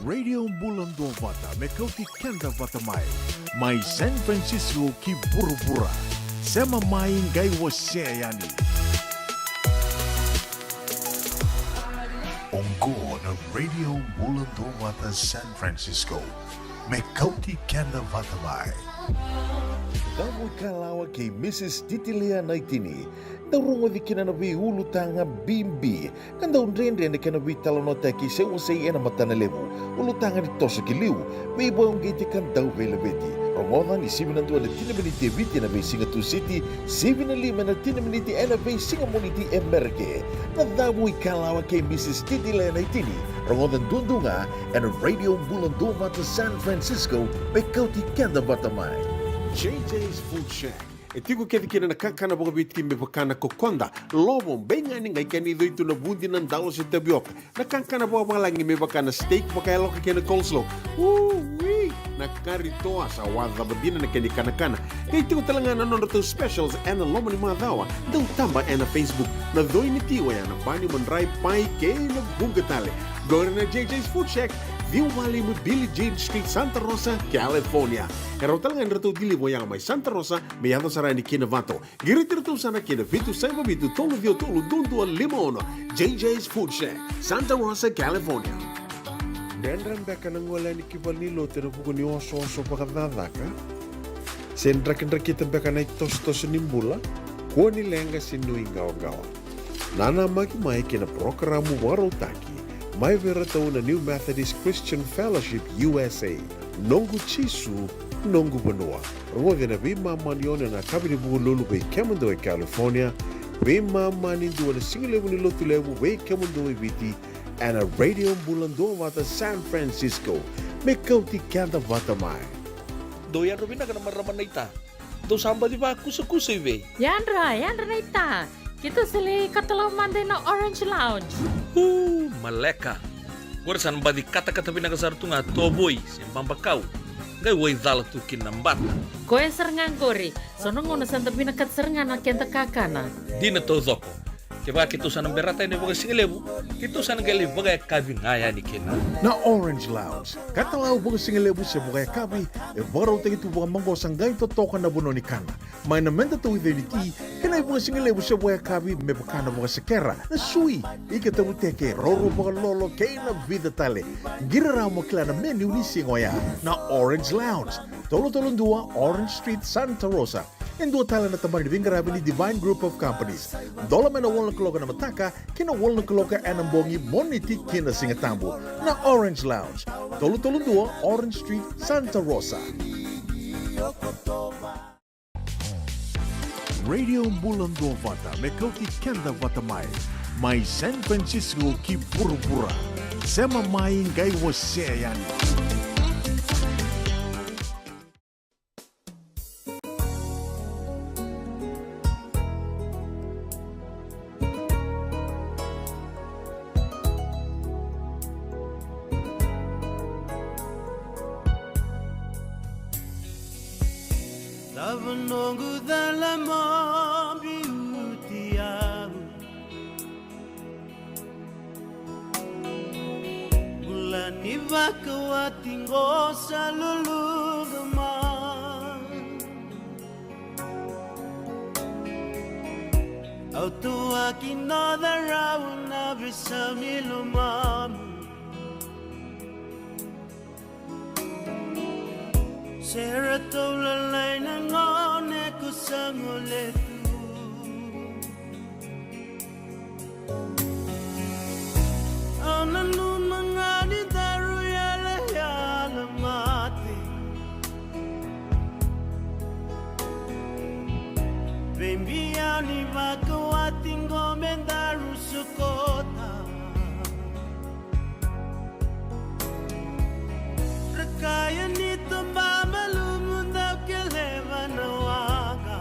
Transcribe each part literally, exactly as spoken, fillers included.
Radio Bula Duavata me kauti keda vata mai. Mai San Francisco ki vuravura. Sema mai qai wasea yani. Oqo na Radio Bula Duavata San Francisco. Me kauti keda vata mai. Dau ikalawa kei Mrs Titilia Naitini. Dau rogoci kina na veiulutaga bibi. Ka dau dredre na kena veitalanoataki se wasei ena matana levu. Ulutaga ni toso ki liu. Veivakauqeti ka dau veilaveti. Rogoca ni sivi na dua ena tini na miniti e Viti ena veisiga Tusiti, sivi na lima ena tini na miniti ena veisiga Moniti e Merika. Na Cavu ikalawa kei Mrs Titilia Naitini. Rogoca duadua ga ena Radio Bula Duavata San Francisco, me kauti keda vata mai. J J's Food Shack. E tiko kece kina na kakana vakaviti me vaka na kokoda, lovo, beigani, qai kena icoi tu na vudi, na dalo se tavioka. Na kakana vakavalagi me vaka na steak vakayaloka kei na coleslaw. Ui! Na kari toa sa wacava dina na kena ikanakana. Qai tiko tale ga na nodratou specials ena loma ni macawa. Dau taba ena Facebook. Na coi ni ti oya na bani, madrai, pai kei na vuqa tale. Qori na J J's Food Shack, ciwa walu lima Billie Jean Street, Santa Rosa, California. E rawa tale ga ni ratou deliver oya mai Santa Rosa me yaco sara yani ki Novato. Qiriti iratou sara ki na vitu saiva vitu tolu ciwa tolu dua dua lima ono. J J's Food Shack, Santa Rosa, California. Dredre beka na gole yani ki valenilotu ena vuku ni osooso vakacakacaka? Se drakidrakita beka na itosotoso ni bula? Kua ni leqa se nuiqawaqawa. Nanamaki mai ki na parokaramu vakarautaki mai vei iratou na New Methodist Christian Fellowship U S A. Noqu Jisu, noqu vanua. Rogoci ena veimama ni ono ena yakavi ni Vukelulu vei kemudou e California, veimama ni dua ena sigalevu ni Lotulevu vei kemudou e Viti, ena Radio Bula Duavata San Francisco. Me kauti keda vata mai. Dou yadra vinaka na marama naita. Dou sa baci vakusakusa i vei? Yadra, yadra naita. Keitou sa lai katalau mada ina Orange Lounge. Uu, maleka. Qori sa na baci katakata vinaka sara tu ga tovoi se babakau. Qai waicala tu kina na bata. Koya sara ga qori. So na gauna sa da vinakata sara ga na keda kakana. Dina taucoko. Kevaka keitou sa na berata yani vakasigalevu, keitou sa na qai lai vakayakavi ga yani kina. Na Orange Lounge. Katalau vakasigalevu se vakayakavi, e vakarautaki tu vakamaqosa qai totoka na vanua ni kana. Mai na meda tauica ni ti, kei na ivakasigalevu se vakayakavi me vaka na vakasekera, na sui, ika tavuteke, roro vakalolo, kei na vica tale. Qiri rawa mo kila na menu ni siga oya. Na Orange Lounge, tolu tolu dua Orange Street, Santa Rosa. E dua tale na tabana ni veiqaravi ni Divine Group of Companies. Dola mai na walu na kaloko ena mataka ki na walu na kaloko ena bogi, Moniti ki na Sigatabu. Na Orange Lounge, tolu tolu dua Orange Street, Santa Rosa. Radio Bula Duavata, me kauti keda vata mai. Mai San Francisco ki vuravura. Sema mai qai wasea yani. Cava noqu cala mo biuti au? Bula ni vakawati qo sa luluqa mai. Au tuaki noda rau na veisau ni lomamu. Se ratou lalai na gone ko sa gole tu. Au nanuma ga ni daru yalayala mate. Veibiau ni vakawati qo me daru sukota. Ra kaya ni toba malumu dau keleva na waqa.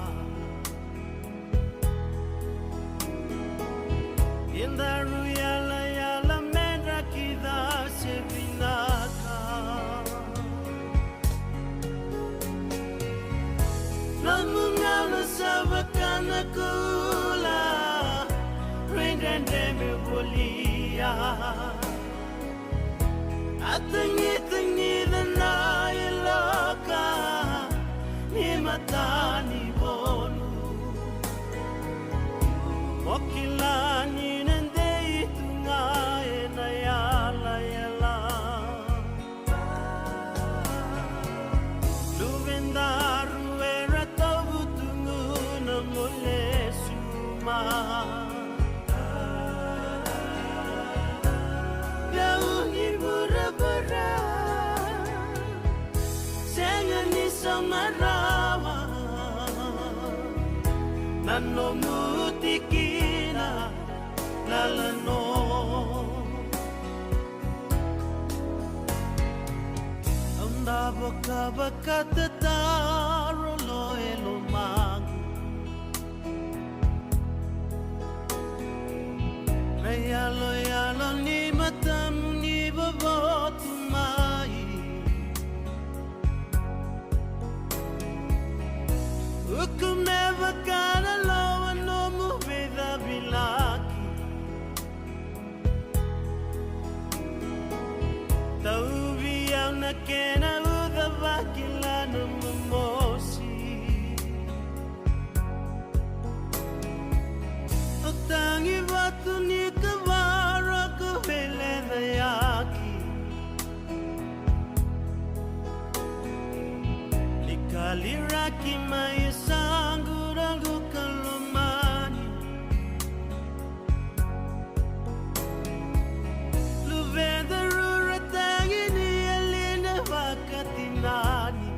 Edaru yalayala me dra kida se vinaka. Nomu gauna sa vaka na kula, rai dredre me volia. A Tagitagica na yaloka ni matanivonu. Mo kila ni na dei tu ga ena yalayala. Luvedaru era tavutugu na mo lesu mai. Dau ni vuravura, sega ni sauma rawa na nomu tikina lalano. Au na vakavakatataro lo e lomaqu. Na yaloyalo ni matamu ni vovotu mai. Uku me vaka na lowa nomu veicavilaki. Tauvi au na kena uca, vakila na momosi. O tagi vatu ni kavara ko velecaiyaki. Ni kaliraki mai e saqu raqu ka lomani. Luvedaru ra tagi ni yali na vakatinani.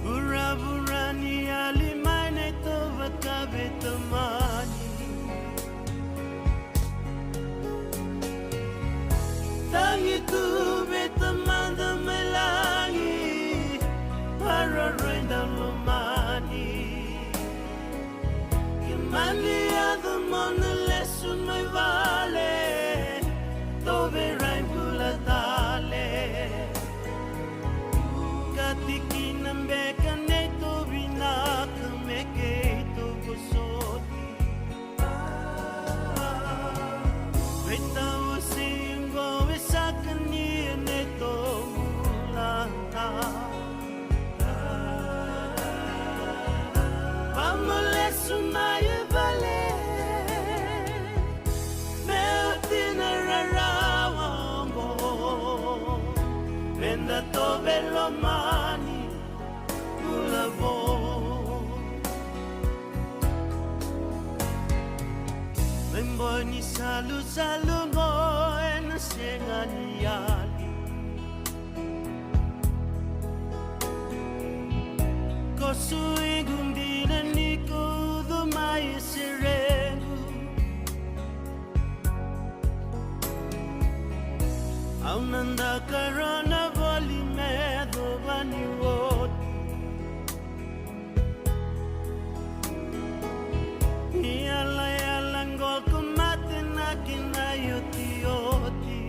Vuravura ni yali mai na ito vakaveitamani. Tagi tu vei Tamada mai lagi, maroroi dau lomani. Ke mani yaco mo na lesu mai vale, tou veirai bula tale. Ka tikina beka neitou vinaka me keitou vosoti. Veitawasei oqo e saka ni neitou bula. Vamo lesu mai e vale, me oti na rarawa oqo. Meda tou veilomani, bula vou. Me boi ni salusalu oqo ena sega ni yali. Ko suiqu dina ni ko ucu mai e serequ. Au na dakarona voli me yacova ni oti. Ni yalayala qo ko mate na kena iotioti.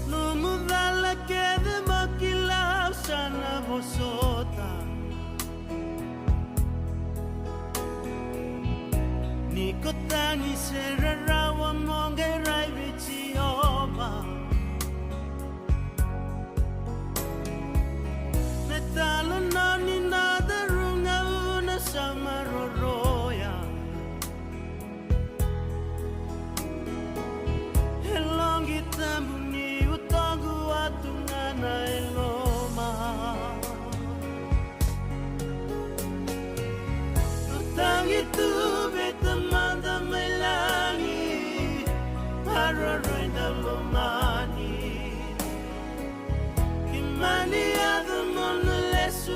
Nomu cala kece mo kila au sa na vosota. Ni ko tagi se rarawa mo qai rai vei Jiova. Me talanoa ni na daru ga au na sa maroroya. E loqi tabu ni utoqu a tu ga na e loma. Au tagi tu vei Tamada mai lagi, maroroi dau lomani. Ke mani yaco mo na lesu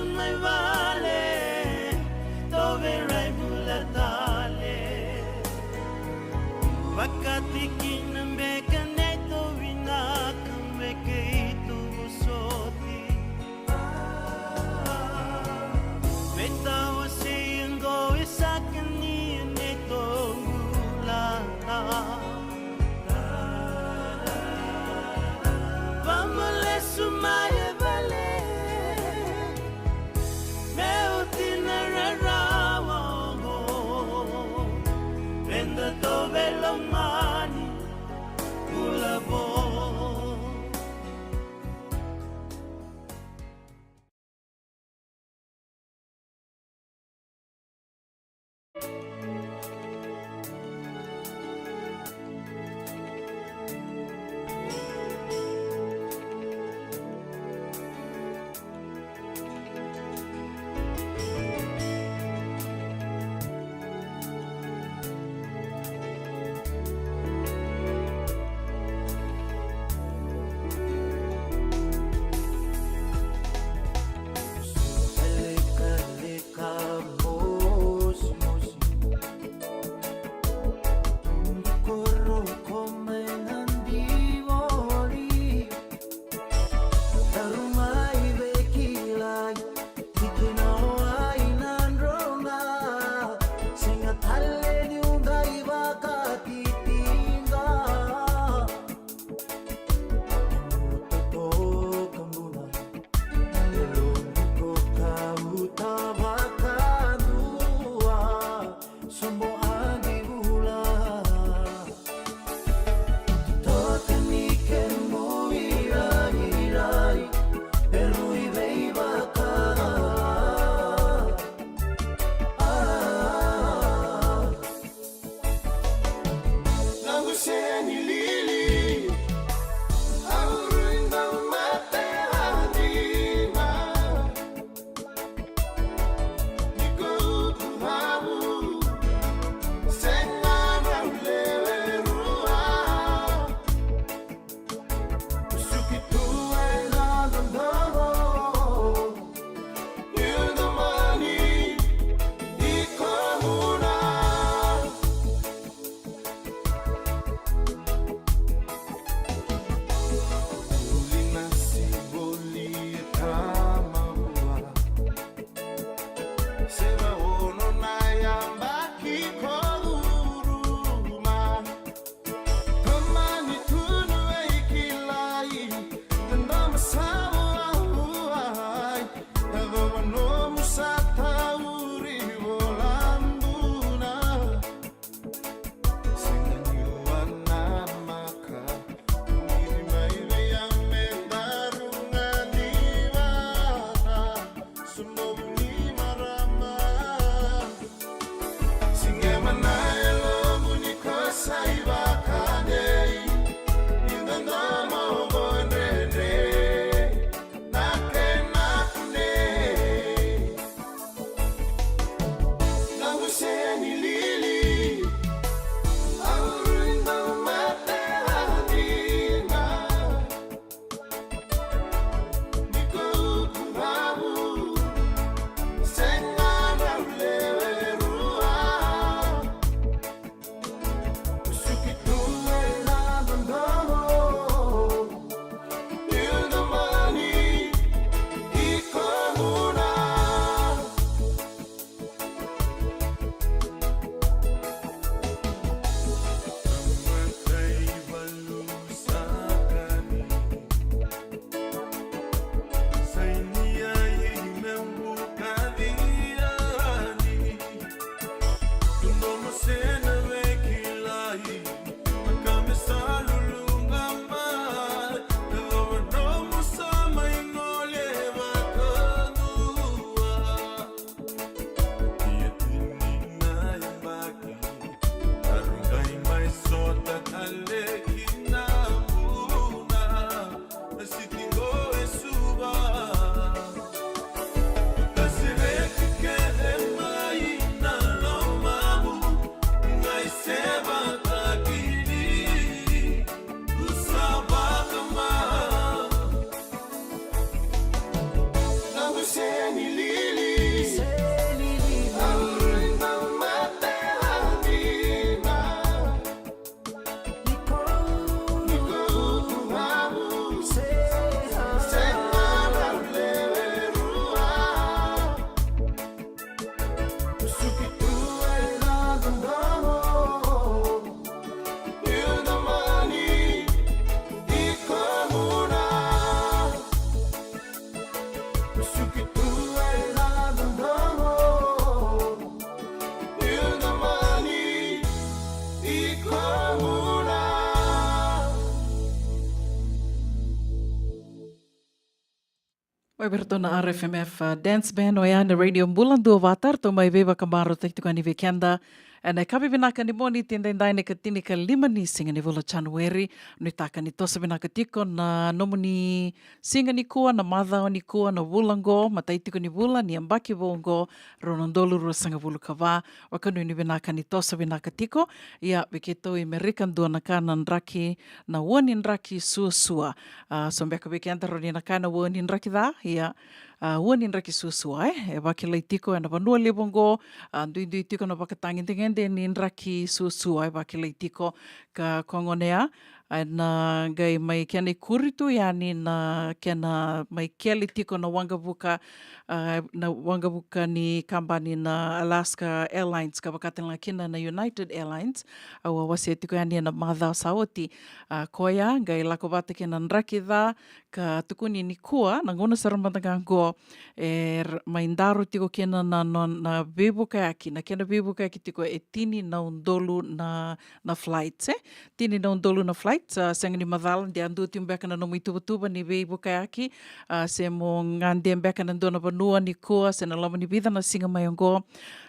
Vei iratou na R F M F, uh, Dance Band, oya na Radio Bula Duavata, ratou mai veivakamacalataki tiko yani vei keda. Ena yakavi vinaka ni Moniti edaidai, na ikatinikadua ni siga ni vula Janueri. Nuitaka ni toso vinaka tiko na nomuni siga nikua, na macawa nikua, na vula oqo, matai tiko ni vula ni yabaki vou oqo, rua na udolu ruasagavulu ka va. Vakanuinui vinaka ni toso vinaka tiko. Ia, vei keitou i Merika, dua na ka na draki, na ua ni draki suasua. A, so beka vei keda rawa ni na kaya na ua ni draki ca, ia, a, ua ni draki suasua, e, e vakilai tiko ena vanua levu oqo. A, duidui tiko na vakatagedegede ni draki suasua, e vakilai tiko. Ka kogonea, a, na qai mai kena ikuri tu yani na kena mai kele tiko na waqavuka, a, na waqavuka ni kabani na Alaska Airlines, ka vaka tale ga kina na United Airlines. Au a wasea tiko yani ena macawa sa oti. A, koya qai lako vata kei na draki ca, ka tukuni nikua, na gauna sara mada ga qo, e r-, mai daro tiko kina na, na, na veivukayaki, na kena veivukayaki tiko e tini na udolu na, na flights, e? Tini na udolu na flights, a, sega ni macala, de a dua tu beka na nomu ituvatuva ni veivukayaki, a, se mo gade beka ena dua na vanua nikua, se na loma ni vica na siga mai oqo.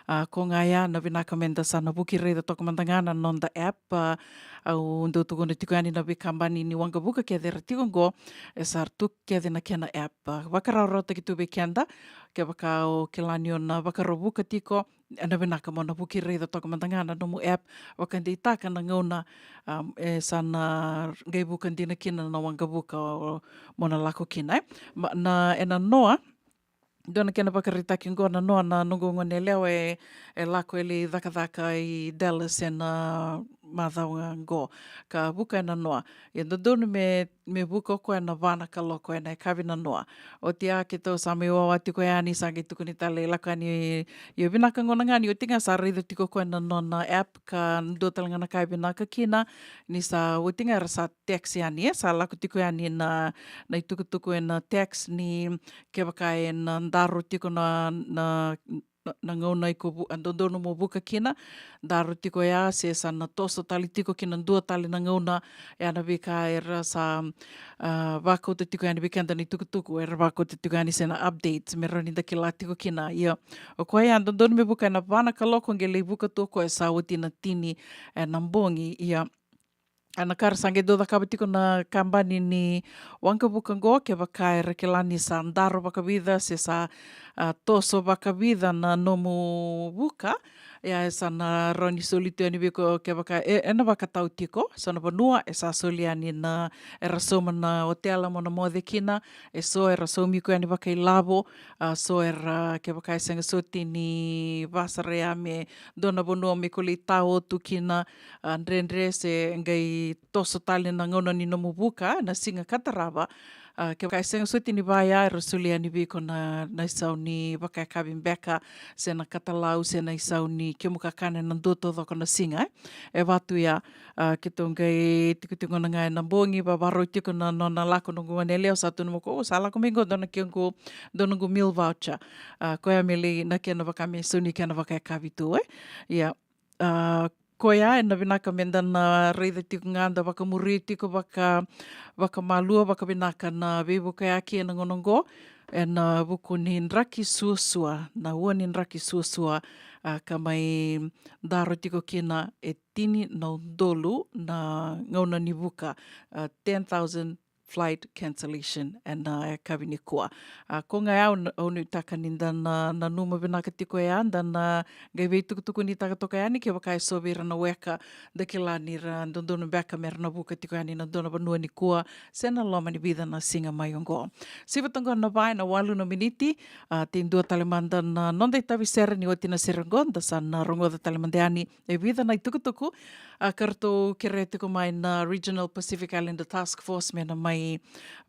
A, koya ga ya na vinaka meda sa na vuki raica toka mada ga na noda app, a, au dau tukuna tiko yani na veikabani ni waqavuka kece era tiko oqo, e sa ra tu kece na kena app. A, vakarawarawataki tu vei keda, kevaka o kila ni o na vakarau vuka tiko, ena vinaka mo na vuki raica toka mada ga na nomu app, vakadeitaka na gauna, um, e sa na qai vuka dina kina na waqavuka o, mo na lako kina, e. Ma, na, ena noa, dua na kena vakaraitaki oqo na noa na noqu goneyalewa e, e lako e lai cakacaka i Dallas ena macawa oqo. Ka vuka ena noa. Ia dodonu me, me vuka o koya ena va na kaloko ena yakavi na noa. Oti ya keitou sa mai wawa tiko yani, sa qai tukuni tale e lako yani, ia vinaka gona ga ni oti ga sa raica tiko o koya na nona app, ka dua tale ga na ka e vinaka kina, ni sa oti ga era sa text yani, e sa lako tiko yani na, na itukutuku ena text ni kevaka ena daro tiko na, na, na, na gauna iko vu-, a dodonu mo vuka kina, daro tiko ya, se sa na toso tale tiko ki na dua tale na gauna, ya na veika era sa, a, vakauta tiko yani vei keda na itukutuku, era vakauta tiko yani se na updates, me rawa ni da kila tiko kina. Ia, o koya ya dodonu me vuka ena va na kaloko, qai lai vuka tu o koya sa oti na tini ena bogi, ia. A, na ka ra sa qai dau cakava tiko na kabani ni waqavuka qo, kevaka era kila ni sa daro vakavica se sa, a, toso vakavica na nomu vuka, ia e sa na rawa ni soli tu yani vei iko kevaka e, ena vakatau tiko, so na vanua e sa soli yani na, era sauma na otela mo na moce kina, e so era saumi iko yani vakailavo, a, so era, kevaka e sega soti ni vasara ya me dua na vanua me ko lai tao tu kina, a, dredre se qai toso tale na gauna ni nomu vuka, na siga ka tarava. A, kevaka e sega soti ni vaya, era soli yani vei iko na, na isau ni vakayakavi beka, se na katalau, se na isau ni kemu kakana ena dua taucoko na siga, e. E vatu ya, a, keitou qai tikotiko na ga ena bogi, vavarau tiko na, na, na lako noqu goneyalewa, sa tukuna mai o koya, o sa lako mai qo, dua na kequ, dua noqu meal voucher. A, koya me lai na kena vaka me sau ni kena vakayakavi tu, e. Ia, a, koya ena vinaka meda na raica tiko ga, da vakamuri tiko vaka, vakamalua, vakavinaka na veivukayaki ena gauna oqo, ena vuku ni draki suasua, na ua ni draki suasua, a, ka mai daro tiko kina e tini na udolu na gauna ni vuka, a, ten thousand flight cancellation ena, a, yakavi nikua. A, ko ga au, au nuitaka ni da na, nanuma vinaka tiko ya, da na qai veitukutukunitaka toka yani, kevaka e so vei ira na weka, da kila ni ra dodonu beka me ra na vuka tiko yani na dua na vanua nikua, se na loma ni vica na siga mai oqo. Siva toka qo na va ena walu na miniti, a, tei dua tale mada na noda itavi sere ni oti na sere oqo, da sa na rogoca tale mada yani e vica na itukutuku, a, ka ratou kerea tiko mai na Regional Pacific Islander Task Force me na mai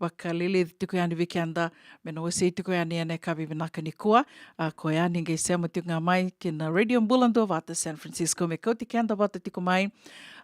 vakaleleci tiko yani vei keda, me na wasei tiko yani ena yakavi vinaka nikua. A, koya ni qai sema tiko ga mai ki na Radio Bula Duavata San Francisco me kauti keda vata tiko mai.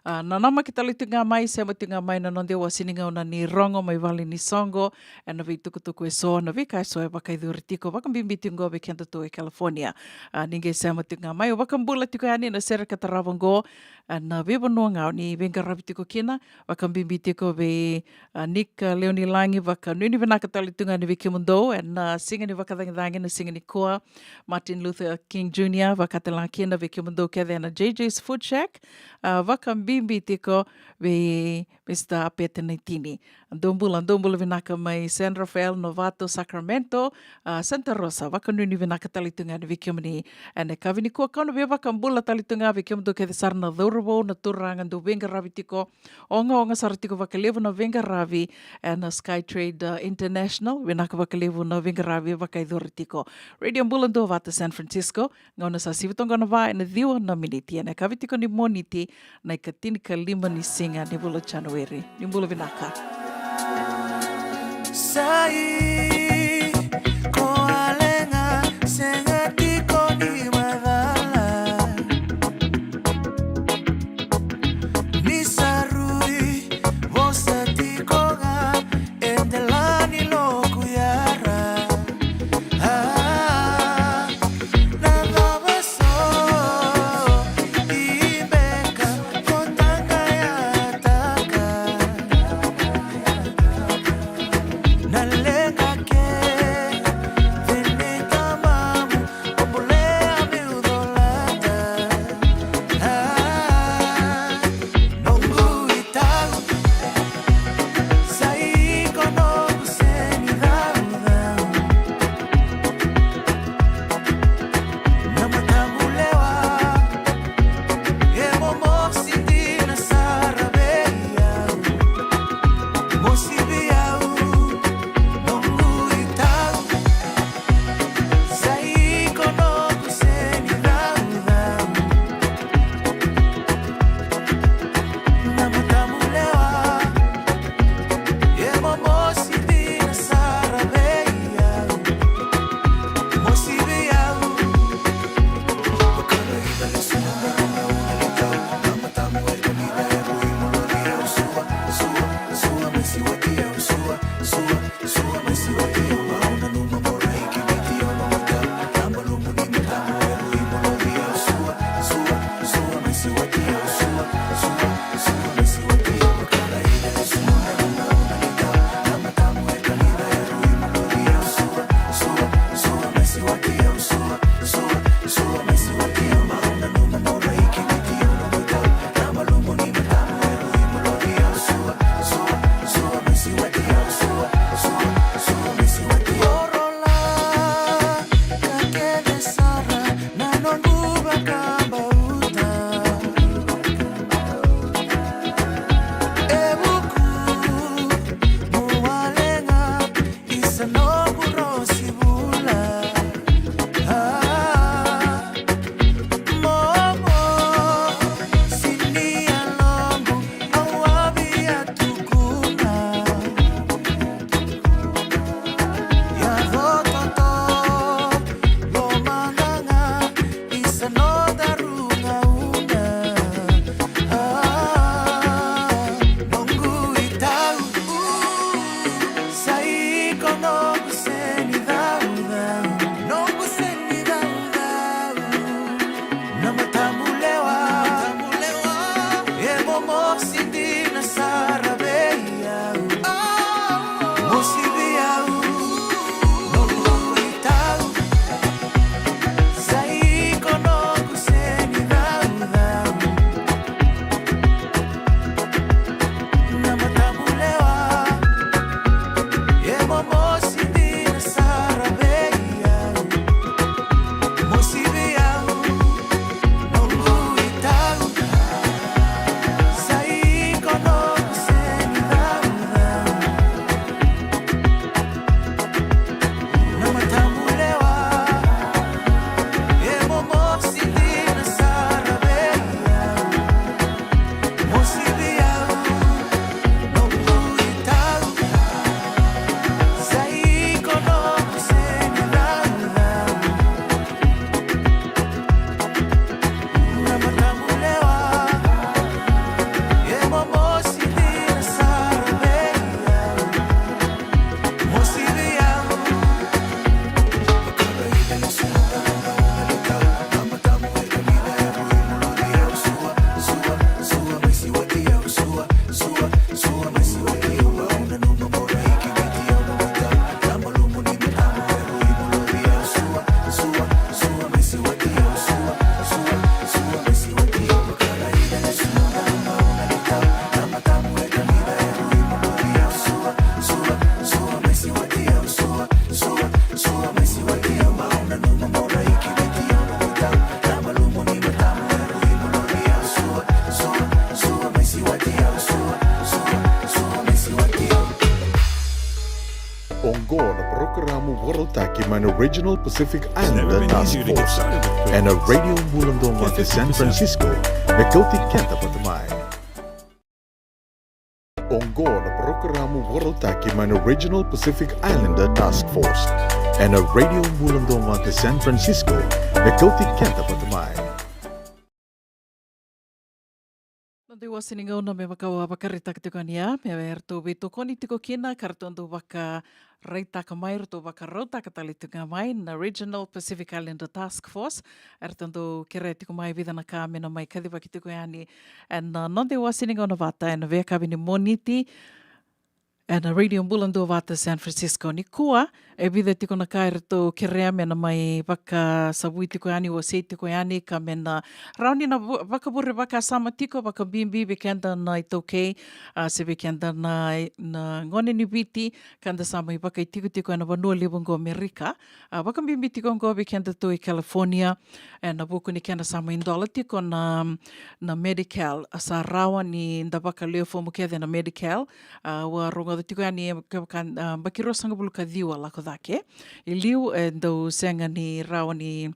A, nanamaki tale tu ga mai, sema tu ga mai na noda iwasi ni gauna ni rogo mai vale ni soqo, ena veitukutuku eso, na veika eso e vakaicuri tiko, vakabibi tiko qo vei kedatou e California. A, ni qai sema tu ga mai, au vakabula tiko yani na sere ka tarava qo, a, na veivanua ga o ni veiqaravi tiko kina, vakabibi tiko vei, a, Nick, a, Leonilagi, vakanuinui vinaka tale tu ga yani vei kemudou ena, a, siga ni vakacagicagi, na siga nikua, Martin Luther King Junior, vakatalega kina vei kemudou kece ena J J's Food Shack, a, vakabibi tiko vei Mister Apete Naitini. Dou bula, dou bula vinaka mai San Rafael, Novato, Sacramento, a, Santa Rosa, vakanuinui vinaka tale tu ga yani vei kemuni ena yakavi nikua. Kau na via vakabula tale tu ga vei kemudou kece sara na cauravou, na turaga dou veiqaravi tiko, ogaoga sara tiko vakalevu na veiqaravi ena Skytrade, a, International, vinaka vakalevu na veiqaravi vakaicuri tiko. Radio Bula Duavata San Francisco, gauna sa sivi toka qo na va ena ciwa na miniti ena yakavi tiko ni Moniti, na ikatinikalima ni siga ni vula o Janueri. Ni bula vinaka. Sai, ko Alex ga, sega tiko ni macala. Ni sa rui vosa tiko ga e dela ni loku yara. A, na cava so i beka ko taqayataka. Na leqa ke Taki mai na Regional Pacific Islander Task Force ena Radio Bula Duavata San Francisco, me kauti keda vata mai. Oqo na parokaramu vakarautaki mai na Regional Pacific Islander Task Force ena Radio Bula Duavata San Francisco, me kauti keda vata mai. Noda iwase ni gauna me vaka au a vakaraitaka tiko yani, ia me ratou veitokoni tiko kina ka ratou dau vakaraitaka mai, ratou vakarautaka tale tiko ga mai na Regional Pacific Islander Task Force. Eratou dau kerea tiko mai vica na ka me na mai kacivaki tiko yani ena noda iwase ni gauna vata ena veiyakavi ni Moniti ena Radio Bula Duavata San Francisco. Nikua e vica tiko na ka eratou kerea me na mai vakasavui tiko yani, wasei tiko yani, ka me na rawa ni na vu-, vakavure vakasama tiko, vakabibi vei keda na iTaukei, a, se vei keda na, na gone ni Viti ka da sa mai vakaitikotiko ena vanua levu oqo Amerika. A, vakabibi tiko oqo vei kedatou i California, ena vuku ni kena sa mai dola tiko na, na Medi-Cal. A, sa rawa ni da vakalewe fomu kece na Medi-Cal. A, au a rogoca tiko yani e kevaka, a, yabaki ruasagavulu ka ciwa lako cake. I liu e dau sega ni rawa ni,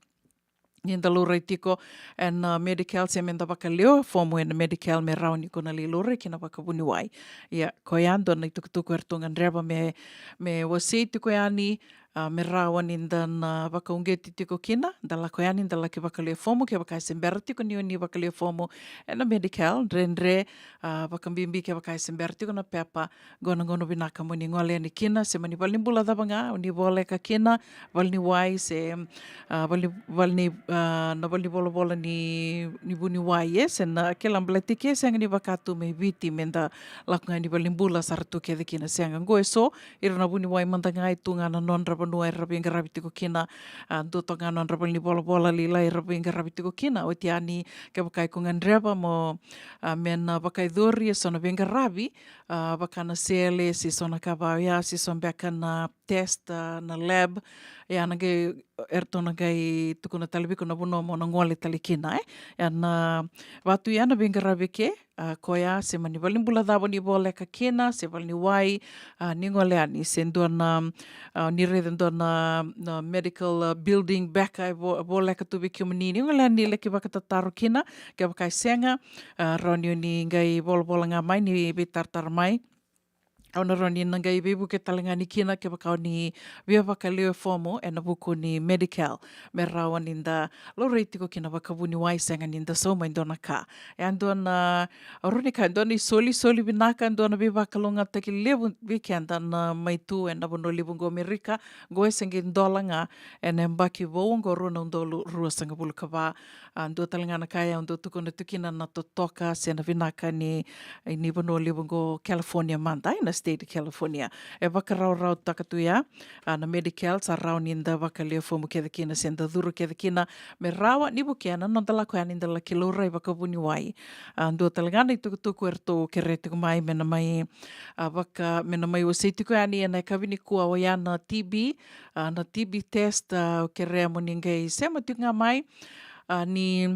ni da laurai tiko ena, a, Medi-Cal, se me da vakalewe fomu ena Medi-Cal me rawa ni ko na lai laurai kina vakavuniwai. Ia, koya dua na itukutuku eratou gadreva me, me wasei tiko yani, a, me rawa ni da na vakauqeti tiko kina, da lako yani, da laki vakalewe fomu, kevaka e se bera tiko ni o ni vakalewe fomu ena Medi-Cal, dredre, a, vakabibi kevaka e se bera tiko na pepa, qo na gauna vinaka mo ni gole yani kina, se mani valenibula cava ga o ni voleka kina, valeniwai, se, a, vale, valeni, a, na valenivolavola ni, ni vuniwai, e, se na kila baleti ke, sega ni vaka tu mai Viti, me da lako ga ni valenibula sara tu kece kina, sega, qo e so, ira na vuniwai mada ga e tu ga na nodra vanua era veiqaravi tiko kina, a, dua toka ga nodra valenivolavola lailai era veiqaravi tiko kina. Oti yani kevaka iko gadreva mo, a, me na vakayacori eso na veiqaravi, a, vaka na sele, se so na ka vaka oya, se so beka na test, a, na lab, ia na qai, eratou na qai tukuna tale vei iko na vanua mo na gole tale kina, e. Ia na vatu ia na veiqaravi ke, a, koya, se mani valenibula cava ni voleka kina, se valeniwai, a, ni gole yani, se dua na, a, ni raica dua na, na medical, a, building beka e vo-, voleka tu vei kemuni, ni gole yani laki vakatataro kina, kevaka e sega, a, rawa ni o ni qai volavola ga mai ni veitaratara mai. Au na rawa ni na qai veivuke tale ga ni kina kevaka o ni via vakalewe fomu ena vuku ni Medi-Cal, me rawa ni da laurai tiko kina vakavuniwai, sega ni da sauma e dua na ka. E a dua na, au rawa ni kaya, e dua na isolisoli vinaka, e dua na veivakalougatataki levu vei keda na mai tu ena vanua levu oqo Amerika. Qo e se qai dola ga ena yabaki vou oqo, rua na udolu ruasagavulu ka va. A, dua tale ga na ka e au dau tukuna tu kina na totoka se na vinaka ni, ni vanua levu oqo California mada, e, na state California. E vakarawarawataka tu ya, a, na Medi-Cal, sa rawa ni da vakalewe fomu kece kina se da curu kece kina, me rawa ni vukea na noda lako yani da laki laurai vakavuniwai. A, dua tale ga na itukutuku eratou kerea tiko mai me na mai, a, vaka, me na mai wasei tiko yani ena yakavi nikua, oya na T B, a, na T B test, a, kerea mo ni qai sema tiko ga mai, a, ni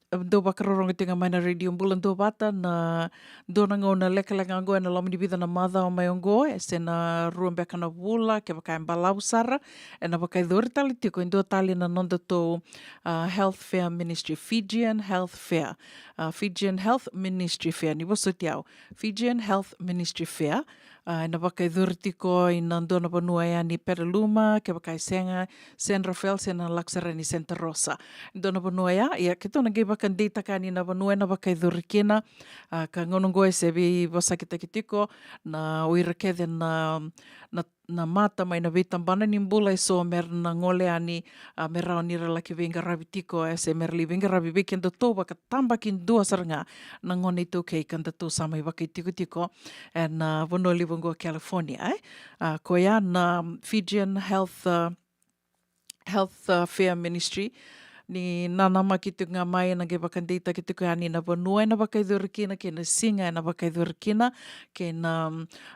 dau vakarorogo tiko ga mai na Radio Bula Duavata, na dua na gauna lekaleka oqo ena loma ni vica na macawa mai oqo, e se na rua beka na vula, kevaka e balavu sara, ena vakayacori tale tiko e dua tale na nodatou, a, Health Fair Ministry, Fijian Health Fair, a, Fijian Health Ministry Fair, ni vosoti au, Fijian Health Ministry Fair, a, ena vakayacori tiko ina dua na vanua yani Petaluma, kevaka e sega, San Rafael, se na lako sara yani Santa Rosa. Dua na vanua ya, ia keitou na qai vakadeitaka yani na vanua ena vakayacori kina, a, ka gauna oqo e se veivosakitaki tiko na o ira kece na, na, na mata mai na veitabana ni bula e so me ra na gole yani, a, me rawa ni ra laki veiqaravi tiko, e se me ra lai veiqaravi vei kedatou vakatabakidua sara ga na gone iTaukei ka datou sa mai vakaitikotiko ena, a, vanua levu oqo California, e. A, koya na Fijian Health, a, Health, a, Fair Ministry. Ni nanamaki tiko ga mai, ena qai vakadeitaki tiko yani na vanua ena vakayacori kina kei na siga ena vakayacori kina, kei na,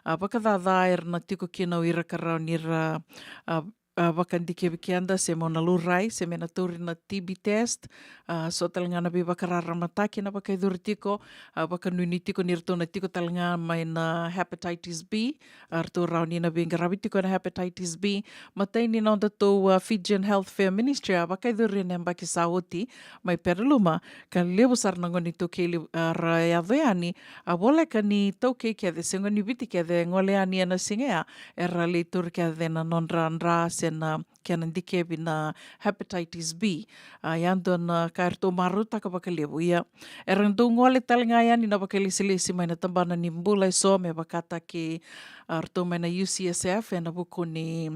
a, vakacaca era na tiko kina o ira ka rawa ni ra, a, a, vakadikevi keda se mo na laurai se me na tauri na T B test. A, so tale ga na veivakararamataki na vakayacori tiko, a, vakanuinui tiko ni ratou na tiko tale ga mai na hepatitis B. A, ratou rawa ni na veiqaravi tiko na hepatitis B. Matai ni nodatou, a, Fijian Health Fair Ministry a vakayacori na yabaki sa oti mai Petaluma, ka levu sara na gone iTaukei levu, a, ra yaco yani, a, voleka ni iTaukei kece se gone ni Viti kece gole yani ena siga ya, era lai tauri kece na nodra dra se na kena dikevi na hepatitis B. A, ia dua na ka eratou marautaka vakalevu. Ia era dau gole tale ga yani na vakailesilesi mai na tabana ni bula eso me vakataki, a, ratou mai na U C S F ena vuku ni,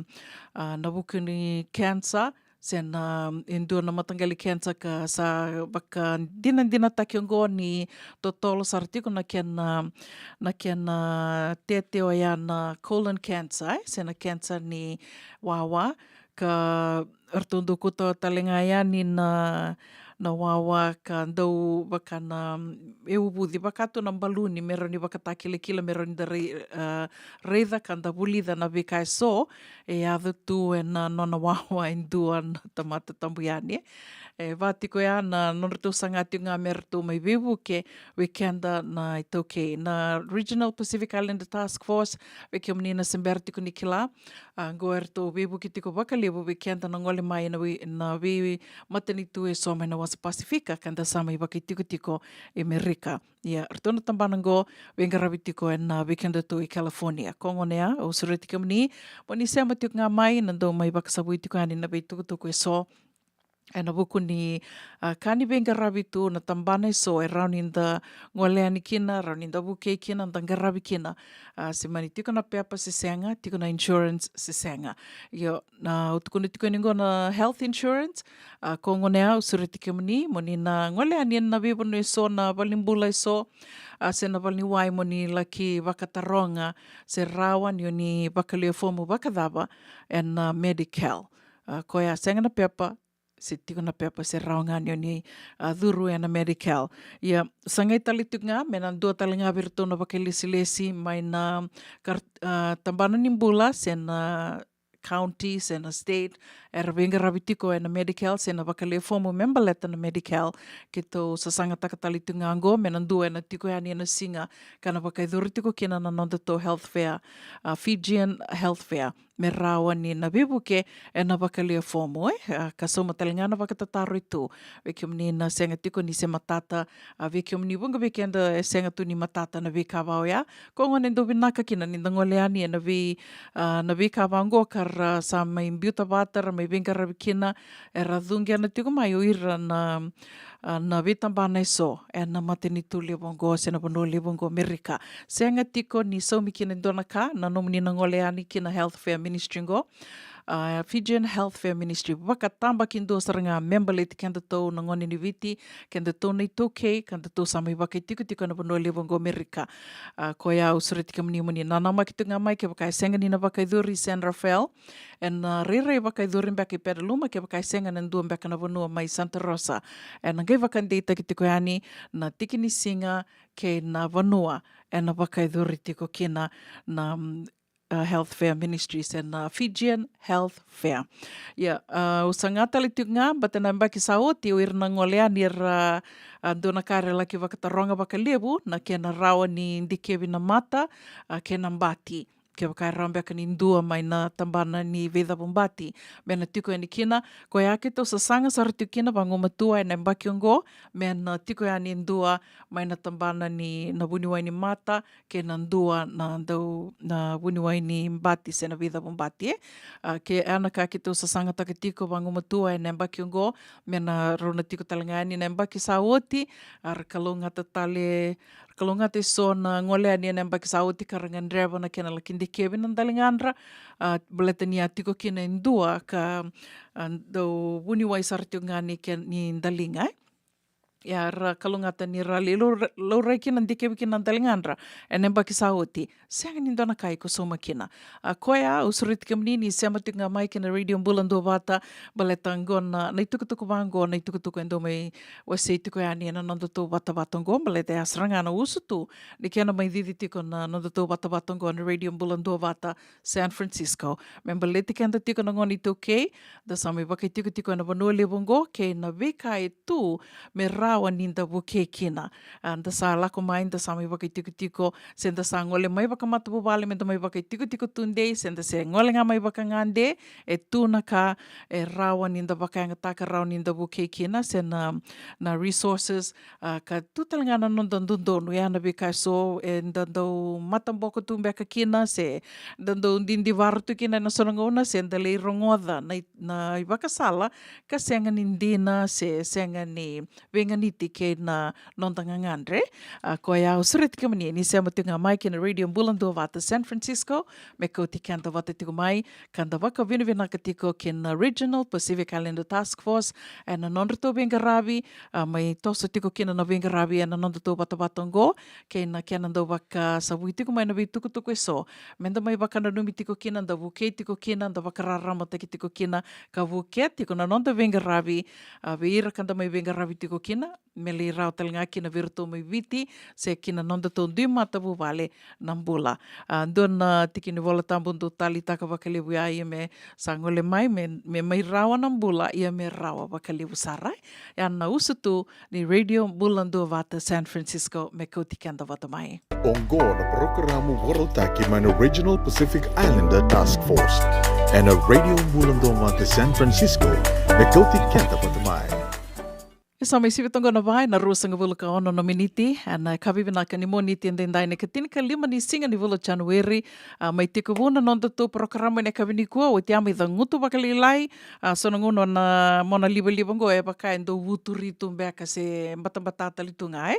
a, na vuku ni cancer se na, e dua na mataqali cancer ka sa vakadinadinataki oqo ni totolo sara tiko na kena, na kena tete oya na colon cancer, e, se na cancer ni wawa, ka ratou dau kauta tale ga yani na, na wawa ka dau vaka na, e uvuci vaka tu na baluni me rawa ni vakatakilakila me rawa ni da rai-, a, raica ka da vulica na veika eso e yaco tu ena nona wawa e dua na tamata tabu yani. E va tiko ya na nodratou saga tiko ga me ratou mai veivuke vei keda na iTaukei. Na Regional Pacific Islander Task Force, vei kemuni na se bera tiko ni kila, a, qo eratou veivuke tiko vakalevu vei keda na gole mai na vei, na veimatanitu eso mai na wasa Pasifika ka da sa mai vakaitikotiko e Merika. Ia ratou na tabana qo veiqaravi tiko ena, a, vei kedatou i California. Ko gone ya, au sureti kemuni mo ni sema tiko ga mai, na dau mai vakasavui tiko yani na veitukutuku eso ena vuku ni, a, ka ni veiqaravi tu na tabana eso e rawa ni da gole yani kina, rawa ni da vukei kina, da qaravi kina. A, se mani tiko na pepa se sega, tiko na insurance se sega. Io, na au tukuna tiko yani qo na health insurance, a, ko gone ya, au sureti kemuni mo ni na gole yani ena veivanua eso, na valenibula eso, a, se na valeniwai mo ni laki vakataroga se rawa ni o ni vakalewe fomu vakacava ena, a, Medi-Cal. A, koya sega na pepa, se tiko na pepa se rawa ga ni o ni, a, curu ena Medi-Cal. Ia, sagai tale tiko ga me na dua tale ga vei iratou na vakailesilesi mai na kar-, a, tabana ni bula se na county se na state era veiqaravi tiko ena Medi-Cal se na vakalewe fomu me baleta na Medi-Cal. Keitou sasagataka tale tiko ga qo me na dua ena tiko yani ena siga ka na vakayacori tiko kina na nodatou health fair, a, Fijian Health Fair, me rawa ni na veivuke ena vakalewe fomu, e, a, ka sauma tale ga na vakatataro e tu. Vei kemuni na sega tiko ni se matata, a, vei kemuni vuqa vei keda e sega tu ni matata na veika va oya, ko gone dau vinaka kina ni da gole yani ena vei, a, na veika va qo ka ra sa mai biuta vata, ra mai veiqaravi kina, era cuqena tiko mai o ira na, a, na veitabana eso ena matanitu levu oqo se na vanua levu oqo Merika. Sega tiko ni saumi kina e dua na ka na nomuni na gole yani ki na Health Fair Ministry oqo. A, Fijian Health Fair Ministry vakatabakidua sara ga me baleti kedatou na gone ni Viti, kedatou na iTaukei, kedatou sa mai vakaitikotiko ena vanua levu oqo Merika. A, koya au sureti kemuni mo ni nanamaki tu ga mai kevaka e sega ni na vakayacori i San Rafael. Ena rairai vakayacori beka i Petaluma kevaka e sega na dua beka na vanua mai Santa Rosa. Ena qai vakadeitaki tiko yani na tiki ni siga kei na vanua ena vakayacori tiko kina na, mm, a, Health Fair Ministries ena Fijian Health Fair. Ia, a, au saga tale tiko ga, baleta na yabaki sa oti o ira na gole yani era, a, dua na ka era laki vakataroga vakalevu na kena rawa ni dikevi na mata, a, kei na bati. Kevaka e rawa beka ni dua mai na tabana ni veicavu bati me na tiko yani kina. Koya keitou sasaga sara tiko kina vagumatua ena yabaki oqo me na tiko yani e dua mai na tabana ni na vuniwai ni mata kei na dua na dau na vuniwai ni bati se na veicavu bati, e. A, ke, a, na ka keitou sasagataka tiko vagumatua ena yabaki oqo me na rau na tiko tale ga yani na yabaki sa oti, a, ra kalougata tale, ra kalougata eso na gole yani ena yabaki sa oti ka ra gadreva na kena laki dikevi na daligadra, a, baleta ni a tiko kina e dua ka, a, dau vuniwai sara tiko ga ni ke, ni daliga, e. Ia ra kalougata ni ra lai lau-, laurai kina, dikevi kina na daligadra ena yabaki sa oti. Sega ni dua na ka iko sauma kina. A koya, au sureti kemuni ni sema tiko ga mai kina Radio Bula Duavata, baleta oqo na, na itukutuku vaqo, na itukutuku e dau mai wasei tiko yani ena nodatou vatavata oqo, baleta e a sara ga na usutu ni kena mai cici tiko na nodatou vatavata oqo na Radio Bula Duavata San Francisco. Me baleti keda tiko na gone iTaukei, da sa mai vakaitikotiko ena vanua levu oqo, kei na veika e tu me rawa ni da vukei kina. A, da sa lako mai, da sa mai vakaitikotiko, se da sa gole mai vakamatavuvale me da mai vakaitikotiko tudei, se da se gole ga mai vakagade, e tu na ka e rawa ni da vakayagataka, rawa ni da vukei kina, se na, na resources, a, ka tu tale ga na noda dodonu, ia na veika eso, e da dau mataboko tu beka kina, se da dau didivara tu kina ena so na gauna, se da lai rogoca na i-, na ivakasala ka sega ni dina, se sega ni veiganiti kei na noda gagadre. A, koya au sureti kemuni ni sema tiko ga mai kina Radio Bula Duavata San Francisco, me kauti keda vata tiko mai, ka da vakavinavinaka tiko kina Regional Pacific Islander Task Force, ena nodratou veiqaravi, a, mai toso tiko kina na veiqaravi ena nodatou vatavata oqo, kei na kena dau vakasavui tiko mai na veitukutuku eso, me da mai vakananumi tiko kina, da vukei tiko kina, da vakararamataki tiko kina, ka vukea tiko na noda veiqaravi, a, vei ira ka da mai veiqaravi tiko kina, me lai rawa tale ga kina vei iratou mai Viti, se kina nodatou dui matavuvale na bula. A, dua na tiki ni Vola Tabu dau taleitaka vakalevu ya, ia me sa gole mai, me, me mai rawa na bula, ia me rawa vakalevu sara. Ya na usutu ni Radio Bula Duavata San Francisco, me kauti keda vata mai. Oqo na parokaramu vakarautaki mai na Regional Pacific Islander Task Force, ena Radio Bula Duavata San Francisco, me kauti keda vata mai. E sa mai sivi toka na va ena ruasagavulu ka ono na miniti, ena yakavi vinaka ni Moniti edaidai, na ikatinikalima ni siga ni vula o Janueri. A, mai tekivu na nodatou parokaramu ena yakavi nikua, oti a mai cagutu vakalailai, a, so na gauna na mona livaliva oqo e vaka e dau vuturi tu beka se batabata tale tu ga, e?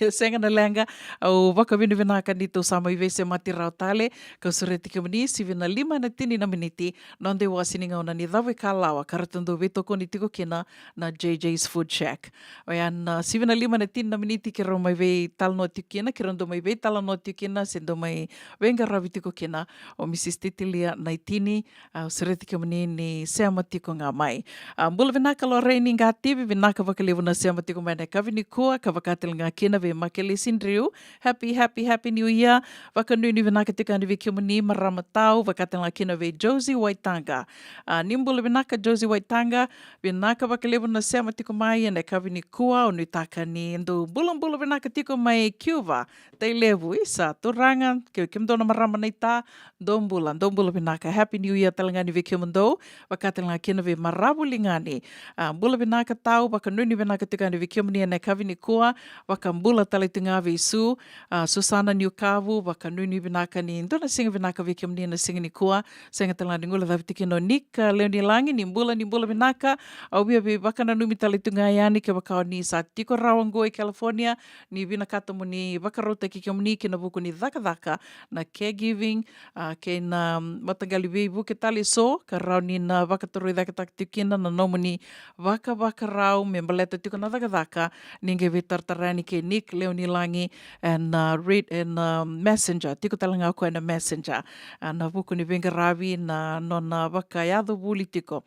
E sega na leqa, au vakavinavinaka ni tou sa mai veisemati rawa tale, kau sureti kemuni, sivi na lima ena tini na miniti, noda iwase ni gauna ni Cava Ikalawa, ka ratou dau veitokoni tiko kina na J J's Food Shack. Oya na sivi na lima ena tini na miniti keirau mai veitalanoa tiko kina, keirau dau mai veitalanoa tiko kina, se dau mai veiqaravi tiko kina o Mrs Titilia Naitini, a, au sureti kemuni ni sema tiko ga mai. A, bula vinaka Lorraine Qativi, vinaka vakalevu na sema tiko mai ena yakavi nikua, ka vaka tale ga kina vei Makelesi Driu, happy, happy, happy New Year. Vakanuinui vinaka tiko yani vei kemuni marama tau, vaka tale ga kina vei Josie Waitaqa. A, ni bula vinaka Josie Waitaqa, vinaka vakalevu na sema tiko mai ena yakavi nikua, au nuitaka ni dou bulabula vinaka tiko mai Cuba, Tailevu, isa, turaga, ke, kemudou na marama naita, dou bula, dou bula vinaka. Happy New Year tale ga ni vei kemudou, vaka tale ga kina vei Maravu Ligani. A, bula vinaka tau, vakanuinui vinaka tiko yani vei kemuni ena yakavi nikua, vakabula tale tu ga vei Su, a, Susana Niukavu, vakanuinui vinaka ni dua na siga vinaka vei kemuni ena siga nikua, sega tale ga ni guilecavi tiko kina o Nick, a, Leonilagi, ni bula, ni bula vinaka, au via veivakananumi tale tu ga yani kevaka o ni sa tiko rawa oqo e California, ni vinakata mo ni vakarautaki kemuni ki na vuku ni cakacaka na caregiving, a, kei na, mm, mataqali veivuke tale eso, ka rawa ni na vakatorocaketaka tiko kina na nomuni vakavakarau me baleta tiko na cakacaka, ni qai veitaratara yani kei Nick Leonilagi ena, a, read ena, a, Messenger, tiko tale ga o koya ena Messenger, a, na vuku ni veiqaravi, na nona vakayaco vuli tiko,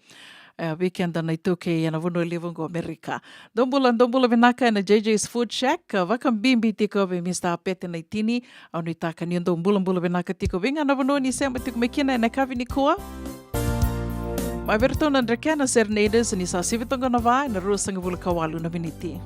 e, vei keda na iTaukei ena vanua levu oqo Amerika. Dou bula, dou bula vinaka ena J J's Food Shack, a, vakabibi tiko vei Mr Pete Naitini, au nuitaka ni dou bulabula vinaka tiko vei ga na vanua ni sema tiko mai kina ena yakavi nikua. Mai vei iratou na Drekena Serenaders, ni sa sivi toka na va ena ruasagavulu ka walu na miniti.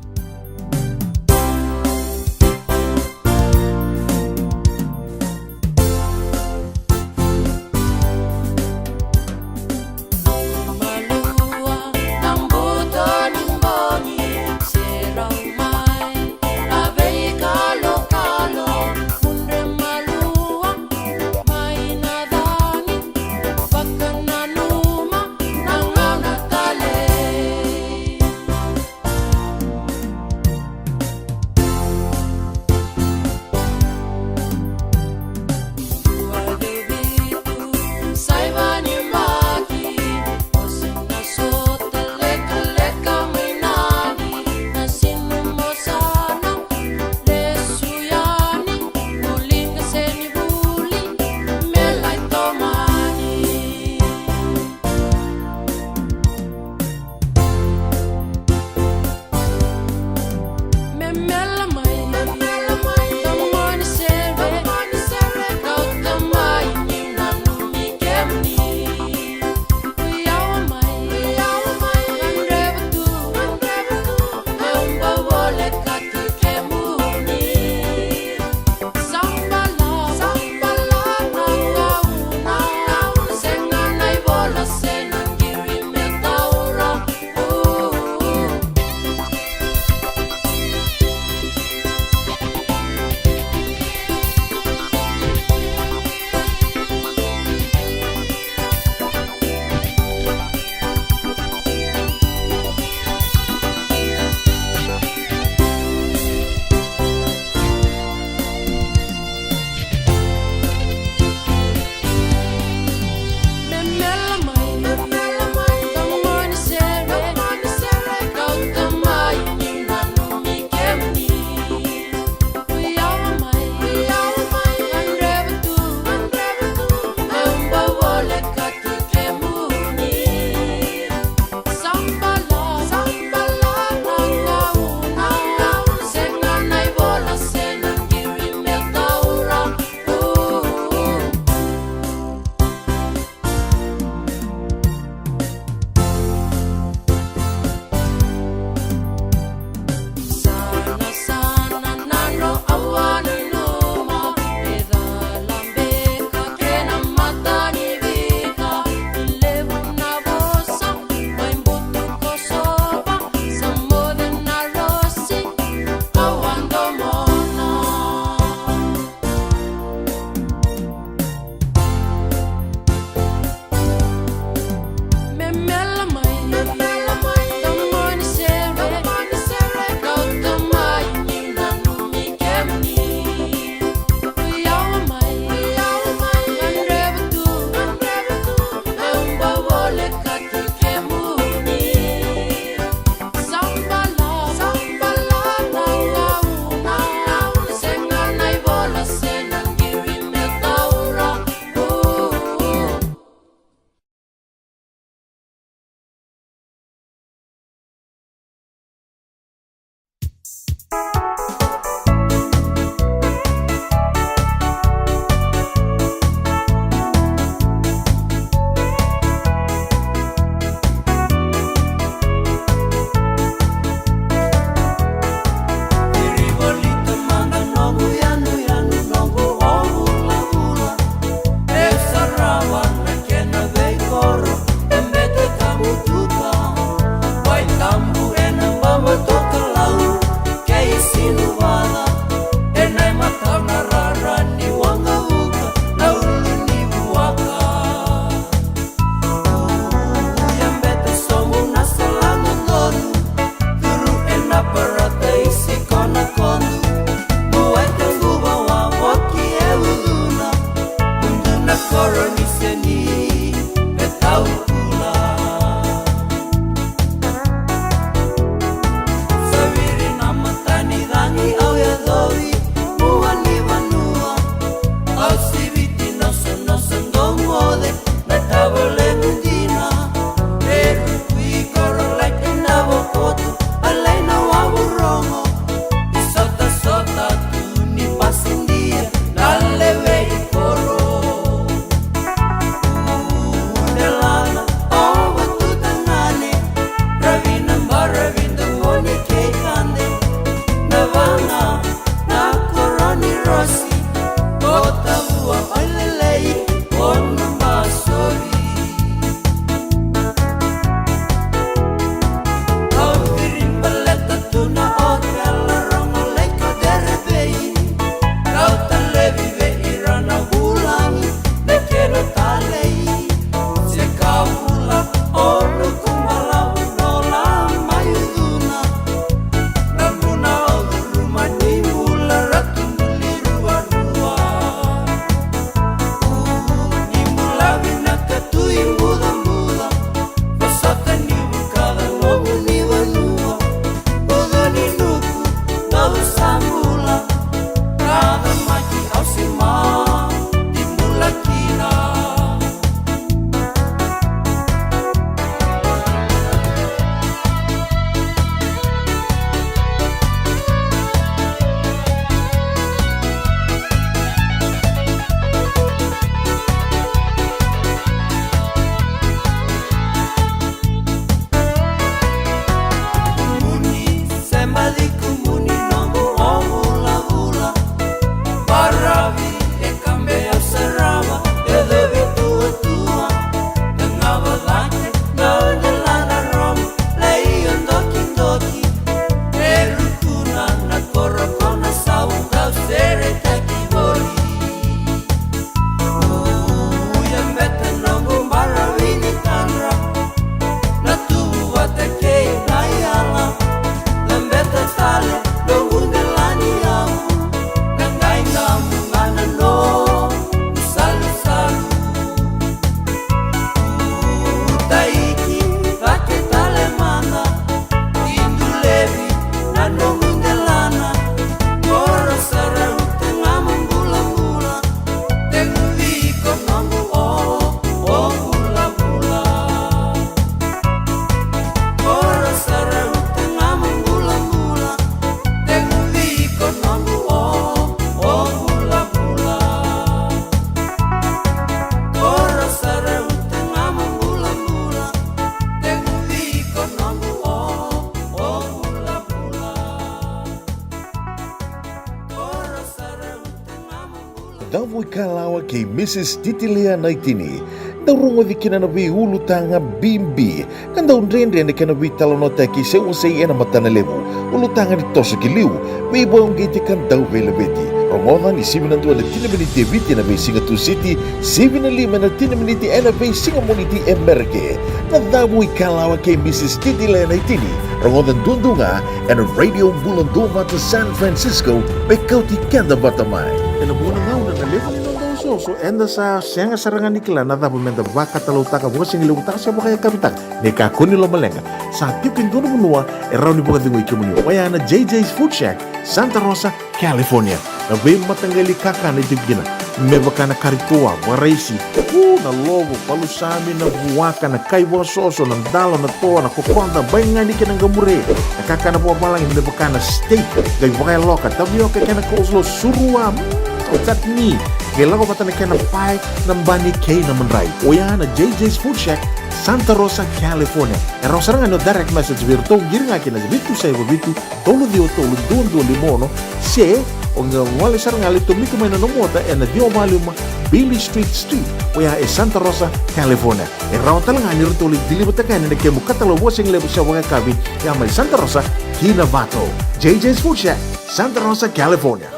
Vui Kalawa kei Mrs Titilea Naitini. Dau rogoci kina na veiulutaga bibi ka dau dredre na kena veitalanoataki se wasei ena matana levu. Ulutaga ni toso ki liu, veivauqeti ka dau veilaveti. Rogoca ni sivi na dua na tini miniti e Viti ena veisiga Tusiti, sivi na lima na tini miniti ena veisiga Moniti e Merika. Na Cavu i Kalawa kei Mrs Titilea Naitini. Rogoca duadua ga ena Radio Bula Duavata San Francisco, me kauti keda vata mai. Ena vuqa na gauna na levu ni noda osooso, eda sa sega sara ga ni kila na cava meda vakatalautaka, vakasigalevu taka se vakayakavi taka. Ni kakua ni lomaleqa, sa tiko e dua na vanua e rawa ni vakacegui kemuni. Oya na J J's Food Shack, Santa Rosa, California. Na veimataqali kakana e tiko kina, me vaka na kari toa, vakaraisi, u, na lovo, palusami, na vuaka, na kai vakasoso, na dalo, na toa, na kokoda, baigani kei na qamure. Na kakana vakavalagi me vaka na steak, qai vakayaloka, tavioka kei na coleslaw, surua, mm, chutney, qai lako vata na kena pae, na bani kei na madrai. Oya na J J's Food Shack, Santa Rosa, California. E rawa sara ga ni o direct message vei iratou, qiri ga kina vitu saiva vitu, tolu ciwa tolu, dua dua lima ono, se o qai gole sara ga, lai tomika mai na nomu ota ena ciwa va lima Beale Street Suite, oya e Santa Rosa, California. E rawa tale ga ni ratou lai deliver-taka yani na kemu katalau vakasigalevu se vakayakavi, ya mai Santa Rosa ki Novato. J J's Food Shack, Santa Rosa, California.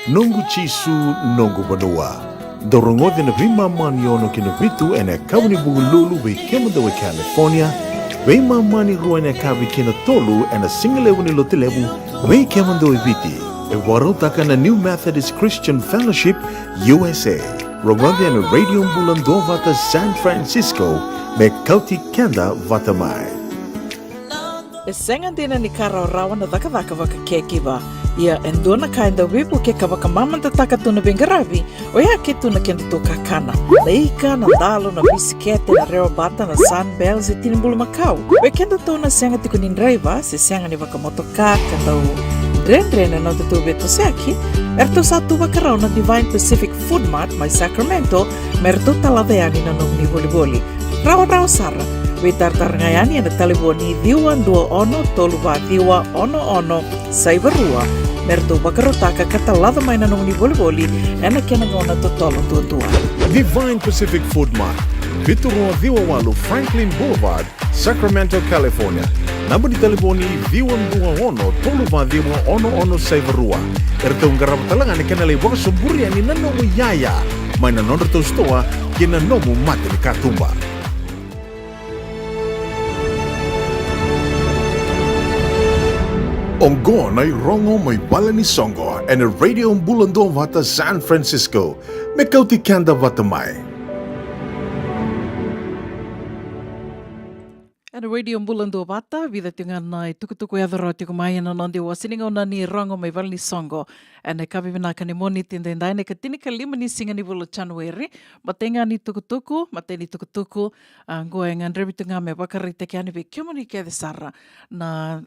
Noqu Jisu, noqu vanua. Dau rogoci na veimama ni ono ki na vitu ena yakavi ni Vukelulu vei kemudou e California, veimama ni rua ena yakavi ki na tolu ena sigalevu ni Lotulevu vei kemudou e Viti. E vakarautaka na New Methodist Christian Fellowship U S A. Rogoci ena Radio Bula Duavata San Francisco, me kauti keda vata mai. E sega dina ni ka rawarawa na cakacaka vaka caregiver. Ia e dua na ka e dau veivuke ka vakamamadataka tu na veiqaravi, oya ke tu na kedatou kakana. Na ika, na dalo, na bisikete, na rewabata, na Sunbell se tini bulumakau. Vei kedatou na sega tiko ni draiva se sega ni vakamotoka ka dau dredre na nodatou veitosoyaki, eratou sa tu vakarau na Divine Pacific Food Mart mai Sacramento me ratou talaca yani na nomuni volivoli. Rawarawa sara, veitaratara ga yani ena talevoni ciwa dua ono tolu va ciwa ono ono saiva rua, me ratou vakarautaka ka talaca mai na nomuni volivoli ena kena gauna totolo duadua. Divine Pacific Food Mart, vitu rua ciwa walu Franklin Boulevard, Sacramento, California. Naba ni talevoni ciwa dua ono tolu va ciwa ono ono saiva rua. Eratou qarava tale ga na kena lai vakasoburi yani na nomu iyaya mai na nodratou sitoa kei na nomu mata ni katuba. Oqo na irogo mai vale ni soqo ena Radio Bula Duavata San Francisco, me kauti keda vata mai. Ena Radio Bula Duavata, vica tiko ga na itukutuku e yaco rawa tiko mai ena noda iwase ni gauna ni rogo mai vale ni soqo. Ena yakavi vinaka ni Moniti edaidai, na ikatinikalima ni siga ni vula o Janueri. Matai ga ni tukutuku, matai ni tukutuku, a, oqo e gadrevi tiko ga me vakaraitaki yani vei kemuni kece sara na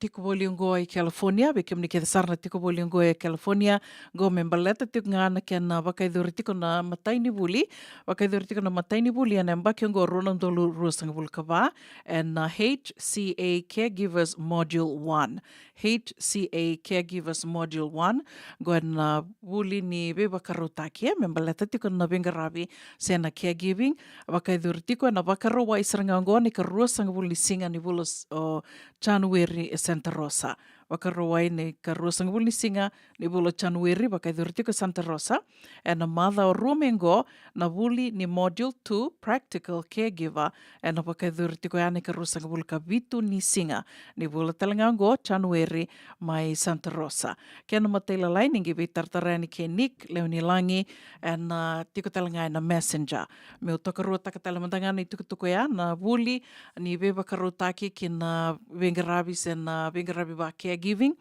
tiko voli oqo e California, vei kemuni kece sara na tiko voli oqo e California, oqo me baleta tiko ga na kena vakayacori tiko na matai ni vuli, vakayacori tiko na matai ni vuli ena yabaki oqo rua na udolu ruasagavulu ka va, ena H C A Caregivers Module one. H C A Caregivers Module one, oqo ena vuli ni veivakarautaki, e, me baleta tiko na veiqaravi se na caregiving, vakayacori tiko ena Vakarauwai sara ga oqo na ikaruasagavulu ni siga ni vula o Janueri e Santa Rosa. Vakarauwai na ikaruasagavulu ni siga ni vula o Janueri, vakayacori tiko e Santa Rosa. Ena macawa rua mai oqo na vuli ni Module two, Practical Caregiver, ena vakayacori tiko yani ikaruasagavulu ka vitu ni siga ni vula tale ga oqo Janueri mai Santa Rosa. Kena matailalai ni qai veitaratara yani kei Nick Leonilagi, ena tiko tale ga ena Messenger. Meu tokaruataka tale mada ga na itukutuku oya, na vuli ni veivakarautaki ki na veiqaravi se na veiqaravi va caregiving.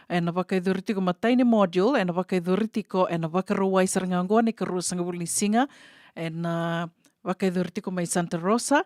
Ena vakayacori tiko matai ni module, ena vakayacori tiko ena Vakarauwai sara ga oqo na ikaruasagavulu ni siga, ena vakayacori tiko mai Santa Rosa.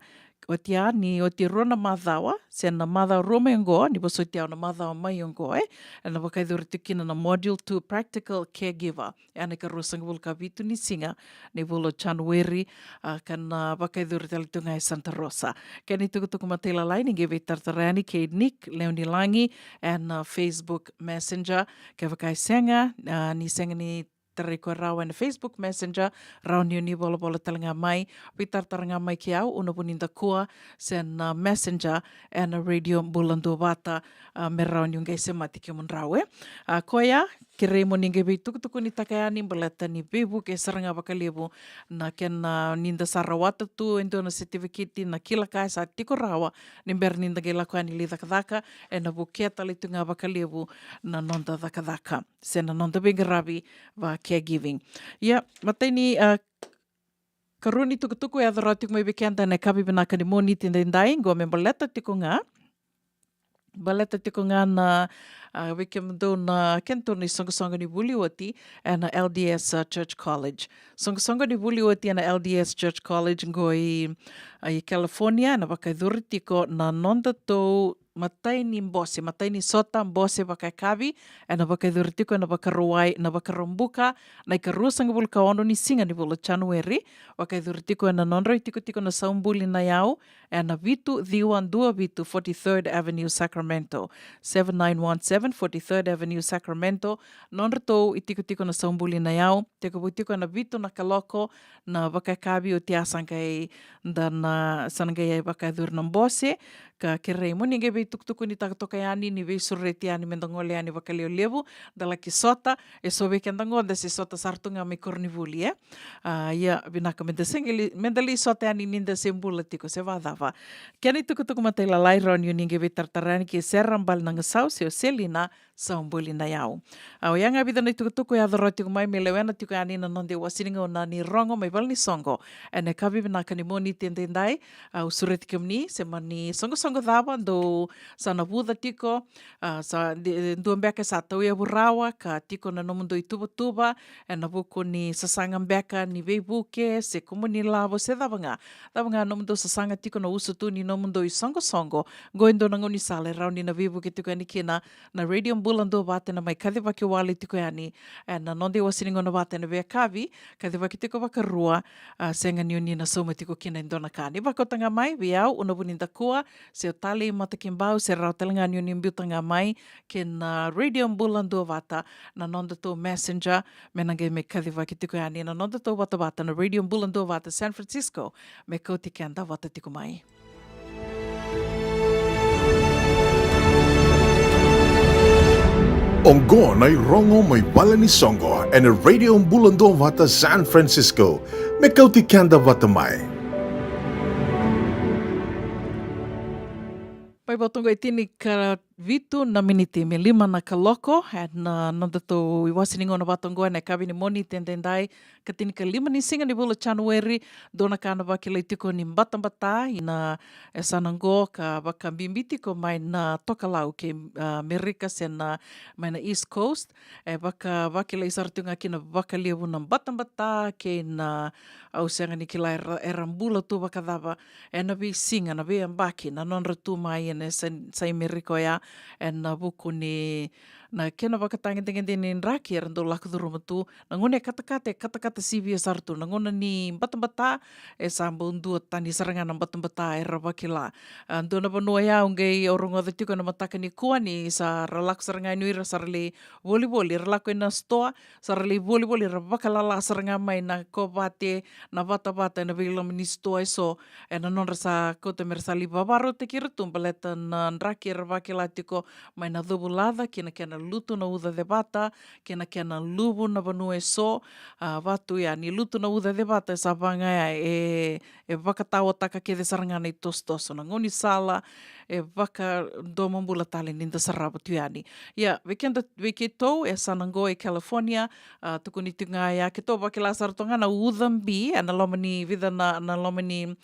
Oti ya ni oti e rua na macawa, se na macawa rua mai oqo, ni vosoti au na macawa mai oqo, e, ena vakayacori tiko kina na Module two Practical Caregiver. Ena ikaruasagavulu ka vitu ni siga ni vula o Janueri, a, ka na vakayacori tale tu ga e Santa Rosa. Kena itukutuku matailalai ni qai veitaratara yani kei Nick Leonilagi ena Facebook Messenger. Kevaka e sega, a, ni sega ni tarai koya rawa ena Facebook Messenger, rawa ni o ni volavola tale ga mai, veitaratara ga mai kei au, Una Vunidakua, se na Messenger ena Radio Bula Duavata, a, me rawa niu qai semati kemudrau, e. A, koya, kerei mo ni qai veitukutukunitaka yani baleta ni veivuke sara ga vakalevu na kena, ni da sa rawata tu e dua na setiviketi, na kila ka e sa tiko rawa ni bera ni da qai lako yani lai cakacaka, ena vukea tale tu ga vakalevu na noda cakacaka se na noda veiqaravi va caregiving. Ia, matai ni, a, karua ni tukutuku e yaco rawa tiko mai vei keda ena yakavi vinaka ni Moniti edaidai, qo me baleta tiko ga, baleta tiko ga na, a, vei kemudou na, kedatou na isoqosoqo ni vuli oti ena L D S, a, Church College. Soqosoqo ni vuli oti ena L D S Church College qo i, a, i California, ena vakayacori tiko na nodatou matai ni bose, matai ni sota bose vakayakavi, ena vakayacori tiko ena Vakarauwai, na Vakaraubuka, na ikaruasagavulu ka ono ni siga ni vula Janueri, vakayacori tiko ena nodrau itikotiko na Saubuli na Yau, ena vitu ciwa dua vitu, forty-third Avenue, Sacramento, seven nine one seven forty-third Avenue, Sacramento, nodratou itikotiko na Saubuli na Yau, tekivu tiko ena vitu na kaloko na vakayakavi. Oti ya sa qai da na, sa na qai vakayacori na bose, ka kerei mo ni qai veitukutukunitaka toka yani, ni veisureti yani me da gole yani vakalevulevu, da laki sota, eso vei keda qo da se sota sara tu ga mai koronivuli, e. A, ia, vinaka me da se qai li, me da lai sota yani ni da se bula tiko, se vakacava. Kena itukutuku matailalai, rawa ni o ni qai veitaratara yani ke Sera Balinagasau se o Selina Saubuli na Yau. A, oya ga e vica na itukutuku e yaco rawa tiko mai me lewena tiko yani na noda iwasewase ni gauna ni rogo mai valenisoqo ena yakavi vinaka ni Moniti edaidai. A, au sureti kemuni, se mani soqosoqo cava dou sa navuca tiko, a, sa di-, dua beka sa tauyavu rawa ka tiko na nomudou ituvatuva ena vuku ni sasaga beka ni veivuke, se kumuni lavo, se cava ga, cava ga nomudou sasaga tiko, na usutu ni nomudou isoqosoqo, qo e dua na gaunisala e rawa ni na veivuke tiko yani kina na Radio Bula Duavata, ena mai kacivaki wale tiko yani ena noda iwasewase ni gauna vata ena veiyakavi, kacivaki tiko vakarua, a, sega ni o ni na sauma tiko kina e dua na ka. Ni vakauta ga mai vei au, Una Vunidakua, se o Talei Matakibau, se rawa tale ga ni o ni biuta ga mai kei na Radio Bula Duavata na nodatou Messenger, me na qai mai kacivaki tiko yani na nodatou vatavata na Radio Bula Duavata San Francisco, me kauti keda vata tiko mai. Oqo na irogo mai valenisoqo ena Radio Bula Duavata San Francisco, me kauti keda vata mai. Mai vata oqo e tini ka vitu na miniti me lima na kaloko ena nodatou iwasewase ni gauna vata oqo ena yakavi ni Moniti edaidai, ka tinikalima ni siga ni vula Janueri. Dua na ka na vakilai tiko ni batabata ina yasana oqo, ka vakabibi tiko mai na tokalau kei, a, Merika se na mai na East Coast. E vaka, vakilai sara tu ga kina vakalevu na batabata kei na, au sega ni kila era, era bula tu vakacava ena veisiga, na veiyabaki, na nodra tu mai ena sa-, sa i Merika oya, ena vuku ni na kena vakatagedegede ni draki era dau lako curuma tu. Na gauna e katakata, e katakata sivia sara tu. Na gauna ni batabata, e sa bau duatani sara ga na batabata era vakila. A, dua na vanua ya au qai, au rogoca tiko ena mataka nikua ni sa ra lako sara ga yani o ira, sa ra lai volivoli, ra lako ina sitoa, sa ra lai volivoli, ra vakalala sara ga mai na kovate, na vatavata ena veiloma ni sitoa eso, ena nodra sa kauta me ra sa lai vavarautaki ira tu baleta na draki era vakila tiko mai na covulaca, kei na kena lutu na uca cevata, kei na kena luvu na vanua eso. A, vatu ya ni lutu na uca cevata, e sa va ga ya e, e vakataotaka kece sara ga na itosotoso, na gaunisala, e vakadomobula tale ni da sarava tu yani. Ia, vei keda, vei keitou e sa na qo e California, a, tukuni tiko ga ya, keitou vakila sara tu ga na uca bi ena loma ni vica na, na loma ni,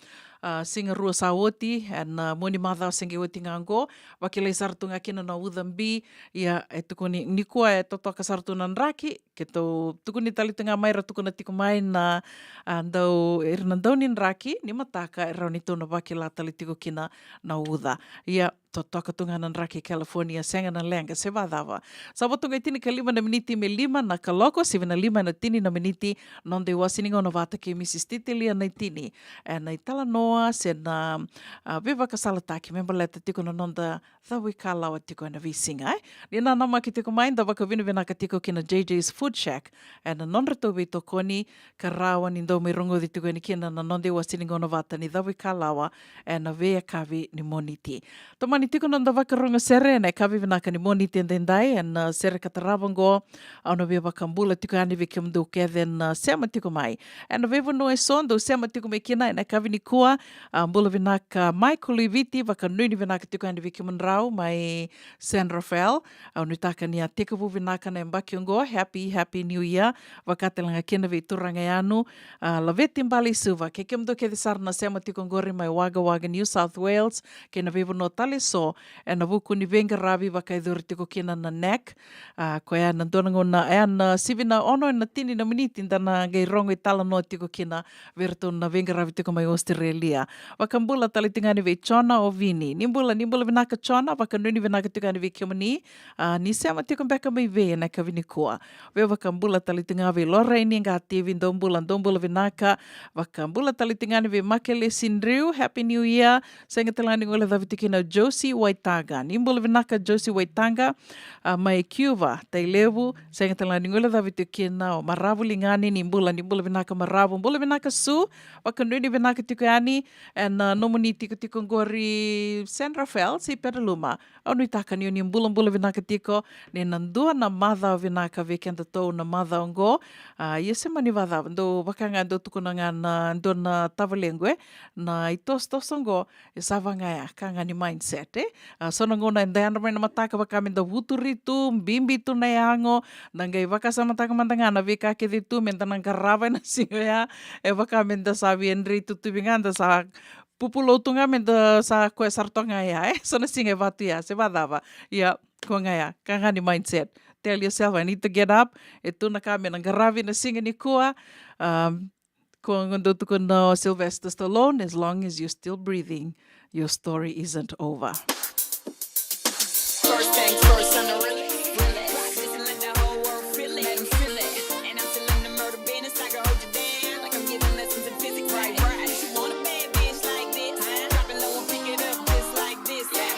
a, siga rua sa oti, ena mua ni macawa se qai oti ga qo, vakilai sara tu ga kina na uca bi. Ia, e tukuni nikua e totoka sara tu na draki, keitou tukuni tale tu ga mai, ra tukuna tiko mai na, a, dau, ira na dau ni draki ni mataka e rawa ni tou na vakila tale tiko kina na uca. Ia, totoka tu ga na draki e California, sega na leqa, se vacava. Sa vo tu ga e tinikalima na miniti me lima na kaloko, sivi na lima na tini na miniti, noda iwase ni gauna vata kei Mrs Titelia Naitini, ena italanoa se na, a, veivakasalataki me baleta tiko na noda cavuikalawa tiko ena veisiga, e? Ni nanamaki tiko mai, da vakavinavinaka tiko ki na J J's Food Shack ena nodratou veitokoni, ka rawa ni dau mai rogoci tiko yani kina na noda iwase ni gauna vata ni cavuikalawa ena veiyakavi ni Moniti. Tomani tiko na noda vakarogo sere ena yakavi vinaka ni Moniti edaidai, ena sere ka tarava oqo. Au na via vakabula tiko yani vei kemudou kece na sema tiko mai ena veivanua eso, dou sema tiko mai kina ena yakavi nikua. A, bula vinaka Michael Luiviti, vakanuinui vinaka tiko yani vei kemudrau mai San Rafael. Au nuitaka ni a tekivu vinaka na yabaki oqo. Happy, happy new year. Vaka tale ga kina vei turaga Yanu, a, Laveti Baleisuva, kei kemudou kece sara na sema tiko oqori mai Wagga Wagga, New South Wales, kei na veivanua tale eso, ena vuku ni veiqaravi vakayacori tiko kina na NAC. A, koya na dua na gauna, ena sivi na ono ena tini na miniti da na qai rogo italanoa tiko kina vei iratou na veiqaravi tiko mai Australia. Vakabula tale tiko yani vei Jona Ovini. Ni bula, ni bula vinaka Jona, vakanuinui vinaka tiko yani vei kemuni. A, ni sema tiko beka mai vei ena yakavi nikua? Vei vakabula tale tiko ga vei Lorraine Qativi, dou bula, dou bula vinaka. Vakabula tale tiko ga yani vei Makele Sindriu, Happy New Year. Sega tale ga ni guilecavi tiko kina o Josie Waitaga. Ni bula vinaka Josie Waitaga, a, mai Cuva, Tailevu. Sega tale ga ni guilecavi tiko kina o Maravu Ligani, ni bula, ni bula vinaka Maravu. Bula vinaka Su, vakanuinui vinaka tiko yani ena, a, nomuni tikotiko oqori San Rafael se Petaluma. Au nuitaka ni o ni bulabula vinaka tiko, ni na dua na macawa vinaka vei kedatou na macawa oqo. A, ia se mani vacava, dou vaka ga dou tukuna ga na dua na tavalequ, e, na itosotoso oqo, e sa vagaya, ka ga ni mindset, e. A, so na gauna eda yadra mai na mataka vaka meda vuturi tu, bibi tu na yago, da qai vakasamataka mada ga na veika kece tu meda na qarava ena siga oya, e vaka meda sa via drei tutuvi ga, da sa pupulou tu ga meda sa koya sara toka ga ya, e? So na siga e va tu ya, se vacava. Ia, koya ga ya, ka ga ni mindset. Tell yourself, "I need to get up." E tu na ka me na qaravi na siga nikua. Um, koya ga dou tukuna o Sylvester Stallone, "As long as you're still breathing, your story isn't over." First things first, on the real, relax. Listen, let the whole world feel it. Let 'em feel it. And I'm still in the murder business. I can hold you down like I'm giving lessons in physics. Right, right. You want a bad bitch like this, huh? Drop it low and pick it up just like this. Yeah.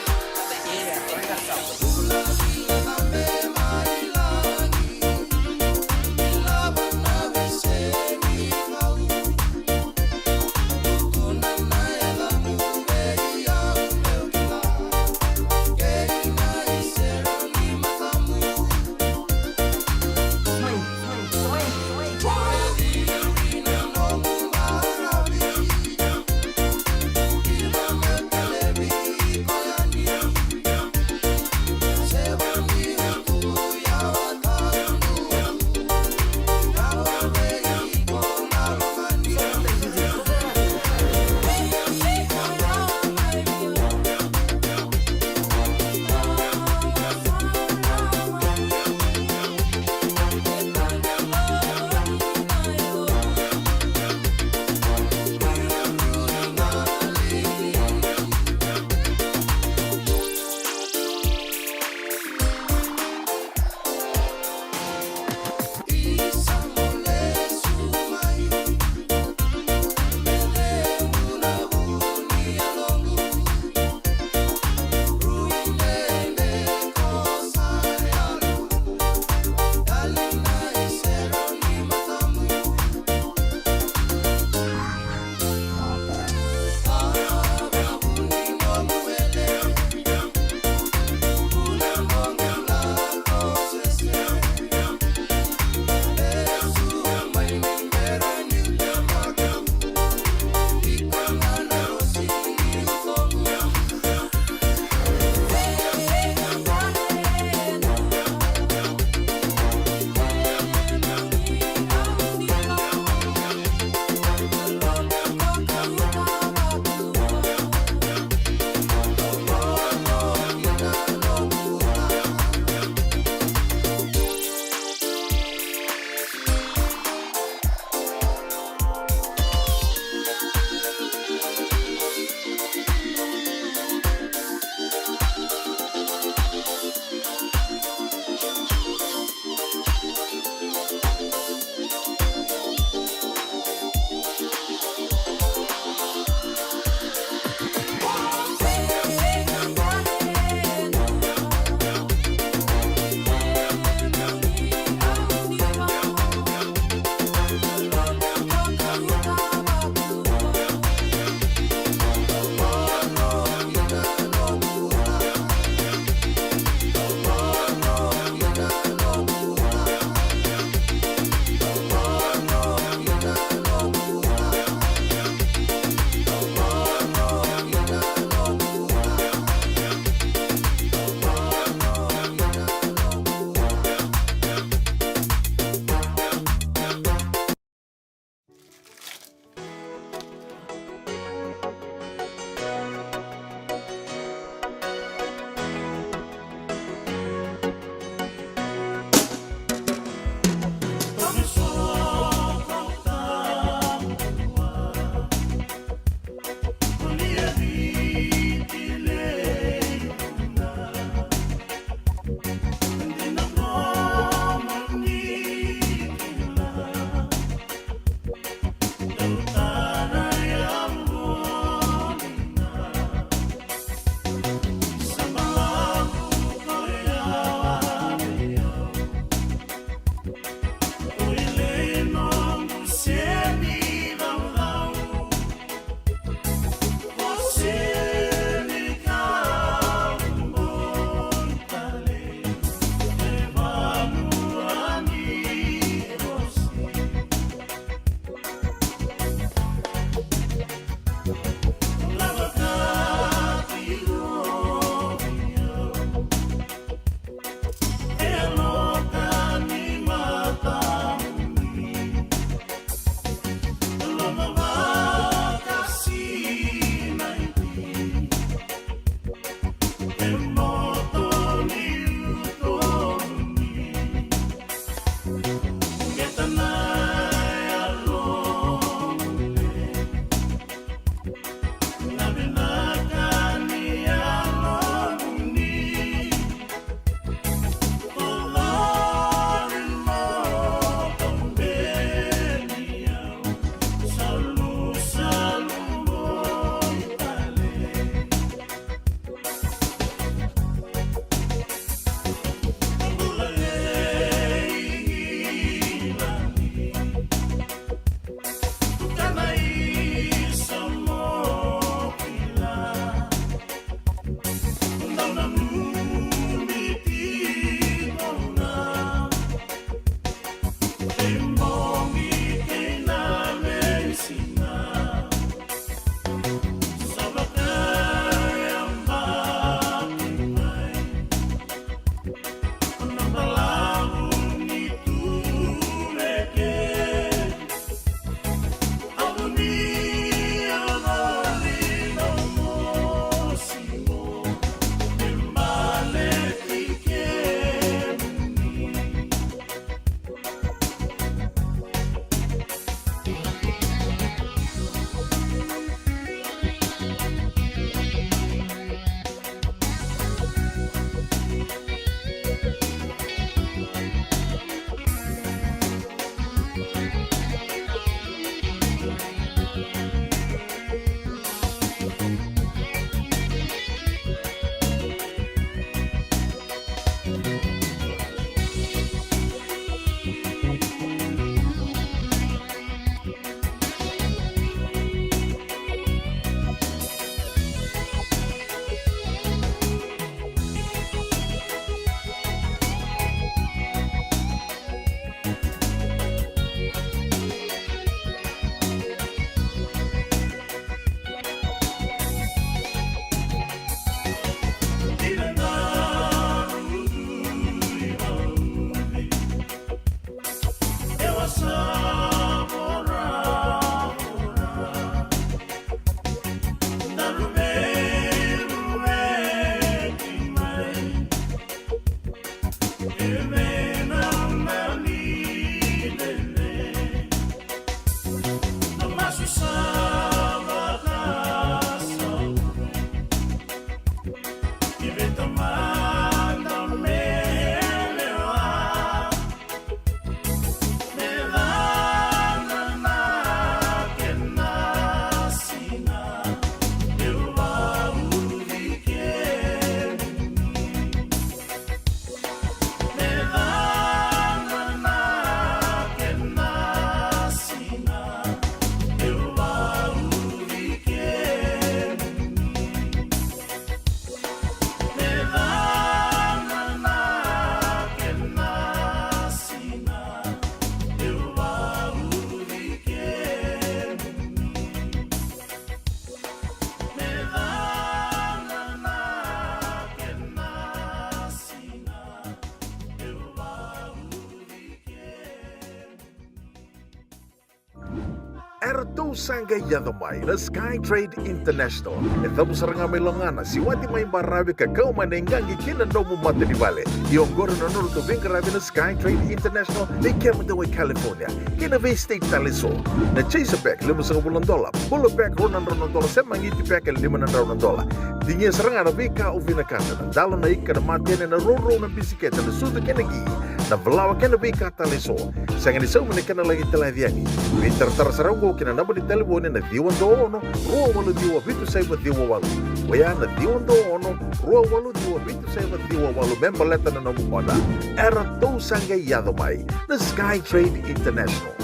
Sa qai yaco mai na Sky Trade International. E cavu sara ga mai lagana, siwati mai baravi ka kau mai na iqaqi ki na nomu matanivale. Ia oqori na nodratou veiqaravi na Sky Trade International, vei kemudou e California kei na vei state tale eso. Na chaser bag, limasagavulu na dola. Bula bag, rua na drau na dola, se magiti bag e lima na drau na dola. Tinia sara ga na veika o vinakata, na dalo, na ika, na matene, na rourou, na bisikete, na sucu kei na qi, na valawa kei na veika tale eso. Sega ni saumi na kena laki talaci yani. Veitaratara sara oqo ki na naba ni talevoni na ciwa dua ono, rua walu ciwa, vitu saiva ciwa walu. Oya na ciwa dua ono, rua walu ciwa, vitu saiva ciwa walu me baleta na nomu oda. Eratou sa qai yaco mai na Sky Trade International.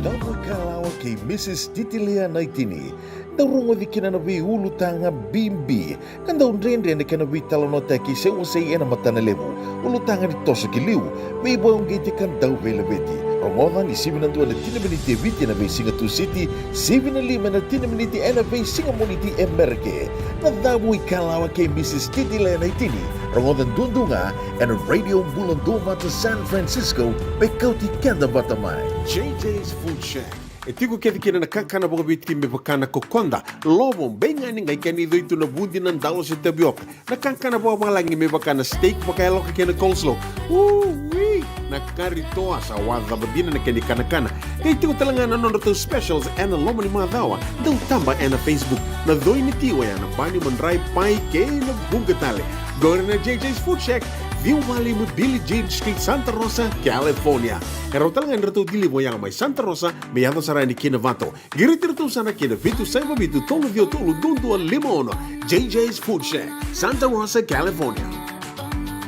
Dau ikalawa kei Mrs Titilia Naitini. Dau rogoci kina na veiulutaga bibi ka dau dredre na kena veitalanoataki se wasei ena matana levu. Ulutaga ni toso ki liu, veivakauqeti ka dau veilaveti. Rogoca ni sivi na dua na tini na miniti e Viti ena veisiga Tusiti, sivi na lima ena tini na miniti ena veisiga Moniti e Merika. Na cavu ikalawa kei Mrs Titilia Naitini. Rogoca duadua ga ena Radio Bula Duavata San Francisco, me kauti keda vata mai. JJ's Food Shack. E tiko kece kina na kakana vakaviti me vaka na kokoda, lovo, beigani, qai kena icoi tu na vudi, na dalo se tavioka. Na kakana vakavalagi me vaka na steak vakayaloka kei na coleslaw. Ui! Na kari toa, sa wacava dina na kena ikanakana. Qai tiko tale ga na nodratou specials ena loma ni macawa. Dau taba ena Facebook. Na coi ni ti, oya na bani, madrai, pai kei na vuqa tale. Qori na JJ's Food Shack, ciwa walu lima Billie Jean Street, Santa Rosa, California. E rau tale ga ni ratou deliver oya mai Santa Rosa me yaco sara yani ki Novato. Qiriti iratou sara ki na vitu saiva vitu tolu ciwa tolu dua dua lima ono. JJ's Food Shack, Santa Rosa, California.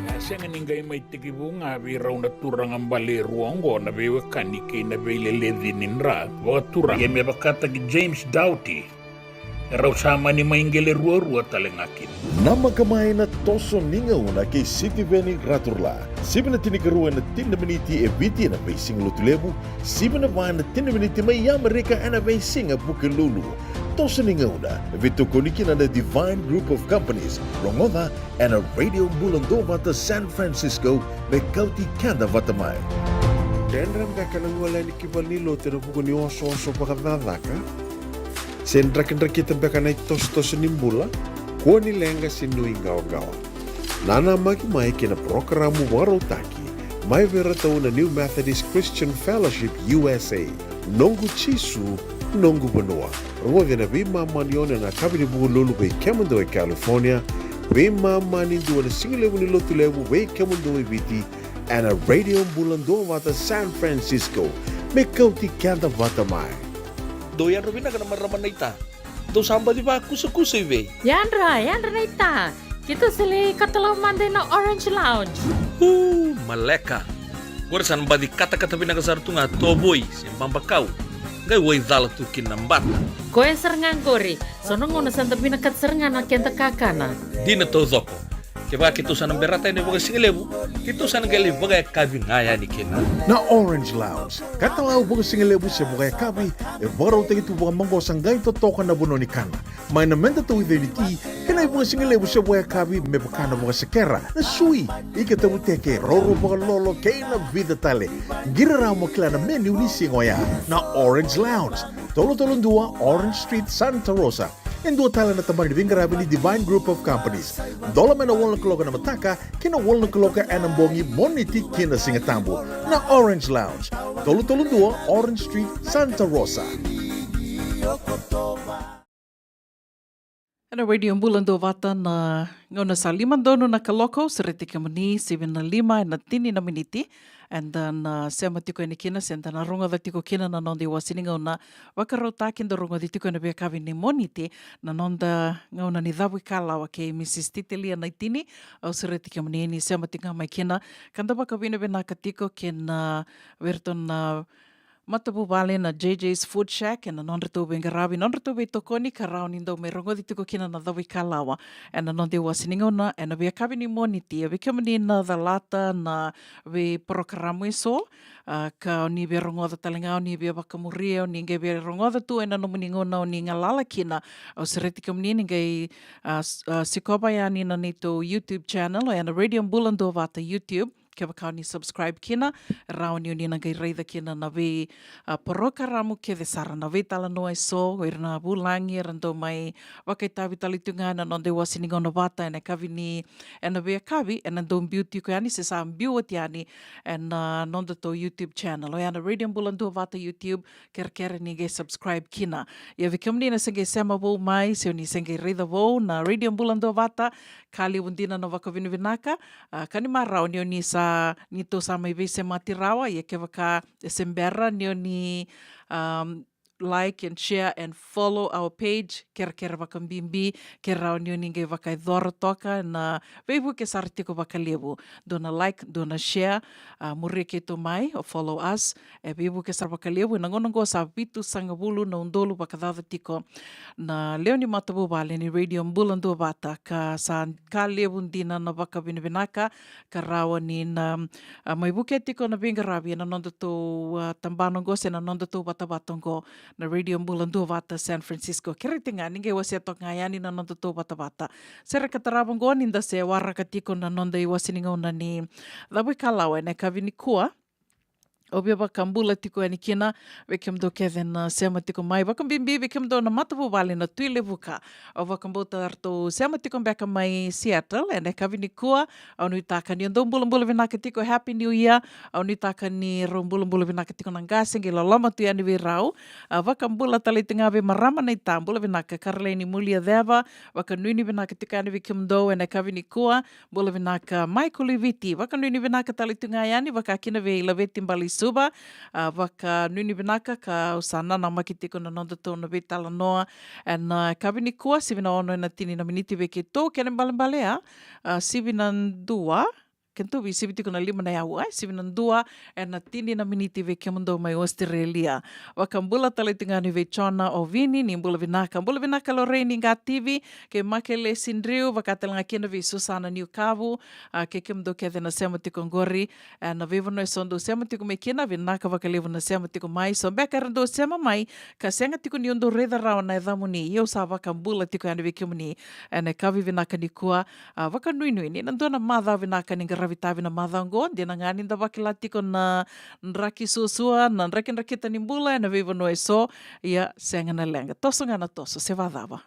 E sega ni qai mai tekivu ga vei rau na turaga bale e rua oqo na veiwekani kei na veileleci ni dra vakaturaga, ia me vakataki James Doughty, e rau sa mani mai qele ruarua tale ga kina. Namaka mai na toso ni gauna kei Sitiveni Raturla. Sivi na tinikarua ena tini na miniti e Viti ena veisiga Lotulevu, sivi na va ena tini na miniti mai Amerika ena veisiga Vukelulu. Toso ni gauna e veitokoni kina na Divine Group of Companies. Rogoca ena Radio Bula Duavata San Francisco, me kauti keda vata mai. Dredre beka na gole yani ki valenilotu ena vuku ni osooso vakacakacaka? Se drakidrakita beka na itosotoso ni bula? Kua ni leqa se nuiqawaqawa. Nanamaki mai ki na parokaramu vakarautaki mai vei iratou na New Methodist Christian Fellowship U S A. Noqu Jisu, noqu vanua. Rogoci ena veimama ni ono ena yakavi ni Vukelulu vei kemudou e California, veimama ni dua na sigalevu ni Lotulevu vei kemudou e Viti, ena Radio Bula Duavata San Francisco, me kauti keda vata mai. Dou yadra vinaka na marama naita. Dou sa baci vakusakusa i vei? Yadra, yadra naita. Keitou sa lai katalau mada ina Orange Lounge. Uu, maleka. Qori sa na baci katakata vinaka sara tu ga tovoi se babakau. Qai waicala tu kina na bata. Koya sara ga qori. So na gauna sa da vinakata sara ga na keda kakana. Dina taucoko. Kevaka keitou sa na berata yani vakasigalevu, keitou sa na qai lai vakayakavi ga yani kina. Na Orange Lounge. Katalau vakasigalevu se vakayakavi, e vakarautaki tu vakamaqosa qai totoka na vanua ni kana. Mai na meda tauica ni ti, kei na ivakasigalevu se vakayakavi me vaka na vakasekera, na sui, ika tavuteke, roro vakalolo, kei na vica tale. Qiri rawa mo kila na menu ni siga oya. Na Orange Lounge, tolu tolu dua Orange Street, Santa Rosa. E dua tale na tabana ni veiqaravi ni Divine Group of Companies. Dola mai na walu na kaloko ena mataka, kei na walu na kaloko ena bogi, Moniti ki na Sigatabu. Na Orange Lounge, tolu tolu dua Orange Street, Santa Rosa. Ena Radio Bula Duavata na gauna sa lima donu na kaloko, au sureti kemuni, sivi na lima ena tini na miniti. Eda na sema tiko yani kina, se da na rogoca tiko kina na noda iwase ni gauna vakarautaki, da rogoci tiko ena veiyakavi ni Moniti, na noda gauna ni cavu ikalawa kei Mrs Titilia Naitini. Au sureti kemuni ni sema tiko ga mai kina, ka da vakavinavinaka tiko kina vei iratou na matavuvale na JJ's Food Shack ena nodratou veiqaravi, nodratou veitokoni ka rawa ni dau mai rogoci tiko kina na cavu ikalawa ena noda iwase ni gauna ena veiyakavi ni Moniti. Ia vei kemuni na calata na veiporokaramu eso, a, ka o ni via rogoca tale ga, o ni via vakamuria, o ni qai via rogoca tu ena nomuni gauna o ni galala kina, au sureti kemuni ni qai, a, s-, a, sikova yani na neitou YouTube channel, oya na Radio Bula Duavata YouTube. kevaka o ni subscribe kina, rawa ni o ni na qai raica kina na vei, a, porokaramu kece sara, na veitalanoa eso, o ira na vulagi era dau mai vakaitavi tale tu ga ena noda iwase ni gauna vata ena yakavi ni, ena veiyakavi, ena dau biu tiko yani, se sa biu oti yani ena, a, nodatou YouTube channel. Oya na Radio Bula Duavata YouTube, kerekere ni qai subscribe kina. Ia vei kemuni na se qai sema vou mai, se o ni se qai raica vou na Radio Bula Duavata, ka levu dina na vakavinavinaka, a, ka ni marau ni o ni sa, ni tou sa mai veisemati rawa, ia kevaka e se bera ni o ni, um, like and share and follow our page, kerekere vakabibi, ke rawa ni o ni qai vakayacora toka na veivuke sara tiko vakalevu. Dua na like, dua na share, a, muria keitou mai, o follow us, e veivuke sara vakalevu, ena gauna oqo sa vitusagavulu na udolu vakacaca tiko na lewe ni matavuvale ni Radio Bula Duavata, ka sa ka levu dina na vakavinavinaka, ka rawa ni na, a, mai vukea tiko na veiqaravi ena nodatou, a, tabana oqo se na nodatou vatavata oqo, na Radio Bula Duavata San Francisco. Kerei tiko ga ni qai wasea toka ga yani na nodatou vatavata. Sereka tarava oqo ni da se waraka tiko na noda iwase ni gauna ni Cavuikalawa ena yakavi nikua. Au via vakabula tiko yani kina vei kemudou kece na sema tiko mai, vakabibi vei kemudou na matavuvale na Tui Levuka. Au vakabauta ratou sema tiko beka mai Seattle ena yakavi nikua. Au nuitaka ni o dou bulabula vinaka tiko, Happy New Year. Au nuitaka ni rau bulabula vinaka tiko na qase qai loloma tu yani vei rau. A, vakabula tale tiko ga vei marama naita, bula vinaka Caroline Muliaceva, vakanuinui vinaka tiko yani vei kemudou ena yakavi nikua. Bula vinaka Michael i Viti, vakanuinui vinaka tale tu ga yani, vaka kina vei Laveti Baleisuva, a, vakanuinui vinaka, ka au sa nanamaki tiko na nodatou na veitalanoa ena, a, yakavi nikua, sivi na ono ena tini na miniti vei keitou, kena ibalebale a, a, sivi na dua, keitou veisivi tiko na lima na yaua, e, sivi na dua ena tini na miniti vei kemudou mai Australia. Vakabula tale tiko ga yani vei Jona Ovini, ni bula vinaka, bula vinaka Lorraine Gativi, kei Makele Sidriu, vaka tale ga kina vei Susana Niukavu, a, kei kemudou kece na sema tiko oqori, e, na veivanua eso dou sema tiko mai kina, vinaka vakalevu na sema tiko mai. So beka era dou sema mai ka sega tiko ni o dou raica rawa na yacamuni, ia au sa vakabula tiko yani vei kemuni ena yakavi vinaka nikua. A, vakanuinui ni na dua na macawa vinaka ni qaravi tavi na macawa oqo, dina ga ni da vakila tiko na draki suasua, na drakidrakita ni bula ena veivanua eso, ia sega na leqa. Toso ga na toso, se vacava.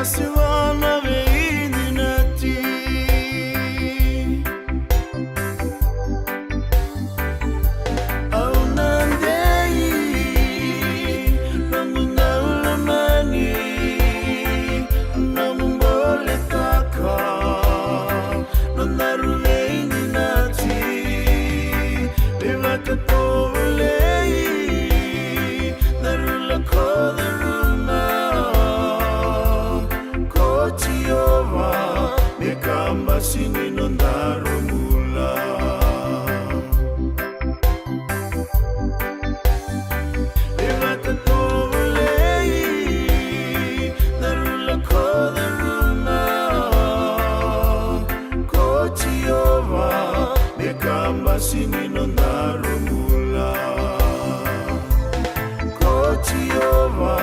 Siwa na veidinati. Au na dei nomu daulomani, nomu boletaka, nodaru veidinati. Veivakatovolei, daru lako curuma ko Jiova, me kabasi ni nodaru bula. Veivakatovolei, daru lako curuma ko Jiova, me kabasi ni nodaru bula. Ko Jiova,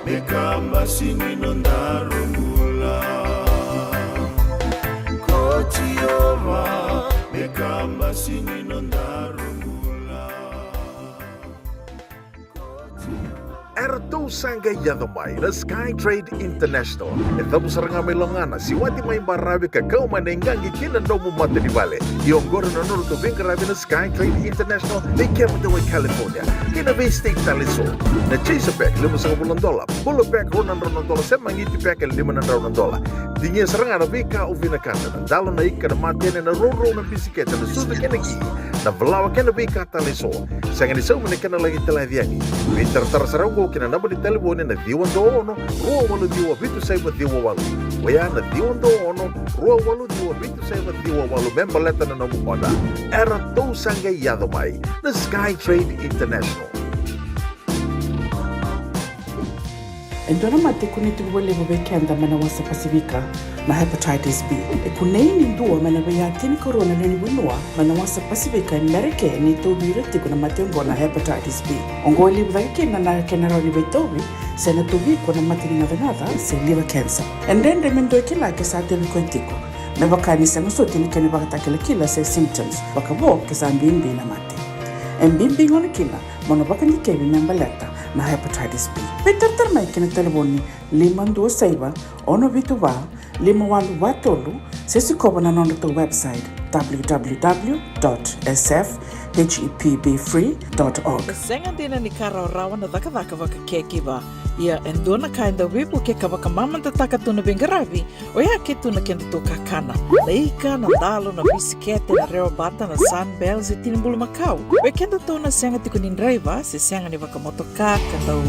me kabasi ni nodaru bula. Ko Jiova, me kabasi ni nodaru bula. Eratou sa qai yaco mai na Sky Trade International. E cavu sara ga mai Lagona, Siwati mai Baravi ka kau mai na iqaqi ki na nomu matanivale. Ia oqori na nodratou veiqaravi na Sky Trade International vei kemudou e California kei na veistate tale eso. Na Chesapeake, limasagavulu na dola. Bula Pack, rua na drau na dola, se Magiti Pack, e lima na drau na dola. Digia sara ga na veika o vinakata, na dalo, na ika, na matene, na rourou, na bisikete, na sucu kei na qi, na valawa kei na veika tale eso. Sega ni saumi na kena laki talaci yani. Veitaratara sara oqo ki na naba ni talevoni na ciwa dua ono, rua walu ciwa, vitu saiva ciwa walu. Oya na ciwa dua ono, rua walu ciwa, vitu saiva ciwa walu, me baleta na nomu oda. Eratou sa qai yaco mai na Sky Trade International. E dua na mate e kunei tiko vakalevu vei keda mai na wasa Pasifika, na hepatitis B. E kunei ni dua mai na veiya tinikarua na lewe ni vanua mai na wasa Pasifika e Merika ni tauvi ira tiko na mate oqo na hepatitis B. Oqo e levu cake kina na kena rawa ni veitauvi, se na tauvi iko na mate ni gacagaca se liver cancer. E dredre me dua e kila ke sa tauvi koya tiko, me vaka ni sega soti na kena ivakatakilakila se symptoms, vakavo ke sa bibi na mate. E bibi gona kina mo na vakadikevi me baleta na hepatitis B. Veitaratara mai ki na talevoni lima dua saiva, ono vitu va, lima walu va tolu, se sikova na nodratou website, w w w dot s f h e p b free dot org. E sega dina ni ka rawarawa na cakacaka vakacaregiver. Ia e dua na ka e dau veivuke ka vakamamadataka tu na veiqaravi, oya ke tu na kedatou kakana, na ika, na dalo, na bisikete, na rewabata, na Sunbell, se tini bulumakau. Vei kedatou na sega tiko ni draiva se sega ni vakamotoka ka dau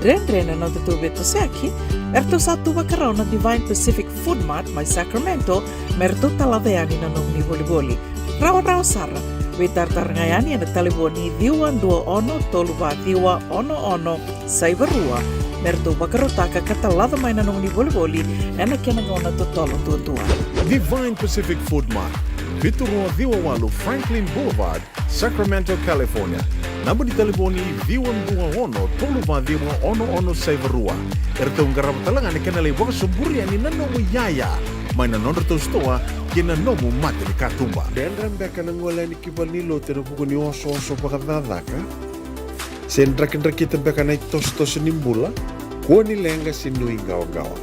dredre na nodatou veitosoyaki, eratou sa tu vakarau na Divine Pacific Food Mart mai Sacramento me ratou talaca yani na nomuni volivoli. Rawarawa sara. Veitaratara ga yani ena talevoni ciwa dua ono, tolu va ciwa, ono ono, saiva rua, me ratou vakarautaka ka talaca mai na nomuni volivoli ena kena gauna totolo duadua. Divine Pacific Food Mart, vitu rua ciwa walu Franklin Boulevard, Sacramento, California. Naba ni talevoni ciwa dua ono, tolu va ciwa, ono ono saiva rua. Eratou qarava tale ga na kena lai vakasoburi yani na nomu iyaya mai na nodratou sitoa ki na nomu mata ni katuba. Dredre beka na gole yani ki valenilotu ena vuku ni osooso vakacakacaka? Se drakidrakita beka na itosotoso ni bula? Kua ni leqa se nuiqawaqawa.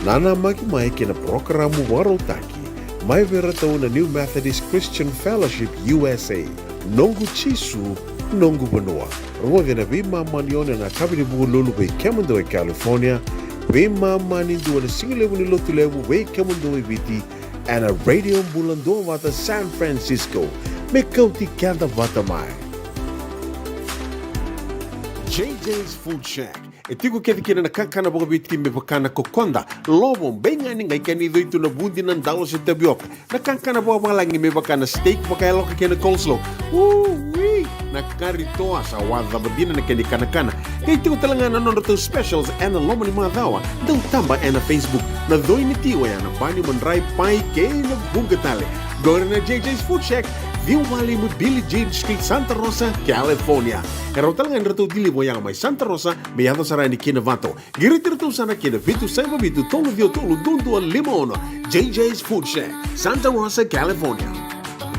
Nanamaki mai ki na parokaramu vakarautaki mai vei iratou na New Methodist Christian Fellowship U S A, Noqu Jisu, Noqu Vanua. Rogoci na veimama ni ono ena yakavi ni Vukelulu vei kemudou e California, veimama ni dua na sigalevu ni Lotulevu vei kemudou e Viti, ena Radio Bula Duavata San Francisco, me kauti keda vata mai. J J's Food Shack. E tiko kece kina na kakana vakaviti me vaka na kokoda, lovo, beigani, qai kena icoi tu na vudi, na dalo se tavioka. Na kakana vakavalagi me vaka na steak vakayaloka kei na coleslaw. Ui! Na kari toa, sa wacava dina na kena ikanakana. Qai tiko tale ga na nodratou specials ena loma ni macawa. Dau taba ena Facebook. Na coi ni ti oya na bani, madrai, pai kei na vuqa tale. Qori na J J's Food Shack, ciwa walu lima Billie Jean Street, Santa Rosa, California. E rawa tale ga ni ratou deliver oya mai Santa Rosa me yaco sara yani ki Novato. Qiriti iratou sara ki na vitu saiva vitu, tolu ciwa tolu, dua dua lima ono. J J's Food Shack, Santa Rosa, California.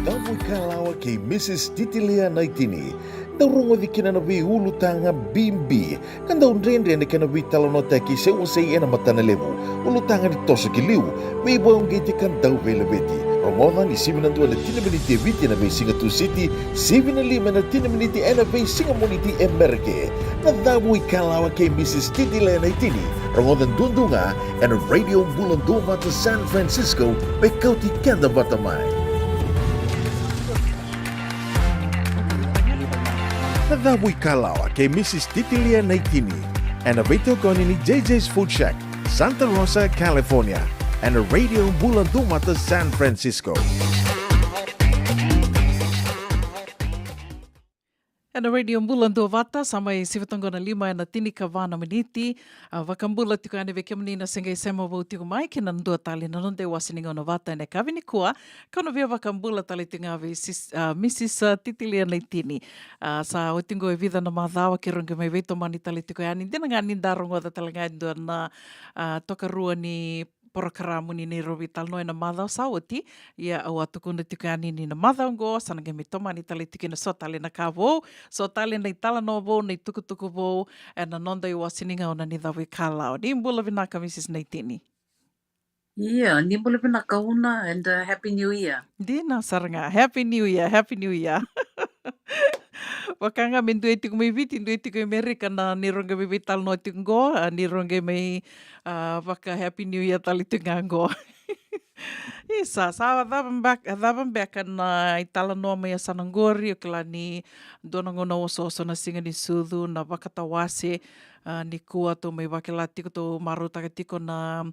Davo i Kalawa kei Missus Titilia Naitini. Dau rogoci kina na veiulutaga bibi ka dau dredre na kena veitalanoataki se wasei ena matana levu. Ulutaga ni toso ki liu, veivakauqeti ka dau veilaveti. Rogoca ni sivi na dua ena tini na miniti e Viti ena veisiga Tusiti, sivi na lima ena tini na miniti ena veisiga Moniti e Merika. Na Cavu i Kalawa kei Mrs Titilia Naitini. Rogoca duadua ga ena Radio Bula Duavata San Francisco, me kauti keda vata mai. Na Cavu i Kalawa kei Mrs Titilia Naitini, ena veitokoni ni J J's Food Shack, Santa Rosa, California, ena Radio Bula Duavata San Francisco. Ena Radio Bula Duavata, sa mai sivi toka na lima ena tinikava na miniti. A, vakabula tiko yani vei kemuni na se qai sema vou tiko mai kina dua tale na noda iwase ni gauna vata ena yakavi nikua. Kau na via vakabula tale tiko ga vei sis-, a, Mrs, a, Titilia Naitini. A, sa oti qo e vica na macawa keirau qai mai veitomani tale tiko yani. Dina ga ni da rogoca tale ga e dua na, a, tokarua ni porokaramu ni neirau veitalanoa ena macawa sa oti. Ia au a tukuna tiko yani ni na macawa oqo sa na qai mai tomani tale tiko ena so tale na ka vou, so tale na italanoa vou, na itukutuku vou ena noda iwase ni gauna ni Cavu i Kalawa. Ni bula vinaka Mrs Naitini. Ia, ni bula vinaka Una and, uh, Happy New Year. Dina sara ga. Happy New Year, Happy New Year. Vaka ga me dua e tiko mai Viti, dua e tiko i Merika na neirau qai mai veitalanoa tiko qo, a, neirau qai mai, a, vaka Happy New Year tale tiko ga qo. Isa, sa cava beka, cava beka na italanoa mai yasana qori, o kila ni dua na gauna osooso na siga ni sucu, na vakatawase, a, nikua tou mai vakila tiko, tou marautaka tiko na,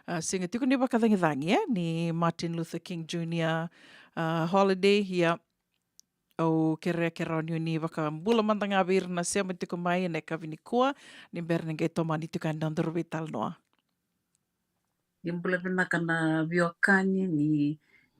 a, siga tiko ni vakacagicagi, e, ni Martin Luther King Junior, a, holiday, ia, au kerea ke rawa ni o ni vakabula mada ga vei ira na sema tiko mai ena yakavi nikua, ni bera ni qai tomani tiko yani na nodaru veitalanoa. Ni bula vinaka na veiwekani, ni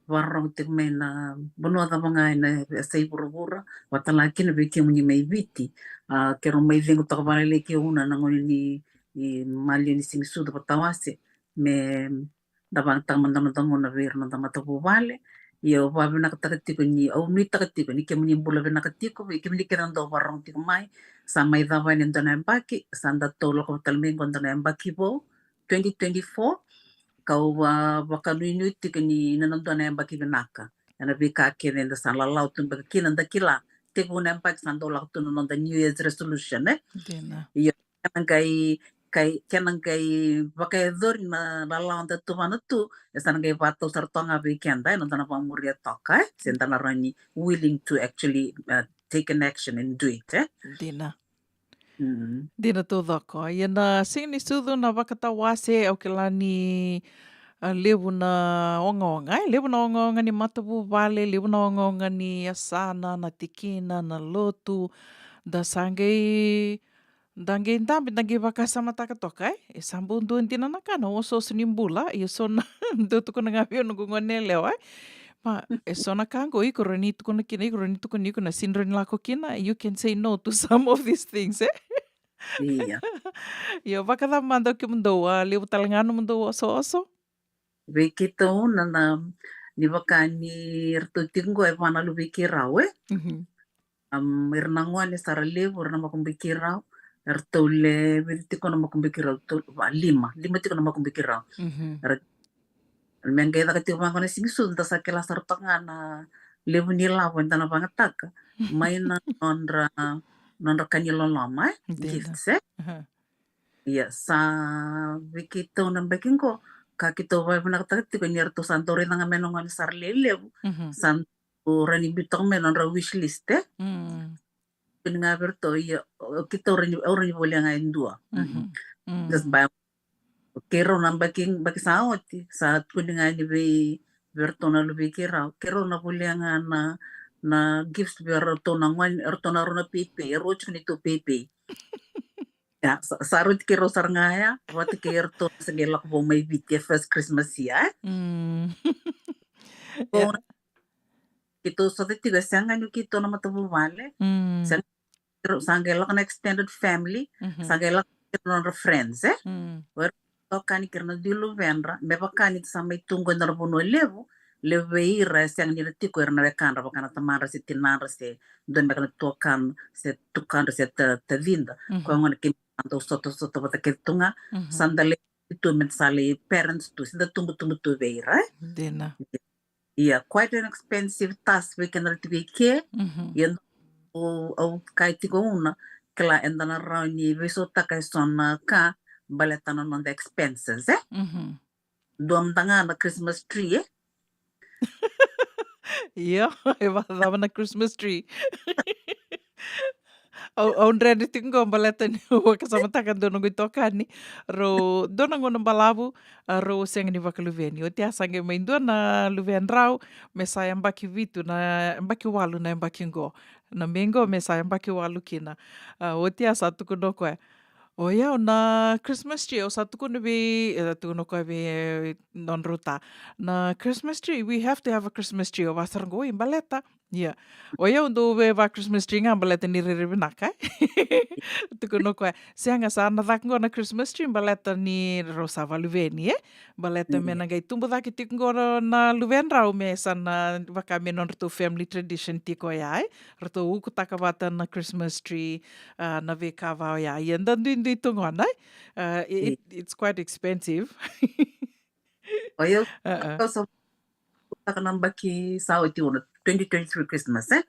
vakarorogo tiko mai na vanua cava ga ena yasai vuravura, vakatalega kina vei kemuni mai Viti. A, keirau mai cegu toka vakalailai kei Una na gauna ni, ni maliwa ni siga ni sucu vakatawase, me da vakayagataka mada na noda gauna vei ira na noda matavuvale. Ia au vakavinavinakataka tiko ni, au nuitaka tiko ni kemuni bula vinaka tiko, vei kemuni kece na dau vakarorogo tiko mai. Sa mai cava yani e dua na yabaki, sa da tou lako tale mai qo dua na yabaki vou, twenty twenty-four. Kau va-, vakanuinui tiko ni na, na dua na yabaki vinaka ena veika kece eda sa lalawa tu beka kina, da kila tekivu na yabaki sa dau lako tu na noda New Year's resolution, e? Dina. Io, kena qai, qai, kena qai vakayacori na lalawa da tuvana tu, e sa na qai vakatau sara toka ga vei keda, e, na noda na vakamuria toka, e, se da na rawa ni willing to actually, uh, take an action and do it, e? Dina. Mm. Dina taucoko. Ia na siga ni sucu, na vakatawase, au kila ni, a, levu na ogaoga, e, levu na ogaoga ni matavuvale, levu na ogaoga ni yasana, na tikina, na lotu, da sa qai, da qai dabe, da qai vakasamataka toka, e? E sa bau dua dina na ka na osooso ni bula, ia so na dau tukuna ga vei au noqu gone yalewa, e? Ma, e so na ka qo, iko rawa ni tukuna kina, iko rawa ni tukuna, iko na sega ni rawa ni lako kina, you can say no to some of these things, e? Ia. Ia, vakacava mada o kemudou, a, levu tale ga nomudou osooso? Vei keitou na, na, ni vaka ni ratou tiko qo e va na luvei keirau, e? Mhm. Am, ira na gone sa ra levu, ira na makubui keirau, eratou le vica tiko na makubui keirau, tolu, va, lima, lima tiko na makubui keirau. Mhm. Era, me qai caka tiko vaqo na siga ni sucu, da sa kila sara toka ga na levu ni lavo eda na vakayagataka mai na nodra, nodra ka ni loloma, e? Dina. Gifts, e? Aha. Ia, sa vei keitou na yabaki qo, ka keitou vakavinavinakataka tiko ni ratou sa dau raica ga mai na gone sa ra lelevu, mhm, sa dau rawa ni biu toka mai na nodra wish list, e? Mm. Tukuni ga vei ratou, ia, o, keitou rawa ni, au rawa ni volia ga e dua. Mhm. Mm. Just by, keirau na yabaki, yabaki sa oti, sa tukuni ga yani vei, vei ratou na luvei keirau, keirau na volia ga na, na gifts vei ratou na gone, ratou na rua na peipei, e rua tiko neitou peipei. Ia, sa, sa rauti keirau sara ga ya, vata kei iratou sa qai lako vou mai Viti, e first Christmas ya, e? Mm. Ia. Keitou sota tiko, e sega ni keitou na matavuvale, mm, sega, sa qai lako na extended family, mhm, sa qai lako na nodra friends, e? Mm. O ira na itokani kei ira na dui luvedra, me vaka ni da sa mai tu qo ena vanua levu, levu vei ira e sega ni ra tiko ira na wekadra, vaka na tamadra se tinadra se dua beka na tuakana se tukadra se ta, tacida. Ko ya gona kina dau sotasota vata kece tu ga. Sa da lai tu me da sa lai parents tu, se da tubutubu tu vei ira, e? Dina. Ia, quite an expensive task vei keda na tiko i ke. Ia au, au kaya tiko, au na kila eda na rawa ni veisautaka e so na ka baleta na noda expenses, e? Dua mada ga na Christmas tree, e? Io, e vakacava na Christmas tree? Au, au dredre tiko qo baleta niu vakasamataka dua noqu itokani. Rau, dua na gauna balavu, a, rau sega ni vakaluveni. Oti ya sa qai mai dua na luvedrau, me sa yabaki vitu na, yabaki walu na yabaki qo. Na me qo me sa yabaki walu kina. A, oti ya sa tukuna o koya, o yau na Christmas tree, au sa tukuna vei, e, tukuna o koya vei, e, nodrau ta. Na Christmas tree, we have to have a Christmas tree. Au vakasara qo, oi, baleta. Ia. O yau dau via va Christmas tree ga baleta ni rairai vinaka, e? Tukuna o koya, sega, sa na caka qo na Christmas tree baleta ni rau sa vakaluveni, e? Baleta me na qai tubu cake tiko qo na, na luvedrau me sa na vaka me nodratou family tradition tiko ya, e? Ratou ukutaka vata na Christmas tree, a, na veika va oya. Ia da duidui tu gona, e? A, it, it's quite expensive. O yau, au sa taka na yabaki sa oti, au na twenty twenty-three Christmas, e?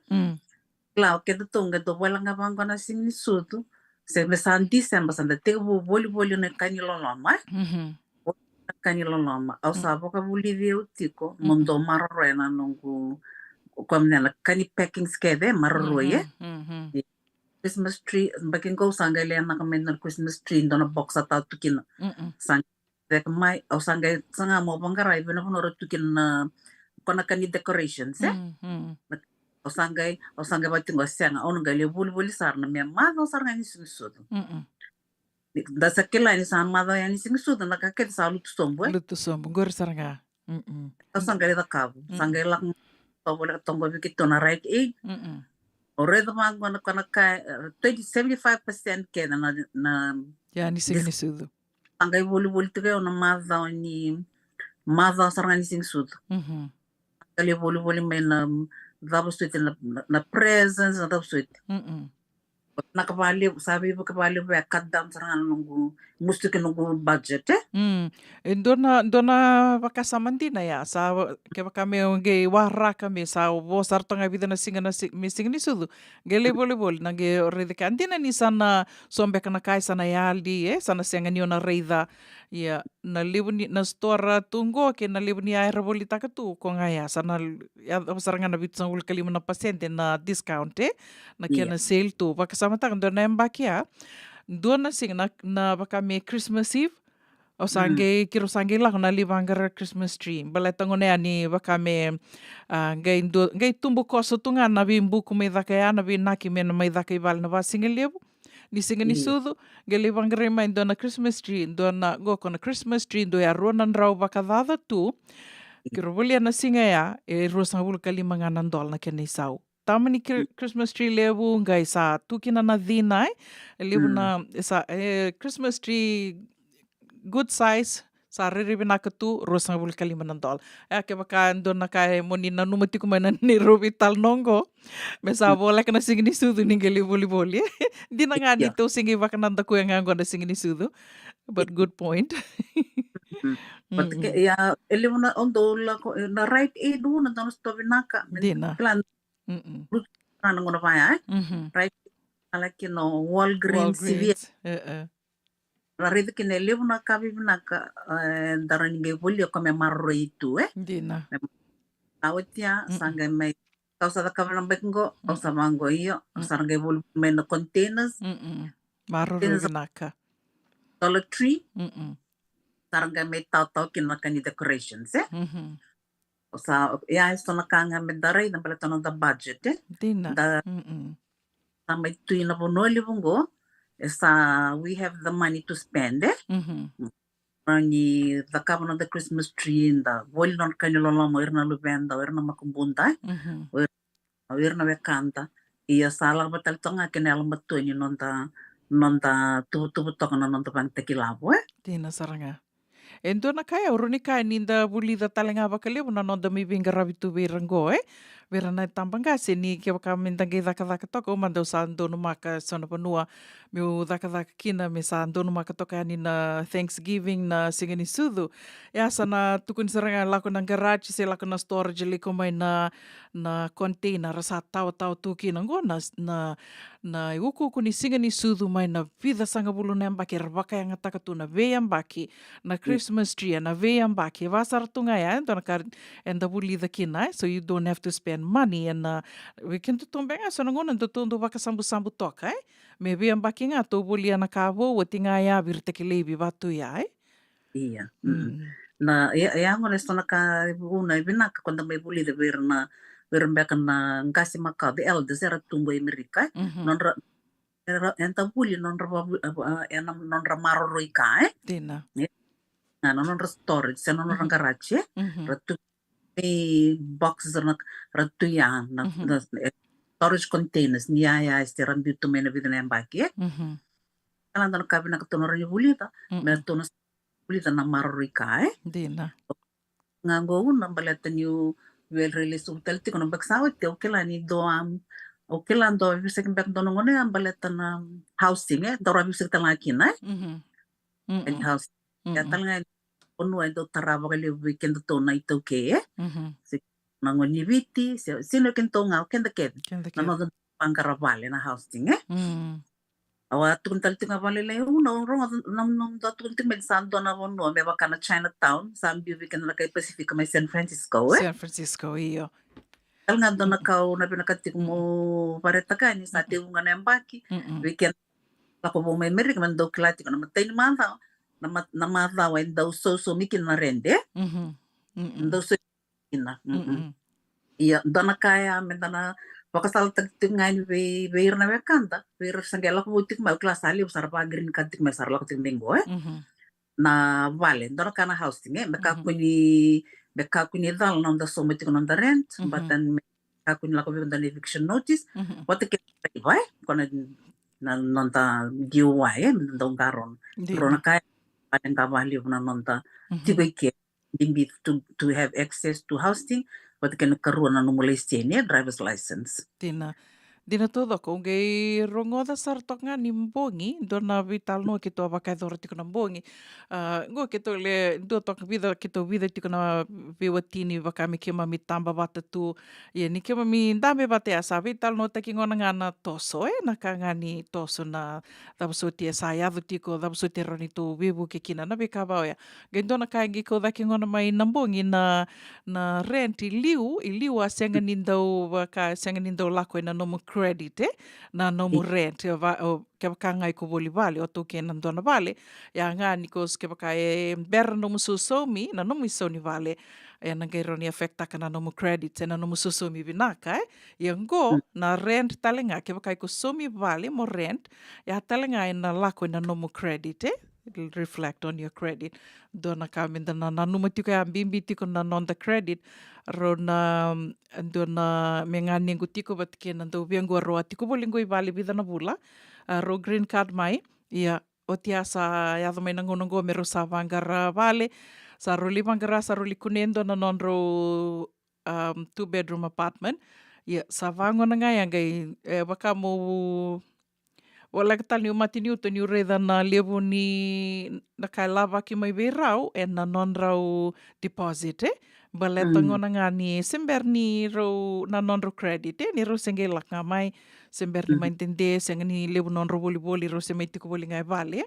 Kila, o kedatou qai dau voleka ga vaqo na siga ni sucu. Se me sa December, sa da tekivu volivoli na ka ni loloma, e? Na ka ni loloma. Au sa vakavulici au tiko mo dau maroroya na noqu, ko me na ka ni packings kece, maroroi, e? Christmas tree, yabaki qo au sa qai lai naka mai na Christmas tree, dua na box sa tau tu kina. Sa qai caka mai, au sa qai saga mo vaqara e vei na vanua ra tu kina na, ko na ka ni decorations, e? Au sa qai, au sa qai vati qo, sega, au na qai lai volivoli sara na me macawa sara ga ni siga ni sucu. Da sa kila ni sa macawa ya ni siga ni sucu, na ka kece sa lutu sobu, e? Lutu sobu, qori sara ga. Au sa qai lai cakava, sa qai lako, au voleka toka vei keitou na Rite Aid. Au raica vaqo na, ko na ka, e, thirty, seventy-five percent kece na, na, ya ni siga ni sucu. Sa qai volivoli tiko au na macawa ni, macawa sara ga ni siga ni sucu. Sa qai lai volivoli mai na cava soti na, na, na presents, na cava soti. Na ka vakalevu, sa veivuke vakalevu, e cut down sara ga na noqu, musuki noqu budget, e? E dua na, dua na vakasama dina ya, sa, kevaka me qai waraka me sa vo sara toka ga e vica na siga na si-, me siga ni sucu, qai lai volivoli, na qai raica ka dina ni sa na so beka na ka e sa na yali, e, sa na sega ni o na raica. Ia, na levu ni, na sitoa tu qo kei na levu ni ya era volitaka tu, ko ga ya, sa na yacova sara ga na vitusagavulu ka lima na pasede na discount, e? Na kena sale tu. Vakasamataka dua na yabaki ya, dua na siga na, na vaka me Christmas Eve, au sa qai, keirau sa qai lako na lai vaqara Christmas tree. Baleta gona ya ni vaka me, a, qai dua, qai tubu koso tu ga na veibuku mai cake ya, na veinaki me na mai cake i vale na vasigalevu. Ni siga ni sucu, qai lai vaqarai mai dua na Christmas tree, dua na, qo ko na Christmas tree, dua ya rua na drau vakacaca tu. Keirau volia na siga ya, e ruasagavulu ka lima ga na dola na kena isau. Tama ni Chri-, Christmas tree levu, qai sa tu kina na cina, e? E levu na, e sa, e, Christmas tree good size, sa rairai vinaka tu, ruasagavulu ka lima na dola. E, kevaka dua na ka e mo ni nanuma tiko mai na neirau veitalanoa qo, me sa voleka na siga ni sucu ni qai lai volivoli. Dina ga ni tou se qai vakanadakuya ga qo na siga ni sucu. But good point. But ke, ia, e levu na, au dau lako, e, na Rite Aid, na dau na sitoa vinaka. Dina. Plan. Lutu na gauna vaya, e? Rite Aid, lako kina Walgreens, C V S. Walgreens, e, e. Na raica kina e levu na ka vivinaka, e, da rawa ni qai volia ko me maroroi tu, e? Dina. Me, a oti ya, sa qai mai, kau sa cakava na baki qo, au sa vaqo, io, au sa ra qai voli mai na containers. Maroroi vinaka. Dollar Tree. Sa ra qai mai tautau kina na ka ni decorations, e? Sa, ia, e so na ka ga me da raica baleta na noda budget, e? Dina. Da, sa mai tu i na vanua levu qo, e sa, we have the money to spend, e? Ni cakava noda Christmas tree, da voli nona ka ni loloma, o ira na luveda, o ira na makubuda, e? O ira, o ira na wekada. Ia sa lako vata tale toka ga kei na yalomatua ni noda, noda tuvatuva toka na noda vakatakila, e? Dina sara ga. E dua na ka e, au rawa ni kaya ni da vulica tale ga vakalevu na noda mai veiqaravi tu vei ira qo, e. Vei ira na tabaqase ni kevaka me da qai cakacaka toka, au mada au sa donumaka so na vanua meu cakacaka kina, me sa donumaka toka yani na Thanksgiving, na Siga ni Sucu. Ia sa na tukuni sara ga lako na garage se lako na storage, liko mai na, na container, ra sa tawatawa tu kina qo na, na, na ukuuku ni Siga ni Sucu mai na vica sagavulu na yabaki, era vakayagataka tu na veiyabaki, na Christmas tree, na veiyabaki, e va sara tu ga ya, e dua na ka eda vulica kina, e. So you don't have to spend money, ena, vei kedatou beka ga so na gauna datou dau vakasabusabu toka, e. Me veiyabaki ga tou volia na ka vou, oti ga ya, viritaki laivi va tu ya, e. Ia. Mm. Na, ia, ia gona e so na ka vuna e vinaka ko da mai vulica vei ira na, vei ira beka na qase makawa, the elders, era tu qo i Amerika, e. Mhm. Nodra, era, eda vuli nodra va-, a, a, ena nodra maroroi ka, e. Dina. E. Na, na nodra storage, se na nodra Mhm. garage, e. Mhm. Ra tu me boxes ra, ra tu ya na, Mhm. na, e, storage containers, ni ya, ya, se ra biu tu mai na vica na yabaki, e. Mhm. Kala dua na ka vinaka tou na rawa ni vulica, Mm-mm. me tou na vulica na maroroi ka, e. Dina. Ga qo au na baleta niu vei rai lesu tale tiko na baki sa oti, au kila ni dua, um, au kila dua veisaki beka dua na gauna ya baleta na housing, e, dau ra veisaki tale ga kina, e. Mhm. Tiny Mm-mm. house. Ia Mm-mm. tale ga e vanua e dau tara vakalevu vei kedatou na iTaukei, e. Mhm. Se na gone ni Viti, se, se na kedatou ga, o keda kece. Keda Na kece. noda vaqara vale na housing, e. Mm. Au a tukuna tale tiko ga vakalailai, au na rogoca na, na, na, da tukuna tiko me sa dua na vanua me vaka na Chinatown, sa biu vei keda na kai Pasifika mai San Francisco, e. San Francisco, io. Tale ga dua na Mm-mm. ka au na vinakata tiko Mm-mm. mo varetaka ni sa Mm-mm. tevuga na yabaki, Mm-mm. vei keda lako vou mai Amerika, me dau kila tiko na matai ni macawa, na ma-, na macawa e dau sausaumi kina na rent, e? Mhm. Mm-mm. Dau sau kina. Mm-mm. Mm-mm. Ia, dua na ka ya me da na vakasalataki tiko ga yani vei, vei ira na wekada, vei ira sa qai lako vou tiko mai, au kila sa levu sara va green card tiko mai, sara lako tiko mai qo, e? Mhm. Na vale, dua na ka na housing, e? Me Mhm. kakua ni, me kakua ni cala na noda sauma tiko na noda rent, Mhm. but then me kakua ni lako vei keda na eviction notice, Mhm. vata kei na raiva, e? Ko na, na noda D U I, e? Me da dau qarauna. Dina. Rau na ka ya, vale ga vakalevu na noda Mhm. tiko i ke, bibi to, to have access to housing, vata kei na karua na nomu laiseni, e? Driver's license. Dina. Dina taucoko, au qai rogoca sara toka ga ni bogi, dua na veitalanoa keitou a vakayacora tiko na bogi. A, qo keitou le, dua toka vica, keitou vica tiko na veiwatini vaka me keimami taba vata tu. Ia ni keimami dabe vata ya sa veitalanoataki gona ga na toso, e, na ka ga ni toso, na cava soti e sa yaco tiko, cava soti e rawa ni tou veivuke kina, na veika va oya. Qai dua na ka e qai kau cake gona mai na bogi na, na rent i liu, i liu a sega ni dau vaka, sega ni dau lako ena nomu credit, e? Na nomu I- rent, e va, o, kevaka ga iko voli vale, o tou kei na dua na vale, ia ga ni ko s-, kevaka e bera nomu sausaumi, na nomu isau ni vale, ena qai rawa ni affectaka na nomu credit, ena nomu sausaumi vinaka, e? Ia qo, Mm. na rent tale ga, kevaka iko saumi vale mo rent, ia tale ga ena lako ena nomu credit, e? It'll reflect on your credit. Dua na ka me da na nanuma tiko ya, bibi tiko na noda credit. Rau na, mm, dua na me ganequ tiko vata kei na dau vequ rau a tiko voli qo i vale vica na vula. A, rau green card mai. Ia, oti a sa yaco mai na gauna qo me rau sa vaqara vale. Sa rau li vaqara, sa rau li kunea e dua na nodrau, um, two bedroom apartment. Ia, sa vagona ga ya qai, e, vaka mo voleka tale niu mataniuta niu raica na levu ni na ka e lavaki mai vei rau ena nodrau deposit, e? Baleta Mm. gona ga ni se bera ni rau na nodrau credit, e? Ni rau se qai lako ga mai, se bera ni Mm. mai dede, sega ni levu nodrau volivoli, rau se mai tiko voli ga e vale.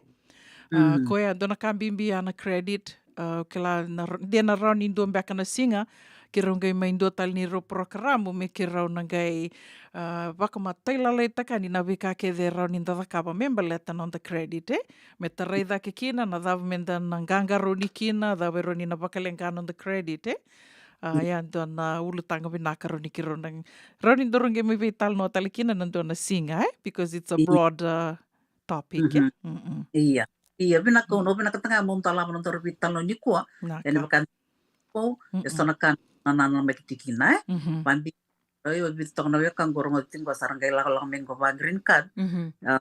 A, Mm. koya dua na ka bibi ya na credit, a, kila na r-, de na rawa ni dua beka na siga, keirau qai mai dua tale ni rau porokaramu me keirau na qai, a, vakamatai lalaitaka ni na veika kece e rawa ni da cakava me baleta na noda credit, e? Me tarai cake kina na cava me da na qaqarauni kina, cava e rawa ni na vakaleqa na noda credit, e? A, Mm. ya dua na ulutaga vinaka rawa ni keirau na, rawa ni daru qai mai veitalanoa tale kina na dua na siga, e? Because it's a Mm. broad, a, topic, e? Mhm. Mm-mm. Ia. Ia, vinaka, Mm. au vinakata ga mo dolava na nodaru veitalanoa nikua. Vinaka. Ena vaka, o, e Mm-mm. so na ka na, na, na mai kiti kina, e? Mhm. Vabi, o, io, vica toka na weka qo rogoca tiko qo sa ra qai lakolako mai qo va green card. Mhm. A,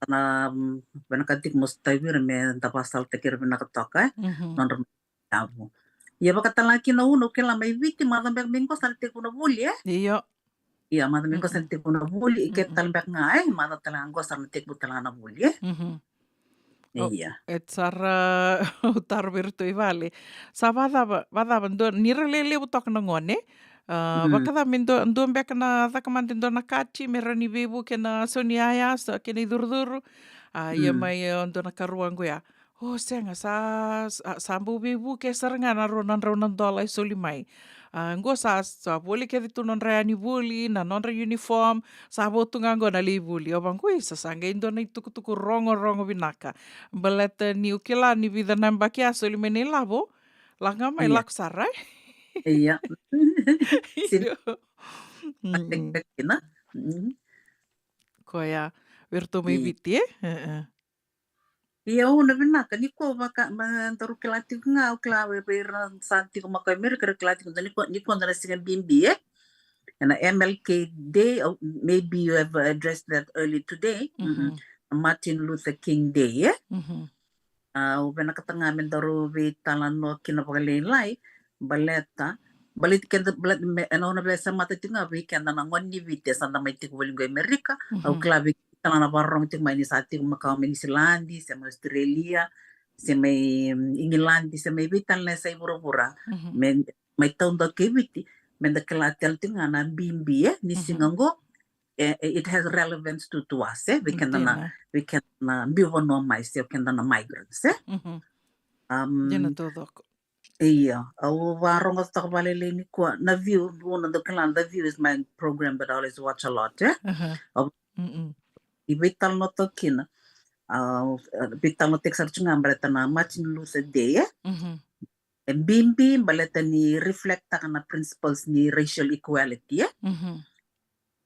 na, mm, vinaka tiko mo sotavi ira me da vakasalataki ira vinaka toka, e? Mhm. Nodra Avo. Ia vakatala kina Una, au kila mai Viti maca beka mai qo sa na tekivu na vuli, e? Io. Ia maca mai qo sa na tekivu na vuli, i ke tale beka ga, e, maca tale ga qo sa na tekivu tale ga na vuli, e? Mhm. Ia. E sara, au taro vei iratou i vale. Sa vacava, vacava dua, ni ra lelevu toka na gone. A, vakacava me dua, dua beka na caka mada e dua na kati me rawa ni veivuke na sau ni yaya, sa kena icurucuru. A, ia mai, e, dua na karua qo ya. O, sega, sa, sa, sa bau veivuke sara ga na rua na drau na dola e soli mai. A, qo sa, sa voli kece tu nodra yanivuli, na nodra uniform, sa vo tu ga qo na lai vuli. Au vaqo, isa, sa qai dua na itukutuku rogorogo vinaka. Baleta niu kila ni vica na yabaki a soli mai na ilavo, lako ga mai, lako sara, e? Ia. Io. Koya, vei iratou mai Viti, e? Ia, Una, vinaka, nikua vaka, me daru kila tiko ga, au kila vei ira sa tiko mai ko Amerika, era kila tiko, nikua, nikua da na siga bibi, e? Ena M L K Day, oh, maybe you have addressed that early today. Martin Luther King Day, e? A, au vinakata ga me daru veitalanoa kina vakalailai, baleta, baleti keda, baleta me, ena, au na veisamata tiko ga vei keda na gone ni Viti sa da mai tiko voli qo i Amerika. Au kila vei keda na vakarorogo tiko mai ni sa tiko makawa mai Niusiladi, se mai Australia, se mai, mm, Igiladi, se mai vei tale na yasa i vuravura. Me, mai taudaku kei Viti, me da kila tale tiko ga na bibi, e, ni siga qo, e, e, it has relevance to, to us, e, vei keda na, vei keda na biu vanua mai, se o keda na migrants, e. Dina taucoko. Ia, au vakarogotaka vakalailai nikua na View, Una, dou kila na View is my program that I always watch a lot, e. Au, i veitalanoataka kina, a, veitalanoataki sara tiko ga baleta na Martin Luther Day, e. E bibi baleta ni reflectaka na principles ni racial equality, e.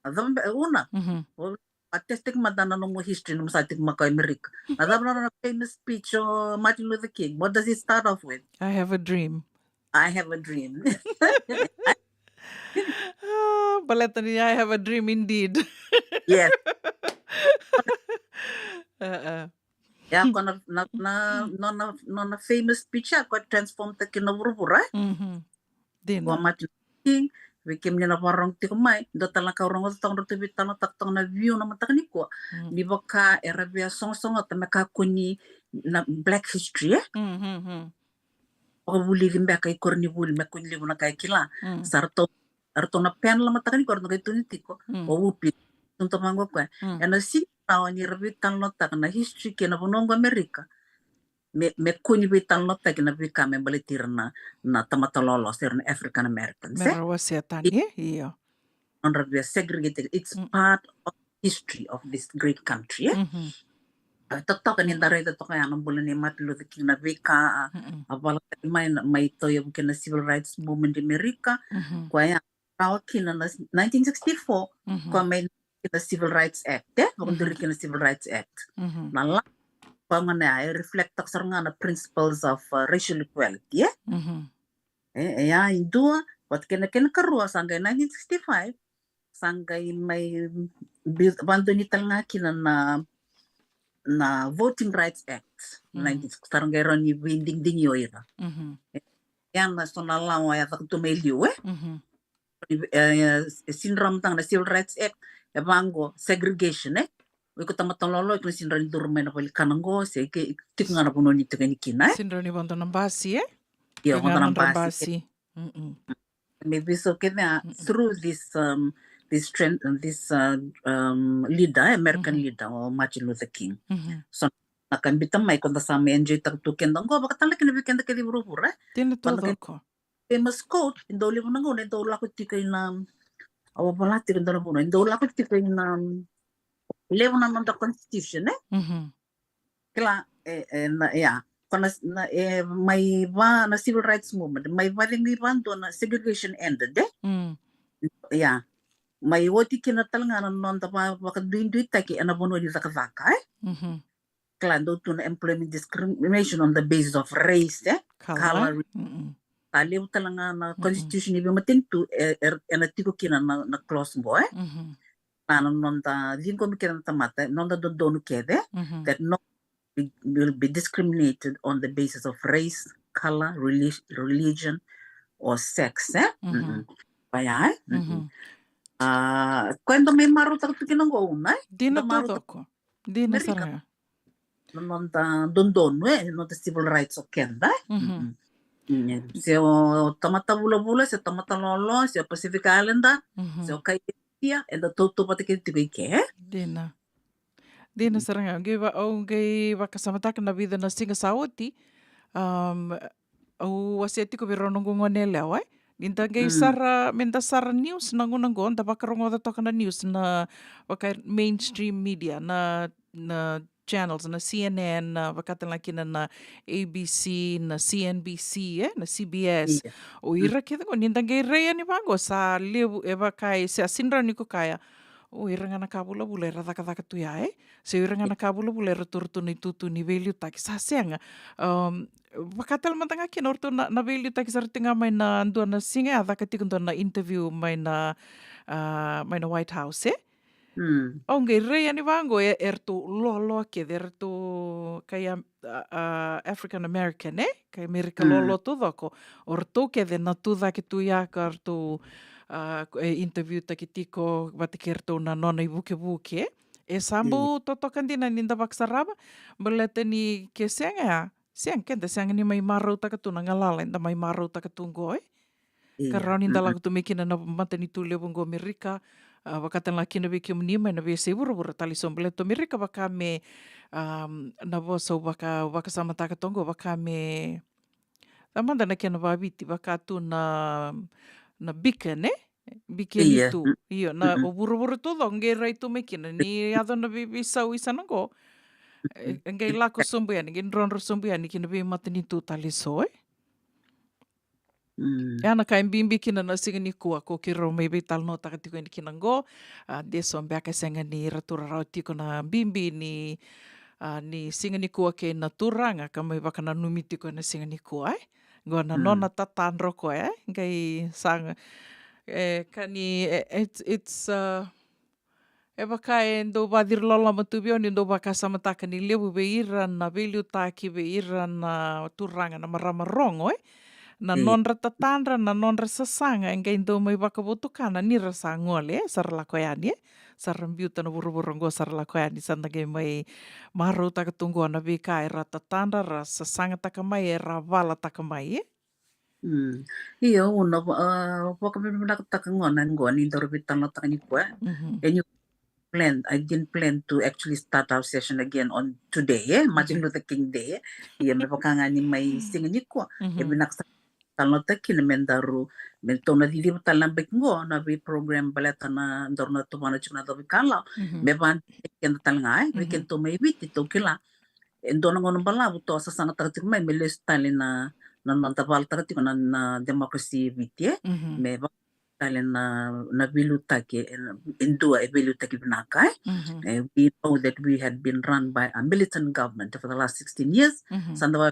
A cava beka, Una, o, a test tiko mada na nomu history, nomu sa tiko makawa i Amerika. Na cava na nona famous speech o Martin Luther King? What does it start off with? I have a dream. I have a dream. A, baleta ni I have a dream indeed. Yes. Ia, ko na, na, na, nona, nona famous speech ya, ko transform-taki na vuravura, e? Dina. Ko Martin Luther King, vei kemuni na vakarorogo tiko mai, dua tale na ka au rogoca toka, ratou veitalanoataka toka na View na mataka nikua. Ni vaka era via sogosogoca me kakua ni na Black history, e? Vakavulici beka i koronivuli me kua ni levu na ka e kila. Sa ratou, ratou na panel mataka nikua, ratou qai tukuna tiko o Whoopi, tukuna toka vaqo o koya. Ena sega ni rawa ni ra veitalanoataka na history kei na vanua qo Amerika me, me kua ni veitalanoataki na veika me baleti ira na, na tamata loaloa se ira na African Americans, e? Me ra wasea tani, io. Nodra via segregated, it's part of history of this great country, e? E totoka ni da raica toka ya na bula nei Martin Luther King, na veika a, a valataki mai, na, mai tauyavu kina na civil rights movement i Amerika. Koya rawa kina na nineteen sixty-four, koya mai kina Civil Rights Act, e? Vakaduri kina Civil Rights Act. Na law, koya gona ya e reflect-taka sara ga na principles of, uh, racial equality, e? E, e ya e dua, vata kei na kena ikarua, sa qai nineteen sixty-five, sa qai mai bi-, vakadonui tale ga kina na, na Voting Rights Act, nineteen sixty, sa ra qai rawa ni veidigidigi o ira. E, ya na so na lawa e caka tu mai liu, e? E, e sega ni rawa mada ga na Civil Rights Act, e vaqo segregation, e? O iko tamata loaloa, iko na sega ni rawa ni curu mai na vale ni kana qo, se ke tiko ga na vanua ni tiko yani kina, e? Sega ni rawa ni vodo na basi, e? Io, vodo na basi. Me veiso kece, a, through this, um, this trend, this, uh, um, leader, American leader, o Martin Luther King. So na ka biuta mai, ko da sa mai enjoy-taka tu keda qo, vaka tale kina vei keda kece i vuravura, e? Dina taucoko. Famous quote, e dau levu na gauna e dau lako tiko ina, au a vola tiko e dua na vanua, e dau lako tiko ina, levu na noda constitution, e? Kila, e, e, na, ia, ko na, na, e, mai va na civil rights movement, mai vacegu i vadua na segregation ended, e? Ia, mai oti kina tale ga na noda va, vakaduiduitaki ena vanua ni cakacaka, e? Kila, dau tu na employment discrimination on the basis of race, e? Color. Sa levu tale ga na constitution ni veimatanitu, e, e, ena tiko kina na, na clause qo, e? Na, na noda ciqomi kece na tamata, noda dodonu kece, that no, we will be discriminated on the basis of race, color, reli- religion, or sex, e? Mhm. Mm-mm. Koya, e? Mm-mm. Mhm. A, koya eda mai marautaka tu kina qo, Una, e? Dina. Da marau taucoko. Dina Amerika. Sara ga. Na noda dodonu, e, noda civil rights o keda, e? Mhm. Mm-mm. Mm, e. Se o tamata vulavula, se o tamata lolo, se o Pacific Islander, mhm, se o kai India, eda tautauvata kece tiko i ke, e? Dina. Dina. Mm. Sara ga, au qai va-, au qai vakasamataka na vica na siga sa oti. Am, au wasea tiko vei rau noqu gone yalewa, e? Ni da qai, mm, sara, me da sara news na gauna qo, da vakarogoca toka na news na vaka mainstream media, na, na channels, na C N N, na vaka tale ga kina na A B C, na C N B C, e? Na C B S. Io. O ira kece qo, ni da qai rai yani vaqo, sa levu, e vaka e se a sega ni rawa ni ko kaya o ira ga na ka vulavula era cakacaka tu ya, e? Se o ira ga na ka vulavula era taura tu na itutu ni veiliutaki, sa sega. Am, vaka tale mada ga kina o ratou na, na veiliutaki sa ra tiko ga mai na dua na siga, e a caka tiko dua na interview mai na, a, mai na White House, e? Mm. Au qai rai yani vaqo, e, eratou lolo kece, eratou kai, a, a, African American, e? Kai Amerika, mm, lolo taucoko. O ratou kece na tucake tu ya ka ratou, a, e interview taki tiko vata kei ratou na nona ivukevuke. E sa, mm, bau totoka dina ni da vakasarava, baleta ni ke sega ya, sega, keda sega ni mai marautaka tu na galala eda mai marautaka tu qo, e? Io. Ka rawa ni da, mm-mm, lako tu mai kina na matanitu levu qo Amerika, a, vaka tale ga kina vei kemuni mai na veiyasai vuravura tale so, baleta o Amerika vaka me, am, na vosa au vaka, vakasamataka toka qo, vaka me, sa mada na kena vaviti, vaka tu na, na beacon, e? Beacon. Io. Tu. Mm. Io, na, mm-mm, o vuravura taucoko qai rai tu mai kina ni yaco na vei, veisau i sana qo. E, mm-mm, e qai lako sobu yani, qai drodro sobu yani ki na veimatanitu tale so, e? Mm. Ya na ka e bibi kina na siga nikua, ko keirau mai veitalanoataka tiko yani kina qo. A, de so beka e sega ni ratou rawa tiko na bibi ni, a, ni siga nikua kei na turaga ka mai vakananumi tiko ena siga nikua, e? Qo na, mm, nona tatadra o koya, e? Qai saga, e, ka ni, e, it's, it's, a, e vaka e dau vaciri loloma tu vei au ni dau vakasamataka ni levu vei ira na veiliutaki, vei ira na turaga, na marama rogo, e? Na, io, nodra tatadra, na nodra sasaga, e qai dau mai vakavotukana ni ra sa gole, e? Sa ra lako yani, e? Sa ra biuta na vuravura qo, sa ra lako yani, sa da qai mai marautaka tu qo na veika era tatadra, ra sasagataka mai, era valataka mai, e? Mm. Io, Una, va-, a, vakavinavinakataka gona qo ni daru veitalanoataka nikua. Mhm. And you plan, I didn't plan to actually start our session again on today, e? Martin, mhm, Luther King Day, e? Ia me vaka ga ni mai, mm, siga nikua, e, mhm, vinaka sara talanoataki kina me daru, me tou na ciciva tale na baki qo na vei program baleta na daru na tuvana tiko na covi kalawa. Mhm. Me vaka keda tale ga, e? Vei, mhm, kedatou mai Viti, tou kila e dua na gauna balavu tou a sasagataka tiko mai me lesu tale na, na noda valataka tiko na, na democracy e Viti, e? Mhm. Me vaka tale na, na veiliutaki, e, e dua e veiliutaki vinaka, e? Mhm. E, we know that we had been run by a militant government for the last sixteen years. Mhm. Sa da va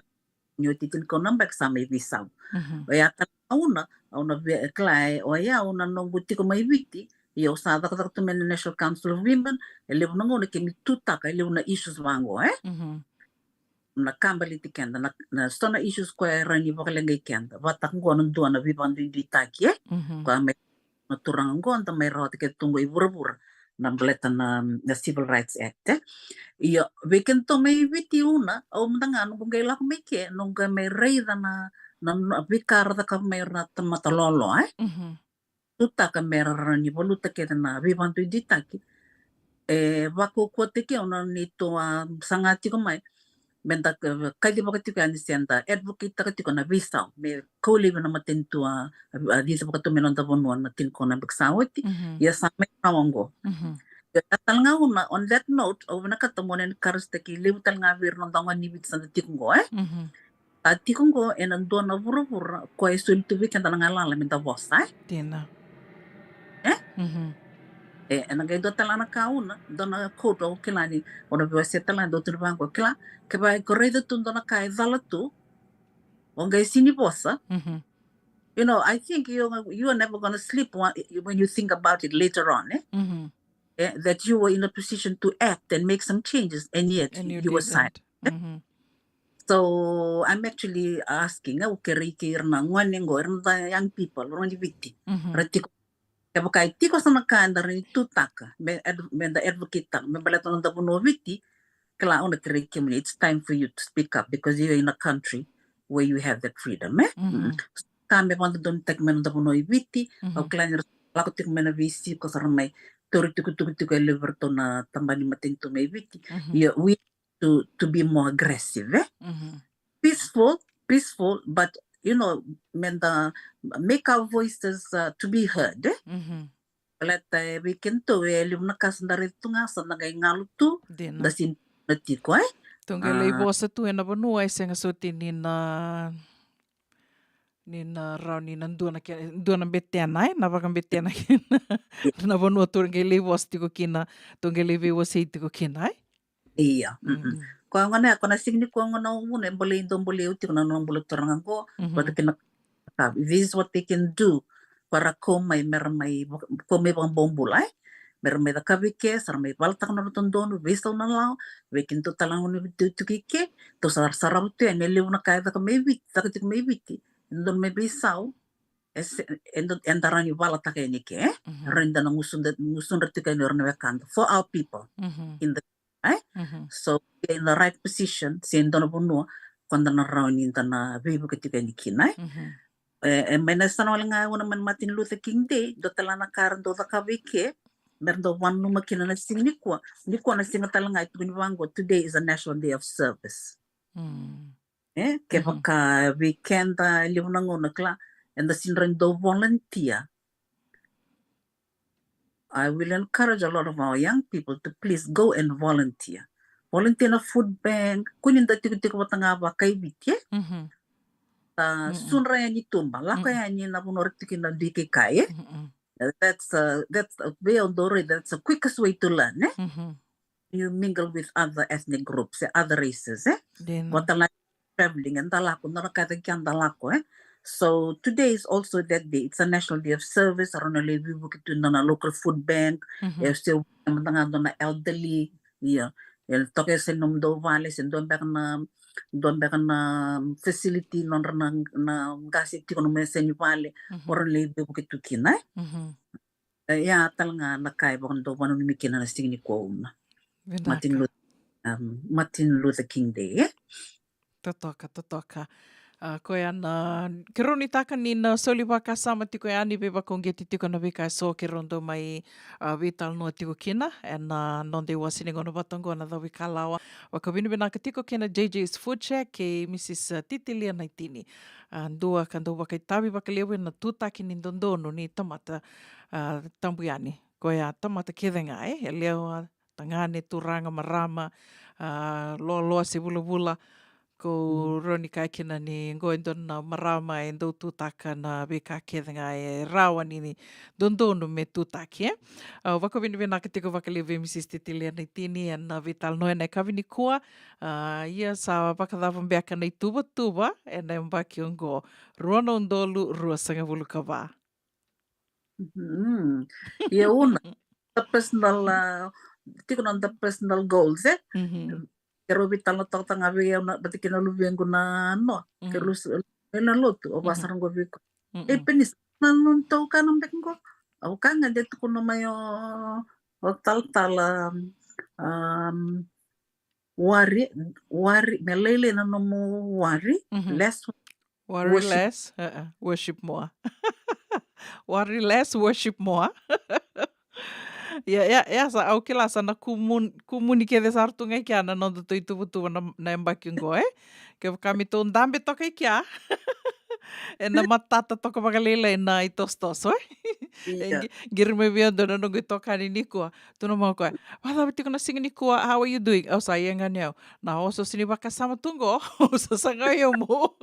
ni oti tinikau na baki sa mai veisau. Mhm. Oya tale ga, Una, au na via, e, kila, e, oya au na noqu tiko mai Viti, ia au sa cakacaka tu mai na National Council of Women, e levu na gauna keimami tutaka e levu na issues vaqo, e? Mhm. Na ka baleti keda, na, na so na issues koya e rawa ni vakaleqai keda, vata qo na dua na veivakaduiduitaki, e? Mhm. Koya mai na turaga qo, da mai rawata kece tu qo i vuravura, na baleta na, na Civil Rights Act, e? Ia, vei kedatou mai Viti, Una, au mada ga noqu qai lako mai ke, noqu qai mai raica na, na, na veika ra cakava mai ira na tamata lolo, e? Mhm. Tutaka me ra rawa ni valuta kece na veivakaduiduitaki. E vakaukauataki au na neitou a saga tiko mai me da ka-, kacivaka tiko yani se da advocate-taka tiko na veisau me kau laivi na matanitu a, a, a cicivaka tu mai noda vanua na tinikau na baki sa oti. Mhm. Ia sa mai rawa oqo. Mhm. Ia tale ga, Una, on that note, au vinakata mo na encourage-taki levu tale ga vei ira na noda gone ni Viti sa da tiko oqo, e? Mhm. Sa tiko oqo ena dua na vuravura koya e soli tu vei keda na galala me da vosa, e? Dina. E? Mhm. E, ena qai dua tale na ka, Una, dua na quote au kila ni au na veiwasea tale ga, dua tu na vaqo, kila, kevaka ko raica tu dua na ka e cala tu, o qai sega ni vosa. Mhm. You know, I think you, you are never gonna sleep when, when you think about it later on, e? Mhm. E, that you were in a position to act and make some changes, and yet, and you, you were silent. Didn't. Mhm. So I'm actually asking, eh, au kerei kei ira na gone qo, ira na young people, ira ni Viti. Mhm. Ra tiko, kevaka e tiko sa na ka eda rawa ni tutaka me ad-, me da advocate-taka me baleta na noda vanua o Viti, kila, au na kerei kemuni, it's time for you to speak up because you're in a country where you have that freedom, eh? Mhm. Mm. Ka me vakadodonutaki mai na noda vanua i Viti, mhm, au kila ni ra lako tiko mai na veisiko, sa ra mai tauri tukutuku tiko e levu vei ratou na tabana ni matanitu mai Viti. Mhm. Ia, we to, to be more aggressive, eh? Mhm. Peaceful, peaceful, but, you know, me da make our voices, uh, to be heard, eh? Mhm. Baleta e vei kedatou e levu na ka sa da raica tu ga, sa da qai galu tu, dina, da sega ni tiko, eh? Tou qai lai, ah, vosa tu ena vanua e sega soti ni na, ni na rawa ni na dua na ke-, dua na betena, eh? Na vakabetena kina. Ia. Na vanua tou qai lai vosa tiko kina, tou qai lai veiwasei tiko kina, eh? Ia, mm-mm. Mm. Koya gona, ko na siga nikua gona au vuna e bolei, dau bolei au tiko na nona bula turaga qo, mhm, vata kei na ka, this is what they can do. Para kau mai, mera mai vaka-, kau mai vakabobula, eh? Mera mai cakava i ke, sa ra mai valataka na nodratou donu, veisau na lawa, vei kedatou tale ga na veitukituki i ke, tou sa sarava tu yani e levu na ka e caka mai Viti, caka tiko mai Viti. E donu mai veisau, e se-, e do-, eda rawa ni valataka yani i ke, eh? Mhm. Rawa ni da na gusudra, gusudra tiko yani o ira na wekada. For our people. Mhm. In the, eh? Mhm. So, in the right position, se dua na vanua, ko da na rawa ni da na veivuke tiko yani kina, eh? Mhm. E, e mai na yasana wale ga e una mai na Martin Luther King Day, dua tale na ka era dau cakava i ke, mera dau vananuma kina na siga nikua. Nikua na siga tale ga e tukuni vaqo, today is a National Day of Service. Mm. Eh, mhm, kevaka vei keda e levu na gauna kila, eda sega ni rawa ni dau volunteer. I will encourage a lot of our young people to please go and volunteer. Volunteer na food bank, kua ni da tikotiko vata ga vaka i Viti, eh? Mhm. Ah, mm-mm, sudra yani tuba, lako, mm-mm, yani na vanua ra tiko kina dui keikai, eh? Mm-mm. Uh, that's, uh, that's, uh, vei au dau raica, that's the quickest way to learn, eh? Mhm. You mingle with other ethnic groups, eh, other races, eh? Dina. Vata na traveling, eda lako, na ka e caka kina da lako, eh? So today is also that day. It's a National Day of Service. Rawa ni lai veivuke tu na, na local food bank. Mhm. E se mada ga dua na elderly, ia, e toka e yasa ni nomudou vale, se dua beka na, dua beka na facility nodra na, na qase tiko nomu yasa ni vale, mhm, o rawa ni lai veivuke tu kina, eh? Mhm. E, ia tale ga na ka e vaka dau vananumi kina na siga nikua, una. Vinaka. Martin Luther, um, Martin Luther King Day, eh? Totoka, totoka. A, koya na, keirau nuitaka ni na soli vakasama tiko yani, veivakauqeti tiko na veika eso keirau dau mai, a, veitalanoa tiko kina ena noda iwase ni gauna vata oqo na Cauveikalawa. Vakavinavinaka tiko kei na J J's Food Shack kei Mrs Titilia Naitini. A, dua ka dau vakaitavi vakalevu ena tutaki ni dodonu ni tamata, a, tabu yani. Koya tamata kece ga, e, yalewa, tagane, turaga, marama, a, loaloa se vulavula. Ko, mm, rawa ni kaya kina ni qo e dua na marama e dau tutaka na veika kece ga e rawa ni, ni dodonu me tutaki, e. A, vakavinavinaka tiko vakalevu vei Mrs Titilia Naitini ena veitalanoa ena yakavi nikua. A, ia sa vakacava beka na ituvatuva ena yabaki oqo, rua na udolu ruasagavulu ka va? Mhm. Ia, una, the personal, uh, tiko na the personal goals, e? Mhm. Keirau veitalanoataka ga vei au na, vata kei na luvequ na noa. Mhm. Keirau s-, na lotu, au, mhm, vakasara qo vei koya. Mhm. E, Penisi, na nomu tau ka na beka qo. Au kaya ga de tukuna mai o, o talatala, um, worry, worry, me lailai na nomu worry, mhm, less worry, worship. Less, uh-uh, worship more. Worry less, worship more. Ia, ia, ia sa, au kila sa na kumun-, kumuni kece sara tu ga i kea na nodatou ituvatuva na, na yabaki oqo, e? Kevaka me tou dabe toka i kea, ena matata toka vakalailai na itosotoso, e? Ia. E qi-, qiri mai vei au dua na noqu itokani nikua. Tukuna mai o koya, "Vakacava tiko na siga nikua, how are you doing?" Au sa ia ga ni au, na osooso ni vakasama tu qo, au sa saga i au mo.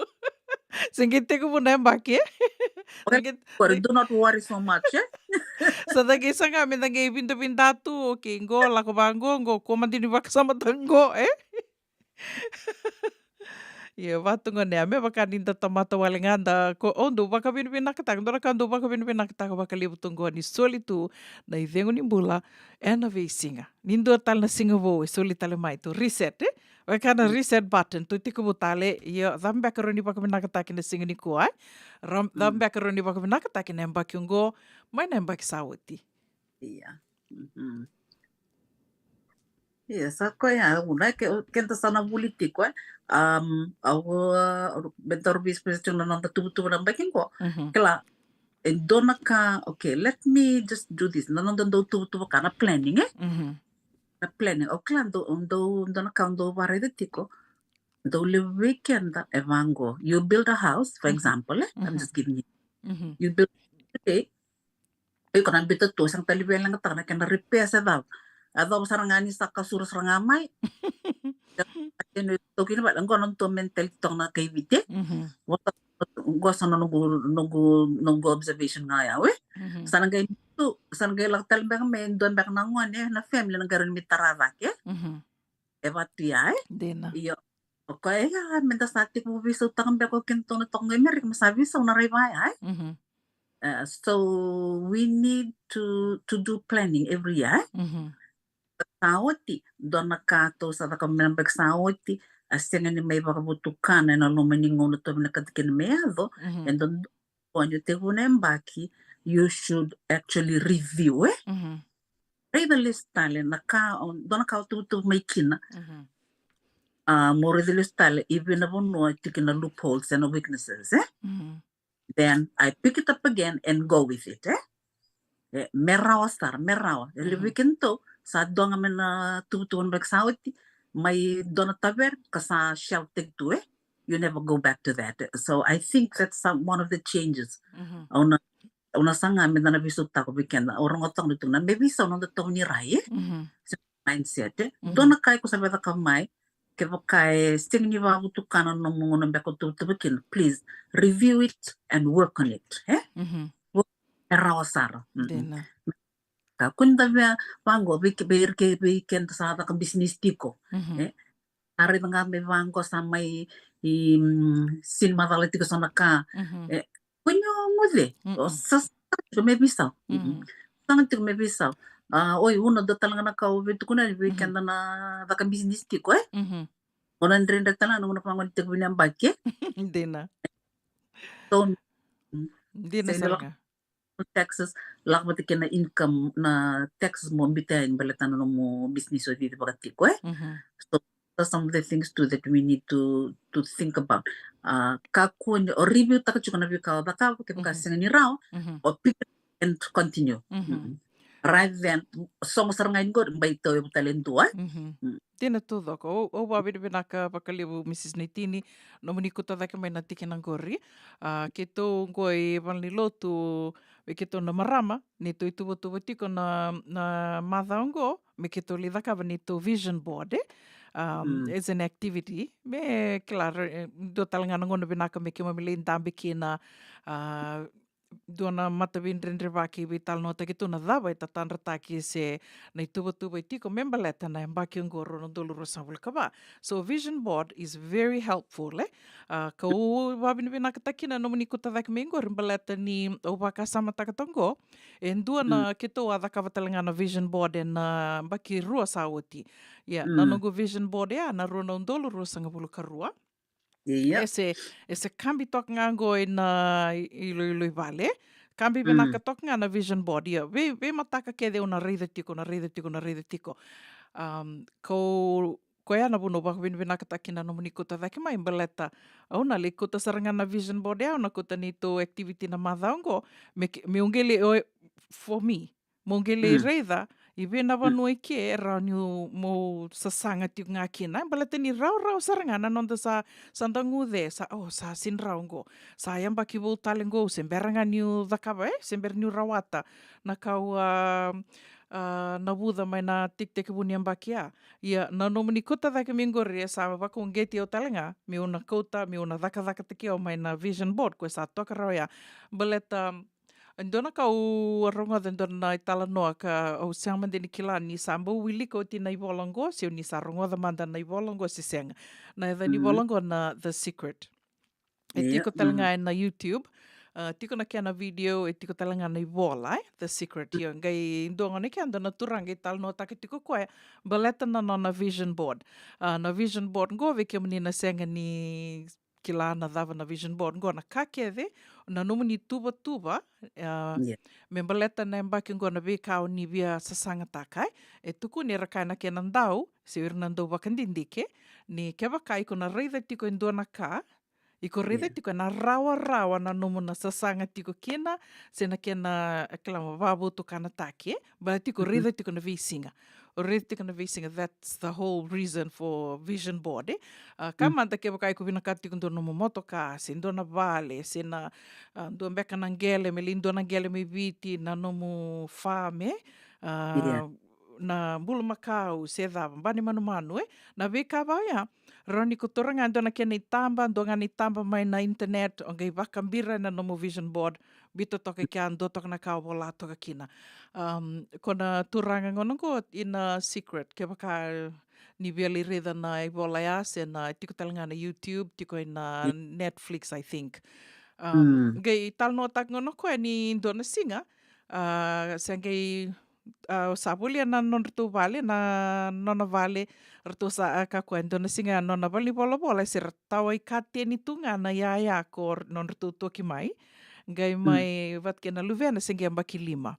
Se qai tekivu na yabaki, e? Sa qai, do not worry so much, e? Sa da qai saga me da qai vidavida tu, okay, qo, lako vaqo, qo, kua mada ni vakasamataka qo, e? Ia, vatu gone, a me vaka ni da tamata wale ga da ko, o dou vakavinavinakataka, dou na ka dou vakavinavinakataka vakalevu tu qo ni soli tu na icegu ni bula ena veisiga. Ni dua tale na siga vou e soli tale mai tu, reset, e? Vaka na reset button, tu tiko vou tale, ia, cava beka rawa ni vakavinakataki na siga nikua, e? Ra-, cava beka rawa ni vakavinakataki na yabaki oqo, mai na yabaki sa oti. Ia. Mhm. Ia, sa koya, au na ke, keda sa na vuli tiko, e. Um, au, uh, me daru vis pesa tiko na noda tuvatuva na baki qo. Mhm. Kila, e dua na ka, okay, let me just do this. Na noda dau tuvatuva ka na planning, e? Mhm. Na planning. O kila, dau, dau, dua na ka dau varaica tiko. Dau levu vei keda, e vaqo. You build a house, for example, e? I'm just giving you. Mhm. You build today, iko na bita tu, sa qai tale vei leqataka na kena repair se cava. A cava sara ga ni sa kasura sara ga mai. Eno toki ni vale, qo na tou mentality toka na kai Viti. Mhm. Qo sa, qo sa na noqu, noqu, noqu observation ga ya, e. Mhm. Sa na qai tu, sa na qai lako tale beka mai, dua beka na gone, na family na qai rawa ni mai tara cake. Mhm. E vatu ya, e? Dina. Io. O koya ya, me da sa tiko veisautaka beka o keda tou na toka qo i Merika, me sa veisau na raiva ya, e? Mhm. Uh, so we need to, to do planning every year, e? Mhm. Sa oti, dua na ka tou sa caka mai na baki sa oti, a sega ni mai vakavotukana ena loma ni gauna tou vinakata kina me yaco, mhm, e dodonu ni o tekivu na yabaki, you should actually review, e? Mhm. Raica lesu tale na ka, o, dua na ka o tuvatuva mai kina. Mhm. A, mo raica lesu tale i vei na vanua e tiko na loopholes and weaknesses, e? Mhm. Then I pick it up again and go with it, e? E, me rawa sara, me rawa. E levu, mhm, vei kedatou, sa dua ga mai na tuvatuva na baki sa oti, mai dua na tavera, ka sa shell take tu, e? You never go back to that. So I think that's some, one of the changes. Mhm. Au na, au na saga me da na veisautaka vei keda. Au rogoca tiko na tuna me veisau na noda tau ni rai, e? Mhm. Se mindset, e? Mhm. Dua na ka iko sa via cakava mai, kevaka e sega ni vakavotukana na nomu gauna beka o tuvatuva kina, please review it and work on it, e? Mhm. Work, e rawa sara. Mm-mm. Dina. Ka kua ni da via vaqo, vei ke, vei ke, vei keda sa caka business tiko. Mhm. E? A raica ga me vaqo sa mai i, mm, sini macala tiko so na ka. Mhm. E, kua ni o guce. O, mm-mm, sa, sa tiko me veisau. Mm-mm. Mm. Sa tiko me veisau. A, oi, una dua tale ga na ka au via tukuna vei, mhm, keda na caka business tiko, e? Mhm. O na dredre tale ga na gauna vaqo ni tekivu ni yabaki, e? Dina. So, mm, dina sara ga. Taxes, lako vata kei na income, na taxes mo biuta yani baleta na nomu business o cicivaka tiko, e? Mhm. So, those are some of the things too that we need to, to think about. A, kakua ni o review taka tiko na veika o cakava, kevaka, mhm, sega ni rawa, mhm, o pick it and continue. Mhm. Mm. Rather than sogo sara ga i qori, bai tauyavu tale e dua, e? Mhm. Mm. Dina taucoko. Au, au vakavinavinaka vakalevu, Mrs Naitini, nomuni kauta cake mai na tikina qori. A, keitou qo i valenilotu, vei keitou na marama, neitou ituvatuva tiko na, na macawa qo, me keitou lai cakava neitou vision board, e? Um, mm, as an activity. Me kila, e, dua tale ga na gauna vinaka me keimami lai dabe kina, a, dua na mataveidredrevaki, veitalanoataki tu na cava e tatadrataki se na ituvatuva e tiko me baleta na yabaki oqo rua na udolu ruasagavulu ka va. So vision board is very helpful, e? A, kau vakavinavinakataka kina na nomuni kauta cake mai qori baleta ni au vakasamataka toka qo, e dua na, mm, keitou a cakava tale ga na vision board ena, a, yabaki rua sa oti. Ia, na, mm, noqu vision board ya na rua na udolu ruasagavulu ka rua. Ia. E se, e se kabi toka ga qo ena i, iloilo i vale. Kabi, mm, vinaka toka ga na vision board. Ia, vei, veimataka kece au na raica tiko, na raica tiko, na raica tiko. Um, kau, koya na vanua au vakavinavinakataka kina na nomuni kauta cake mai baleta au na lai kauta sara ga na vision board ya, au na kauta neitou activity na macawa qo, me ke, meu qai lai, o, for me. Meu qai lai, mm, raica i vei na, mm, vanua i ke e rawa niu, meu sasaga tiko ga kina, e? Baleta ni rawarawa sara ga na noda sa, sa da guce, sa, o, sa sini rawa qo. Sa yabaki vou tale qo, se bera ga niu cakava, e? Se bera niu rawata na ka au a, a, navuca mai na tekitekivu ni yabaki ya. Ia, na nomuni kauta cake mai qori e sa vakauqeti au tale ga meu na kauta, meu na cakacakataki au mai na vision board, koya sa toka rawa ya. Baleta, E dua na ka au a rogoca e dua na italanoa ka au sega mada ni kila ni sa bau wilika oti na ivola oqo, se ni sa rogoca mada na ivola oqo se sega. Na yaca ni ivola oqo na The Secret. E tiko tale ga ena YouTube. A, tiko na kena video, e tiko tale ga na ivola, e? The Secret. Io, qai dua gona kea dua na turaga qai talanoataka tiko koya baleta na nona vision board. A, na vision board qo, vei kemuni na sega ni kila na cava na vision board qo, na ka kece na nomuni tuvatuva, a, me baleta na yabaki qo, na veika o ni via sasagataka, e? E tukuni era kaya na kena dau, se o ira na dau vakadidike, ni kevaka iko na raica tiko e dua na ka, iko raica tiko ena rawarawa na nomu na sasaga tiko kina, se na kena, e, kila, vakavotukanataki, e? Baleta iko raica tiko na veisiga. O raica tiko na veisiga, that's the whole reason for vision board, e? A, ka mada kevaka iko vinakata tiko dua nomu motoka, se dua na vale, se na, a, dua beka na qele, me lai dua na qele mai Viti, na nomu farm, e? A, na bulumakau, se cava, ba ni manumanu, e? Na veika vaya, rawa ni ko taura ga dua na kena itaba, dua ga na itaba mai na internet, o qai vakabira ena nomu vision board, biuta toka i kea, dua toka na ka o vola toka kina. Am, ko na turaga gona qo ena Secret, kevaka ni via lai raica na ivola ya, se na tiko tale ga na YouTube, tiko ena Netflix, I think. Am, qai talanoataka gona o koya ni dua na siga, a, se qai a, sa volia na nodratou vale, na nona vale, ratou sa, a, ka koya, dua na siga ya nona vale ni volavola, se ra tawai kateni tu ga na yaya ko nodratou toki mai. Qai mai vata kei na luvena se qai yabaki lima.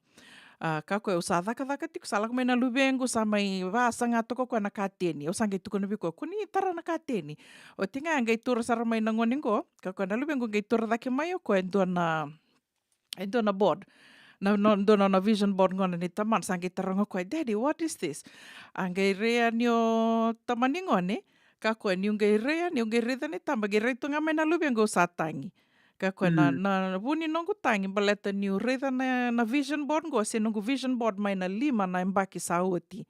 A, ka koya, au sa cakacaka tiko, sa lako mai na luvequ, sa mai vasaga toka o koya na kateni. Au sa qai tukuna vei koya, ko ni tara na kateni. Oti ga qai tura sara mai na gone qo, ka koya na luvequ qai tura cake mai o koya e dua na e dua na board. Na, na, dua na, na vision board gona ni tamana, sa qai taroga o koya, "Daddy, what is this?" A qai rai yani o tamani gone, ka koya, niu qai rai yani, niu qai raica na itaba, qai rai tu ga mai na luvequ, au sa tagi. Ka koya, na, na vu ni noqu tagi baleta niu raica na, na vision board qo, se noqu vision board mai na lima na yabaki sa oti.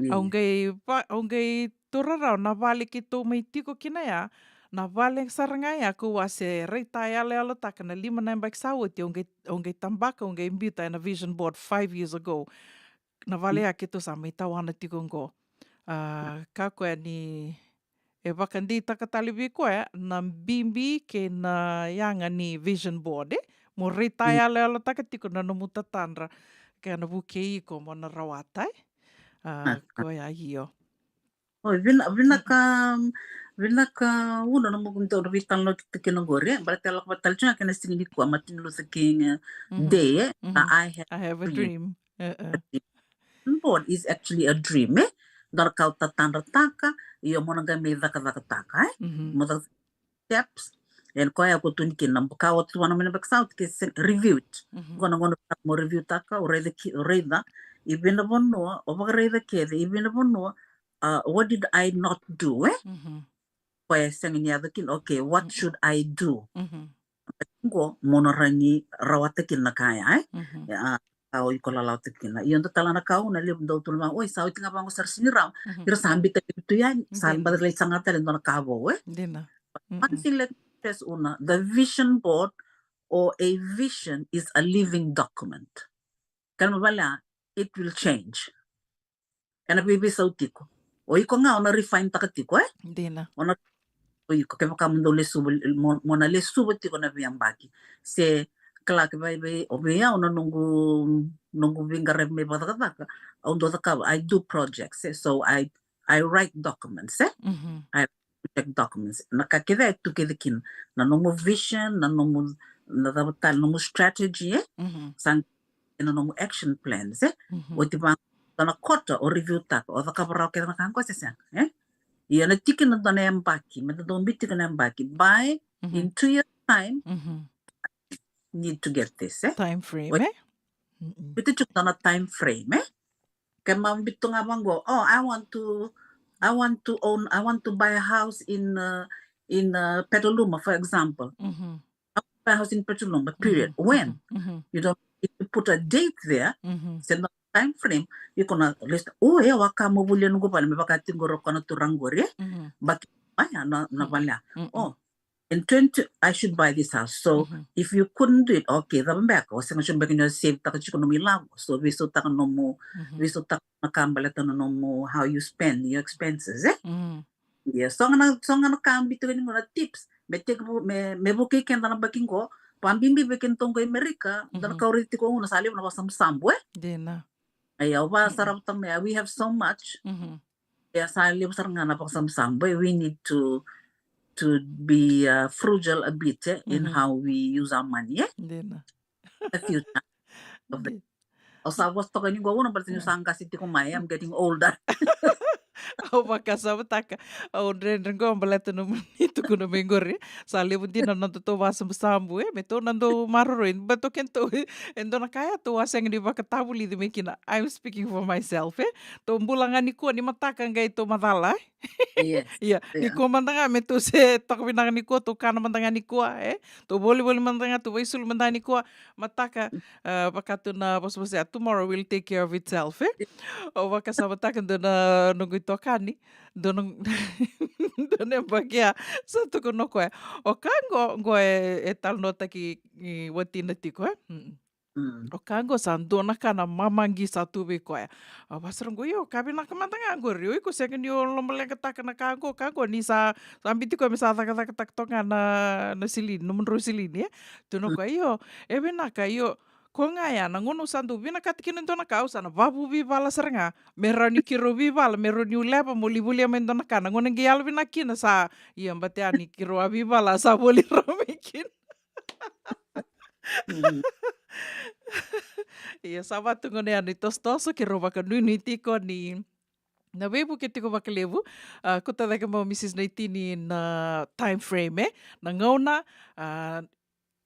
Au qai va-, au qai taura rawa na vale keitou mai tiko kina ya, na vale sara ga ya kau a se raita yaloyalotaka na lima na yabaki sa oti, au qai, au qai tabaka, au qai biuta ena vision board five years ago. Na vale ya keitou sa mai tawana tiko qo. A, ka koya ni e vakadeitaka tale vei koya na bibi kei na yaga ni vision board, e? Mo raita yaloyalotaka tiko na nomu tatadra, kei na vukei iko mo na rawata, e? A, koya, io. Oi, vina-, vinaka, vinaka Una na nomu dau veitalanoa tiko kina qori, e? Baleta e lako vata tale tiko ga kei na siga nikua, Martin Luther King, e, Day, e? A, I have a dream. Vision board is actually a dream, e? Dua na ka o tatadrataka, io mo na qai mai cakacakataka, e? Mo caka steps, e koya ko tukuni kina, ka o tukuna mai na yabaki sa oti ke se review it. Ko na gauna mo review taka, o raica ki, o raica i vei na vanua, o vakaraica kece i vei na vanua, a, what did I not do, e? Koya e sega ni yaco kina, okay, what should I do? Qo mo na rawa ni rawata kina na ka ya, e? A, ka o iko lalawataka kina. Io, dua tale na ka Una, levu dau tukuna vaqo, oi, sa oti ga vaqo, sa ra sega ni rawa. Ira sa biuta levu tu yani, sa baci lai saga tale e dua na ka vou, e? Dina. One thing, let me stress, Una, the vision board or a vision is a living document. Kena ibalebale, it will change. Ena veiveisau tiko. O iko ga o na refine taka tiko, e? Dina. O na, o iko, kevaka mo dau lesuva, mo, mo na lesuva tiko na veiyabaki. Se kila, ke vei, vei, o vei au na noqu, noqu veiqaravi mai vakacakacaka, au dau cakava, I do projects, e? So I, I write documents, e? I write documents. Na ka kece e tu kece kina. Na nomu vision, na nomu, na cava tale, nomu strategy, e? Sa na nomu action plans, e? Oti vaqo, dua na kota o review taka, o cakava rawa kece na ka qo se sega, e? Ia na tiki na dua na yabaki, me da dau biu tiko na yabaki, by in two years time, need to get this, e? Time frame, e? Biuta tiko dua na time frame, e? Ke ma biuta ga vaqo, oh, I want to, I want to own, I want to buy a house in, uh, in, uh, Petaluma, for example. Buy a house in Petaluma, period. When? You don't need to put a date there. Se na time frame, iko na list, o, e, au a ka mo volia noqu vale, me vaka tiko qori o koya na turaga qori, e? Baki, aya, na, na vale ya. O, In twenty, I should buy this house. So if you couldn't do it, okay, cava beka, o sega sure beka ni o save taka tiko nomu ilavo. So veisautaka nomu, veisautaka na ka baleta na nomu, how you spend your expenses, e? Ia, so ga na, so ga na ka bibi tiko ni qo na tips me teki, me, me vukei keda na yabaki qo. Vakabibi vei keda qo i Amerika, da na kauri tiko qo na sa levu na vakasabusabu, e? Dina. Ia, au vakasarautaka mai, we have so much. Ia, sa levu sara ga na vakasabusabu, e, we need to, to be, uh, frugal a bit, e, in how we use our money, e? Dina. The future. Au sa vosa toka ni qo, au na baleta ni sa qase tiko mai, I'm getting older. Au vakasavataka, au dredre qo baleta na nomuni tukuna mai qori. Sa levu dina na nodatou vakasabusabu, e, me tou na dau maroroi. Baleta o kedatou, e dua na ka ya tou a sega ni vakatavulici mai kina. I'm speaking for myself, e. Tou bula ga nikua, ni mataka qai tou macala, e. Ia, nikua mada ga me tou se toka vinaka nikua, tou kana mada ga nikua, e. Tou volivoli mada ga, tou vakaisulu mada ga nikua. Mataka, e, vaka tu na vosavosa ya, tomorrow will take care of itself, e. Au vakasavataka dua na noqu itokani, dua na, dua na yabaki ya, sa tukuna o koya, o ka qo, qo e, e talanoataki, e, watina tiko, e. O ka qo sa dua na ka na mamaqi sa tu vei koya. Au vaka sara qo, io, ka vinaka mada ga qori, o iko sega ni o lomaleqataka na ka qo, ka qo ni sa, sa biuti koya me sa cakacakataka toka ga na, na silini, nomudrau silini, e. Tukuna o koya, io, e vinaka, io, ko ga ya na gauna au sa dau vinakata kina e dua na ka, au sa na vavuveivala sara ga me rawa ni keirau veivala, me rawa niu leva meu lai volia mai e dua na ka. Na gauna qai yalovinaka kina sa, ia, baleta ni keirau a veivala, sa voli rawa mai kina. Ia, sa vaka tu qo na itosotoso, keirau vakanuinui tiko ni na veivuke tiko vakalevu. A, kauta cake mai o Mrs Naitini na time frame, e, na gauna, a,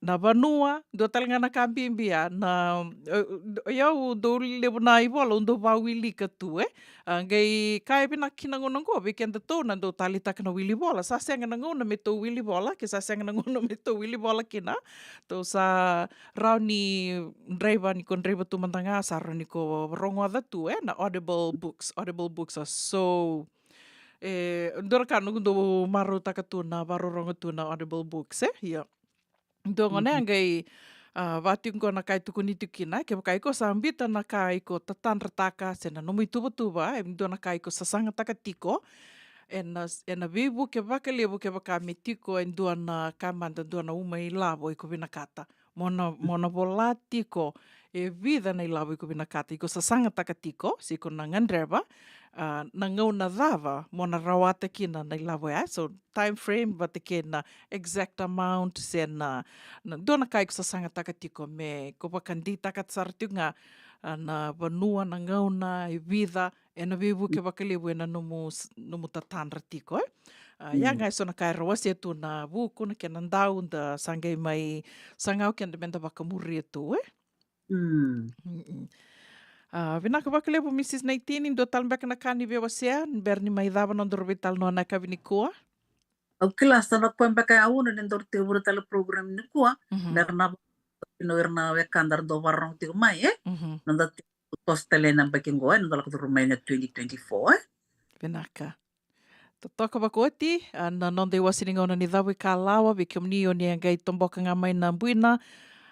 na vanua, dua tale ga na ka bibi ya, na, e, e, au dau levu na ivola au dau vakawilika tu, e. A, qai ka e vinaka kina na gauna qo vei kedatou na dau taleitaka na wili vola. Sa sega na gauna me tou wili vola, ke sa sega na gauna me tou wili vola kina, tou sa rawa ni draiva, ni ko draiva tu mada ga, sa rawa ni ko rogoca tu, e, na Audible books. Audible books are so, e, dua na ka noqu dau marautaka tu na vakarorogo tu na Audible books, e. Ia, dua gona ya qai, a, vaka tiko qo na ka e tukuni tiko kina, kevaka iko sa biuta na ka iko tatadrataka se na nomu ituvatuva, e dua na ka iko sasagataka tiko, ena, ena veivuke vakalevu kevaka me tiko e dua na ka mada, dua na uma ilavo iko vinakata mo na, mo na vola tiko e vica na ilavo iko vinakata, iko sasagataka tiko, se iko na gadreva, a, na gauna cava mo na rawata kina na ilavo ya. So time frame vata kei na exact amount se na, na dua na ka iko sasagataka tiko, me ko vakadeitaka sara tiko ga, a, na vanua, na gauna, e vica, ena veivuke vakalevu ena nomu s-, nomu tatadra tiko, e. A, ia ga e so na ka era wasea tu na vuku, na kena dau, da sa qai mai saga o keda meda vakamuria tu, e. Mm. Mm-mm. A, vinaka vakalevu Mrs Naitini, dua tale beka na ka ni via wasea ni bera ni mai cava na nodaru veitalanoa na yakavi nikua? Au kila sa na koya beka e au na nodaru tekivuna tale program nikua, me ra na, you know, ira na wekada ra dau vakarorogo tiko mai, e? Na noda toso tale na yabaki qo, e, na noda lako curuma mai na twenty twenty-four, e? Vinaka. Totoka vakaoti, a, na noda iwase ni gauna ni Cavuikalawa, vei kemuni o ni a qai toboka ga mai na buina,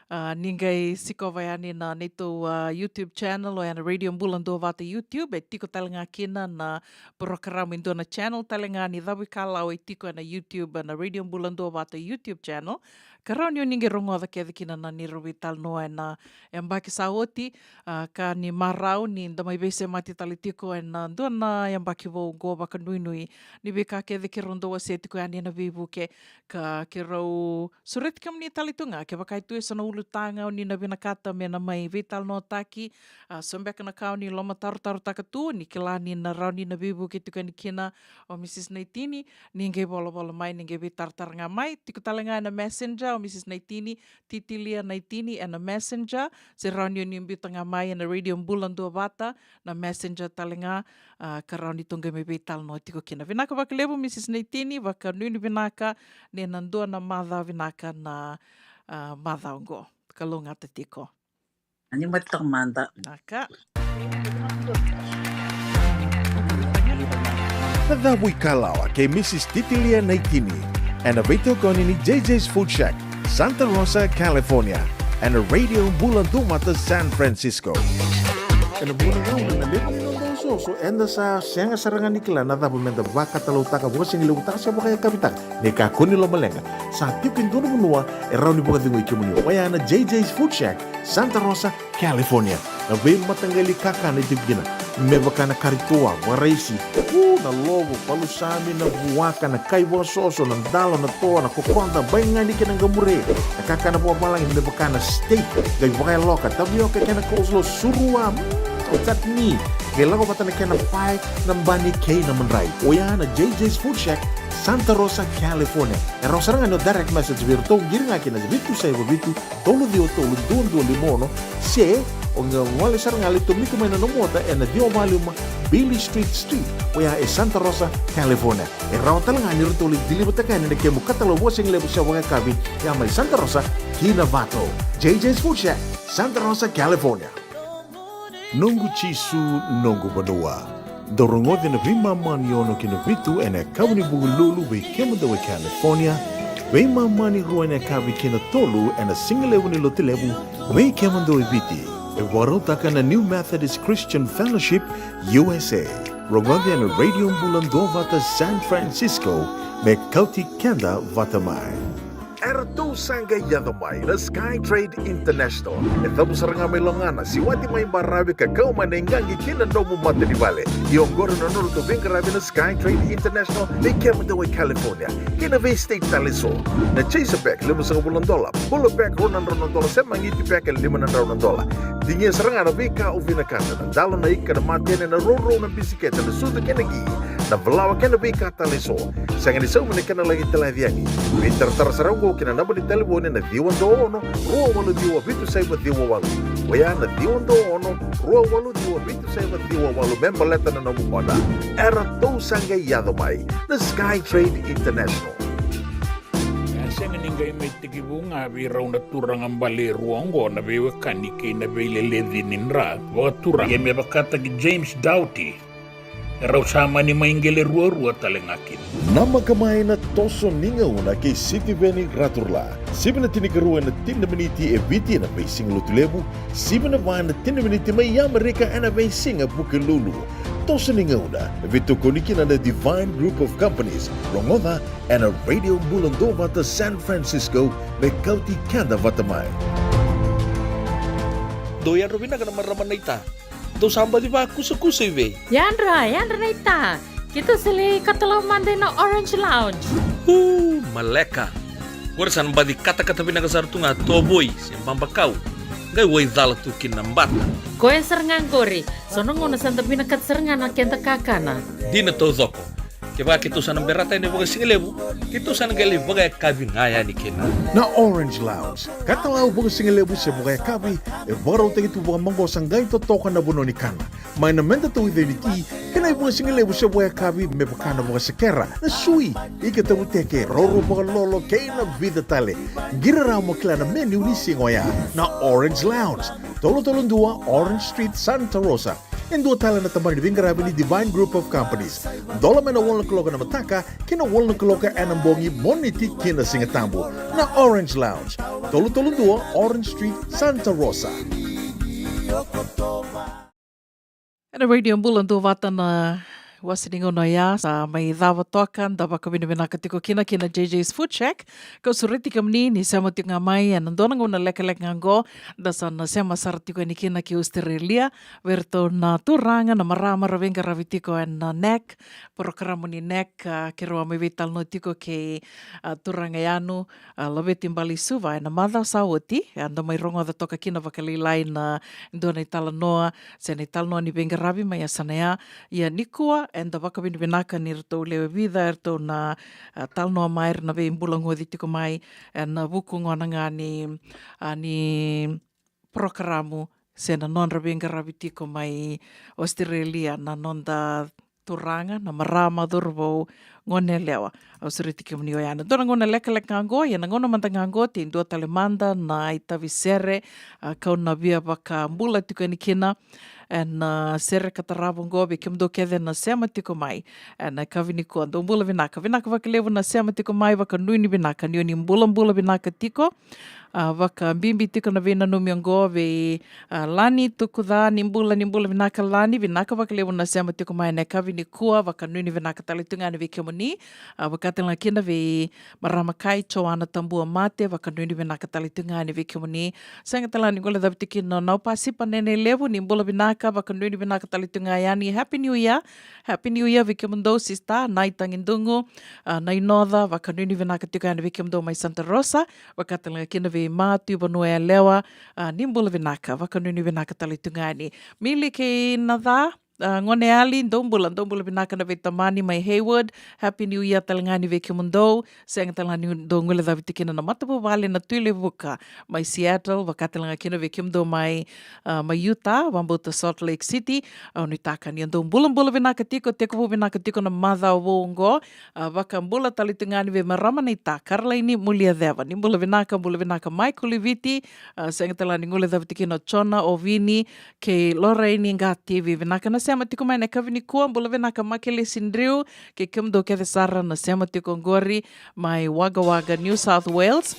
a, ni qai sikova yani na neitou, a, YouTube channel, oya na Radio Bula Duavata YouTube, e tiko tale ga kina na porokaramu e dua na channel tale ga ni Cavuikalawa e tiko ena YouTube, na Radio Bula Duavata YouTube channel. Ka rawa ni o ni qai rogoca kece kina na neirau veitalanoa ena yabaki sa oti, a, ka ni marau ni da mai veisemati tale tiko ena dua na yabaki vou qo vakanuinui ni veika kece keirau dau wasea tiko yani ena veivuke. Ka keirau sureti kemuni tale tu ga, kevaka e tu e so na ulutaga o ni na vinakata me na mai veitalanoataki, a, so beka na ka o ni lomatarotarotaka tu, ni kila ni na rawa ni na veivuke tiko yani kina o Mrs Naitini, ni qai volavola mai, ni qai veitaratara ga mai, tiko tale ga ena Messenger, o Mrs Naitini, Titilia Naitini ena Messenger, se rawa ni o ni biuta ga mai ena Radio Bula Duavata na Messenger tale ga, a, ka rawa ni tou qai mai veitalanoa tiko kina. Vinaka vakalevu Mrs Naitini, vakanuinui vinaka, ni na dua na macawa vinaka na, a, macawa oqo. Kalougata tiko. Ni mate toka mada. Naka. Na Cavuikalawa kei Mrs Titilia Naitini. Ena veitokoni ni J J's Food Shack, Santa Rosa, California. Ena Radio Bula Duavata, San Francisco. Ena vuqa na gauna na levu ni noda osooso eda sa sega sara ga ni kila na cava meda vakatalautaka, vakasigilevutaka se vakayakavitaka. Ni kakua ni lomaleqa, sa tiko e dua na vanua e rawa ni vakacegui kemuni. Oya na J J's Food Shack, Santa Rosa, California. Na veimataqali kakana e tiko kina, me vaka na kari toa, vakaraisi, u, na lovo, palusami, na vuaka, na kai vakasoso, na dalo, na toa, na kokoda, baigani kei na qamure. Na kakana vakavalagi me vaka na steak, qai vakayaloka, tavioka kei na coleslaw, surua, mm, chutney. Qai lako vata na kena pae, na bani kei na madrai. Oya na J J's Food Shack, Santa Rosa, California. E rawa sara ga ni o direct message vei iratou, qiri ga kina vitu saiva vitu, tolu ciwa tolu, dua dua lima ono, se o qai gole sara ga, lai tomika mai na nomu ota ena ciwa walu lima Beale Street Suite, oya e Santa Rosa, California. E rawa tale ga ni ratou lai delivertaka yani na kemu katalau vakasigalevu se vakayakavi, ya mai Santa Rosa ki Novato. J J's Food Shack, Santa Rosa, California. Noqu Jisu, noqu vanua. Dou rogoci na veimama ni ono ki na vitu ena yakavi ni Vukelulu vei kemudou e California, veimama ni rua ena yakavi ki na tolu ena sigalevu ni Lotulevu vei kemudou e Viti. E vakarautaka na New Methodist Christian Fellowship U S A. Rogoci ena Radio Bula Duavata San Francisco, me kauti keda vata mai. Eratou sa qai yaco mai na Sky Trade International. E cavu sara ga mai Lagona, siwati mai baravi ka kau mai na iqaqi ki na nomu matanivale. Ia oqori na nodratou veiqaravi na Sky Trade International vei kemudou e California kei na vei state tale eso. Na Chaser Pack, limasagavulu na dola. Bula Pack, rua na drau na dola, se Magiti Pack, e lima na drau na dola. Digia sara ga na veika o vinakata: na dalo, na ika, na matene, na rourou, na bisikete, na sucu kei na qi, na valawa kei na veika tale eso. Sega ni saumi na kena laki talaci yani. Veitaratara sara oqo ki na naba ni talevoni na ciwa dua ono, rua walu ciwa, vitu saiva ciwa walu. Oya na ciwa dua ono, rua walu ciwa, vitu saiva ciwa walu, me baleta na nomu oda. Eratou sa qai yaco mai na Sky Trade International. E sega ni qai mai tekivu ga vei rau na turaga bale e rua oqo na veiwekani kei na veileleci ni dra vakaturaga, ia me vakataki James Doughty, e rau sa mani mai qele ruarua tale ga kina. Namaka mai na toso ni gauna kei Sitiveni Raturla. Sivi na tinikarua ena tini na miniti e Viti ena veisiga Lotulevu, sivi na va ena tini na miniti mai Amerika ena veisiga Vukelulu. Toso ni gauna e veitokoni kina na Divine Group of Companies. Rogoca ena Radio Bula Duavata San Francisco, me kauti keda vata mai. Dou yadra vinaka na marama naita. Dou sa baci vakusakusa i vei? Yadra, yadra naita. Keitou sa lai katalau mada ina Orange Lounge. Uu, maleka. Qori sa na baci katakata vinaka sara tu ga tovoi se babakau, qai wai cala tu kina na bata. Koya sara ga qori. So na gauna sa da vinakata sara ga na keda kakana. Dina taucoko. Kevaka keitou sa na berata yani vakasigalevu, keitou sa na qai lai vakayakavi ga yani kina. Na Orange Lounge, katalau vakasigalevu se vakayakavi, e vakarautaki tu vakamaqosa, qai totoka na vanua ni kana. Mai na meda tauica ni ti, kei na ivakasigalevu se vakayakavi me vaka na vakasekera, na sui, ika tavuteke, rourou vakalolo kei na vica tale. Qiri rawa mo kila na menu ni siga oya. Na Orange Lounge, tolu tolu dua Orange Street, Santa Rosa. E dua tale na tabana ni veiqaravi ni Divine Group of Companies. Dola mai na walu na kaloko ena mataka ki na walu na kaloko ena bogi, Moniti ki na Sigatabu. Na Orange Lounge, tolu tolu dua Orange Street, Santa Rosa. Ena Radio Bula Duavata na wasa ni gauna oya, sa mai cava toka, da vakavinavinaka tiko kina ki na J J's Food Shack. Kau sureti kemuni ni sema tiko ga mai ena dua na gauna lekaleka ga oqo, da sa na sema sara tiko yani kina ki Australia, vei iratou na turaga, na marama ra veiqaravi tiko ena NAC, porokaramu ni NAC, a, keirau a mai veitalanoa tiko kei, a, turaga Yanu, a, Laveti Baleisuva ena macawa sa oti, a, da mai rogoca toka kina vakalailai na dua na italanoa, se na italanoa ni veiqaravi mai yasana ya. Ia nikua, eda vakavinavinaka ni ratou lewe vica eratou na, a, talanoa mai, era na veibulagoci tiko mai ena vuku gona ga ni, a, ni porokaramu se na nodra veiqaravi tiko mai Australia, na noda turaga, na marama, cauravou, goneyalewa. Au sureti kemuni oya ena dua na gauna lekaleka oqo, ia na gauna mada ga oqo, e dua tale mada na itavi sere, a, kau na via vakabula tiko yani kina ena, a, sere ka tarava oqo vei kemudou kece na sema tiko mai ena yakavi nikua. Dou bula vinaka, vinaka vakalevu na sema tiko mai, vakanuinui vinaka ni o ni bulabula vinaka tiko. A, vakabibi tiko na veinanumi oqo vei, a, Lani Tukuca, ni bula, ni bula vinaka Lani, vinaka vakalevu na sema tiko mai ena yakavi nikua, vakanuinui vinaka tale tu ga yani vei kemuni. A, vaka tale ga kina vei marama kai Joana Tabua Mate, vakanuinui vinaka tale tu ga yani vei kemuni. Sega tale ga ni guilecavi tiko kina na Naupa Sipa Nene Levu, ni bula vinaka, vakanuinui vinaka tale tu ga yani. Happy New Year, Happy New Year vei kemudou, sister Nai Tagidugu, a, Nai Noca, vakanuinui vinaka tiko yani vei kemudou mai Santa Rosa, vaka tale ga kina vei Matu i Vanua Yalewa, a, ni bula vinaka, vakanuinui vinaka tale tu ga yani. Mili kei Naca, a, Goneyali, dou bula, dou bula vinaka na veitamani mai Hayward. Happy New Year tale ga yani vei kemudou. Sega tale ga ni dou guilecavi tiko kina na matavuvale na Tui Levuka mai Seattle, vaka tale ga kina vei kemudou mai, a, mai Utah, vakabauta Salt Lake City. Au nuitaka ni dou bulabula vinaka tiko, tekivu vinaka tiko na macawa vou oqo. A, vakabula tale tu ga yani vei marama naita Karalaini Muliaceva, ni bula vinaka, bula vinaka Michael i Viti. A, sega tale ga ni guilecavi tiko kina o Jona, o Vini, kei Loraini Qativi, vinaka na sema tiko mai ena yakavi nikua. Bula vinaka Makelesi Driu, kei kemudou kece sara na sema tiko oqori mai Wagga Wagga, New South Wales.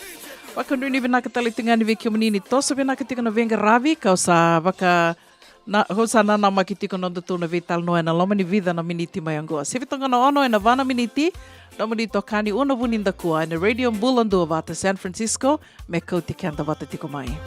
Vakanuinui vinaka tale tu ga yani vei kemuni ni toso vinaka tiko na veiqaravi, kau sa vaka na, kau sa nanamaki tiko na nodatou na veitalanoa ena loma ni vica na miniti mai oqo. Sivi toka na ono ena va na miniti, nomuni itokani Una Vunidakua ena Radio Bula Duavata San Francisco, me kauti keda vata tiko mai.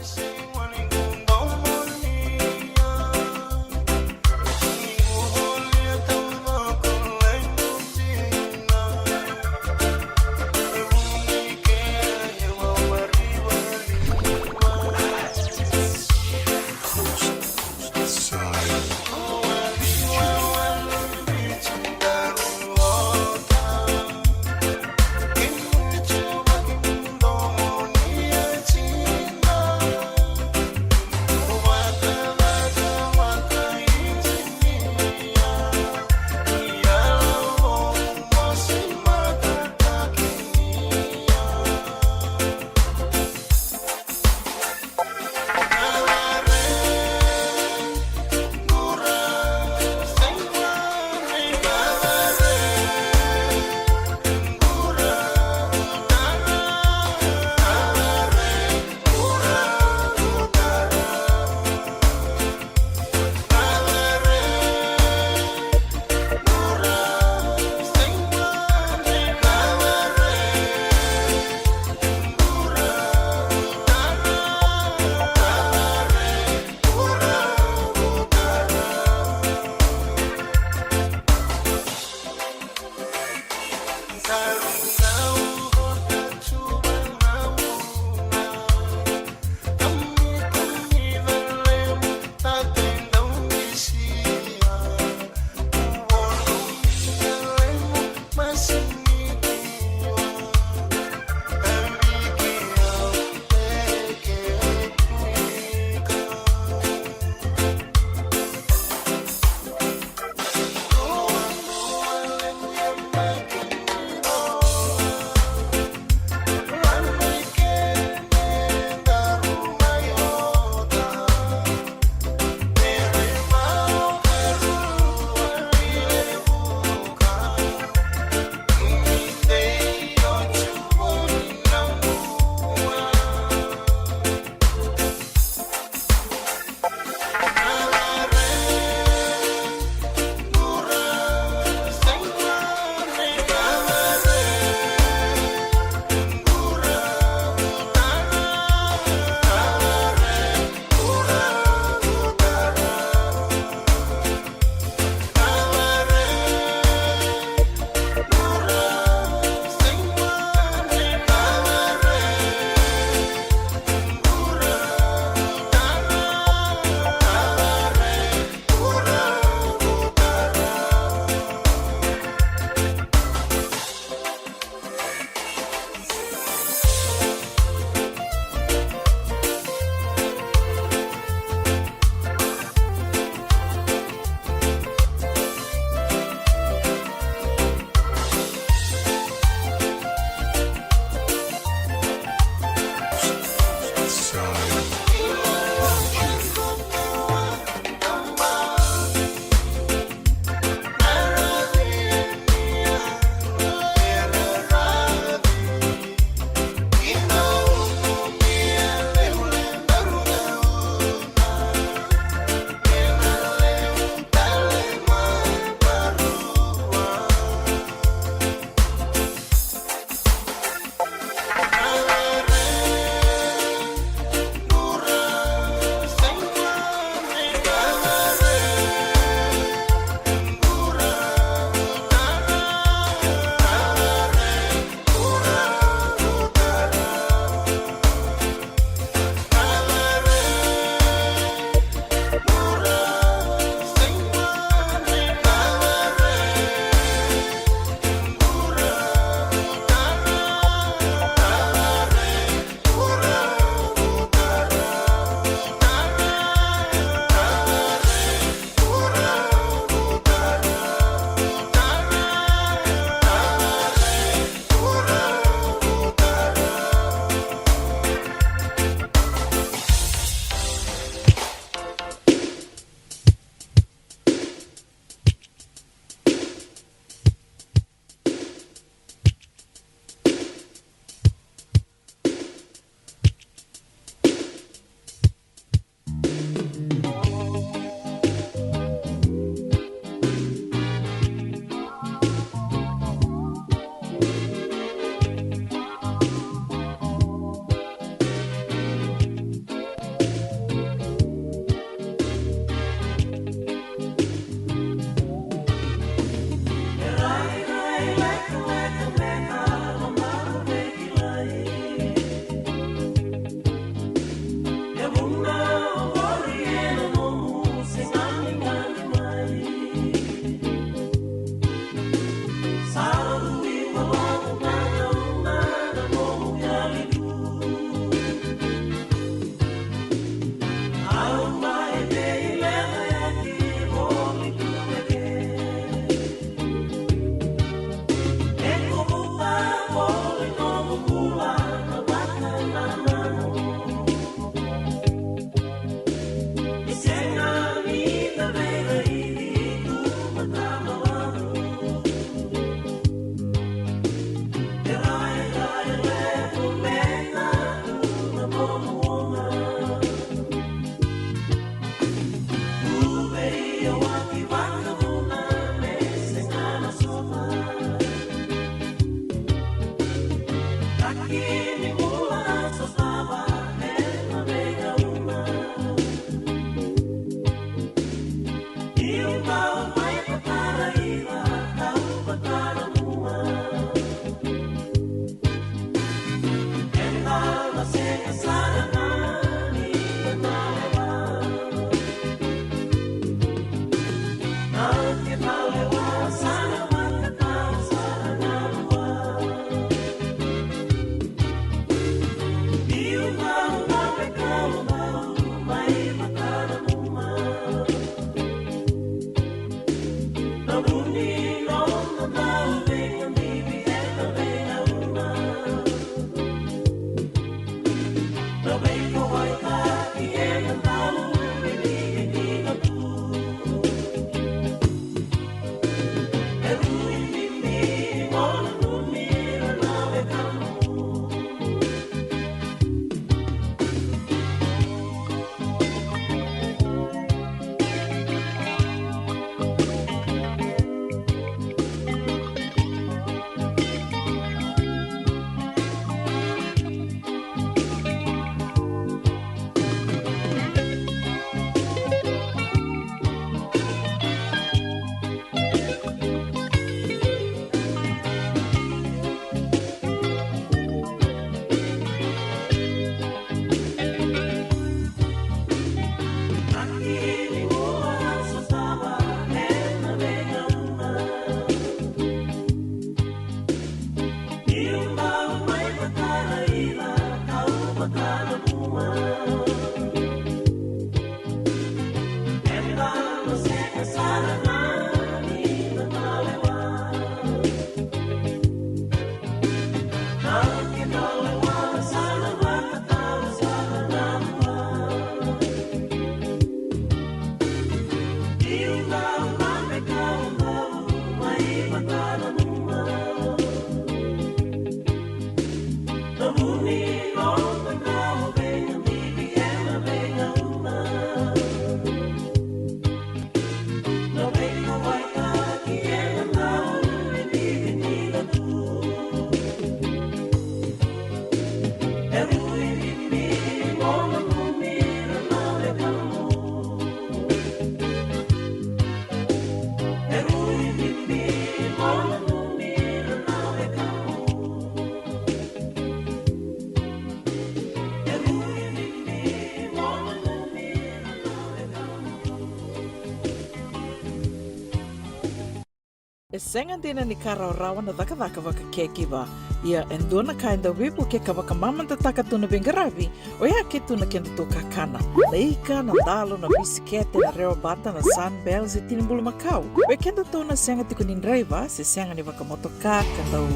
E sega dina ni ka rawarawa na cakacaka vaka caregiver. Ia e dua na ka e dau veivukei ka vakamamadataka tu na veiqaravi, oya ke tu na kedatou kakana. Na ika, na dalo, na bisikete, na rewa bata, na Sunbell, se tini bulumakau. Vei kedatou na sega tiko ni draiva se sega ni vakamotoka ka dau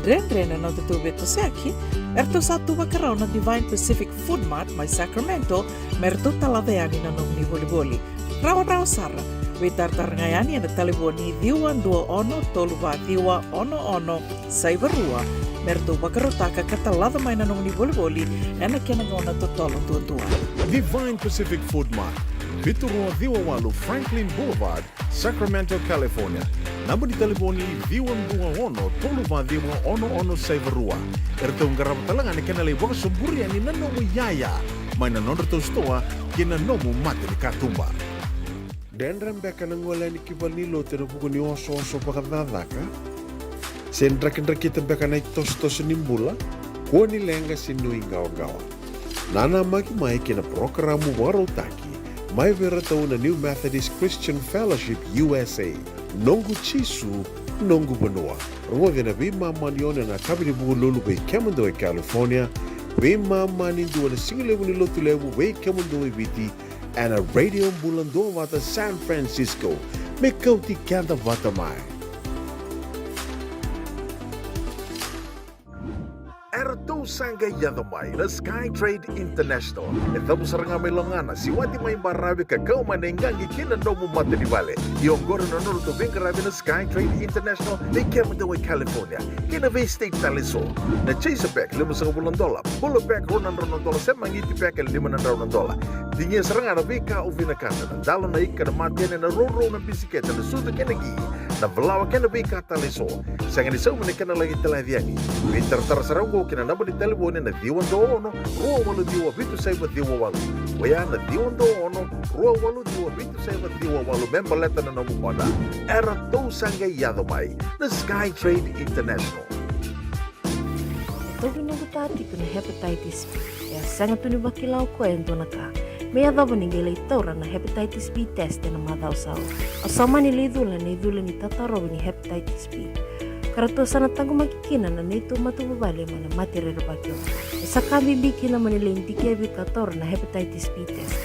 dredre na nodatou veitosoyaki, eratou sa tu vakarau na Divine Pacific Food Mart mai Sacramento me ratou talaca yani na nomuni volivoli. Rawarawa sara. Veitaratara ga yani ena talevoni ciwa dua ono tolu va ciwa ono ono saiva rua me ratou vakarautaka ka talaca mai na nomuni volivoli ena kena gauna totolo duadua. Divine Pacific Food Mart, vitu rua ciwa walu Franklin Boulevard, Sacramento, California. Naba ni talevoni ciwa dua ono tolu va ciwa ono ono saiva rua. Eratou qarava tale ga na kena lai vakasoburi yani na nomu iyaya mai na nodratou sitoa kei na nomu mata ni katuba. Dredre beka na gole yani ki valenilotu ena vuku ni osooso vakacakacaka? Se drakidrakita beka na itosotoso ni bula? Kua ni leqa se nuiqawaqawa. Nanamaki mai ki na parokaramu vakarautaki mai vei iratou na New Methodist Christian Fellowship U S A, Noqu Jisu, Noqu Vanua. Rogoci ena veimama ni ono ena yakavi ni Vukelulu vei kemudou e California, veimama ni dua ena sigalevu ni Lotulevu vei kemudou e Viti, ena Radio Bula Duavata San Francisco. Me kauti keda vata mai. Eratou Sa qai yaco mai na Sky Trade International. E cavu sara ga mai Logana, siwati mai baravi ka kau mai na iqaqi ki na nomu mata ni vale. Ia oqori na nodratou veiqaravi na Sky Trade International, vei kemudou e California kei na vei state tale eso. Na chaser bag, limasagavulu na dola. Bula bag, rua na drau na dola, se magiti bag e lima na drau na dola. Digia sara ga na veika o vinakata, na dalo, na ika, na matene, na rourou, na bisikete, na sucu kei na qi, na valawa kei na veika tale eso. Sega ni saumi na kena laki tale yani. Veitaratara sara oqo ki na naba ni talevoni na ciwa dua ono, rua walu ciwa, vitu saiva ciwa walu. Oya na ciwa dua ono, rua walu ciwa, vitu saiva ciwa walu, me baleta na nomu oda. Eratou sa qai yaco mai na Sky Trade International. E tauvi noqu ta tiko na hepatitis B. E a sega tu ni vakila o koya e dua na ka. Me yacova ni qai lai taura na hepatitis B test ena macawa sa oti. Au sa mani lai cula ena icula ni tatarovi ni hepatitis B. Ka ratou sa na taqomaki kina na neitou matavuvale mai na mate rerevaki oqo. E sa ka bibi kina mo ni lai dikevi ka taura na hepatitis B test.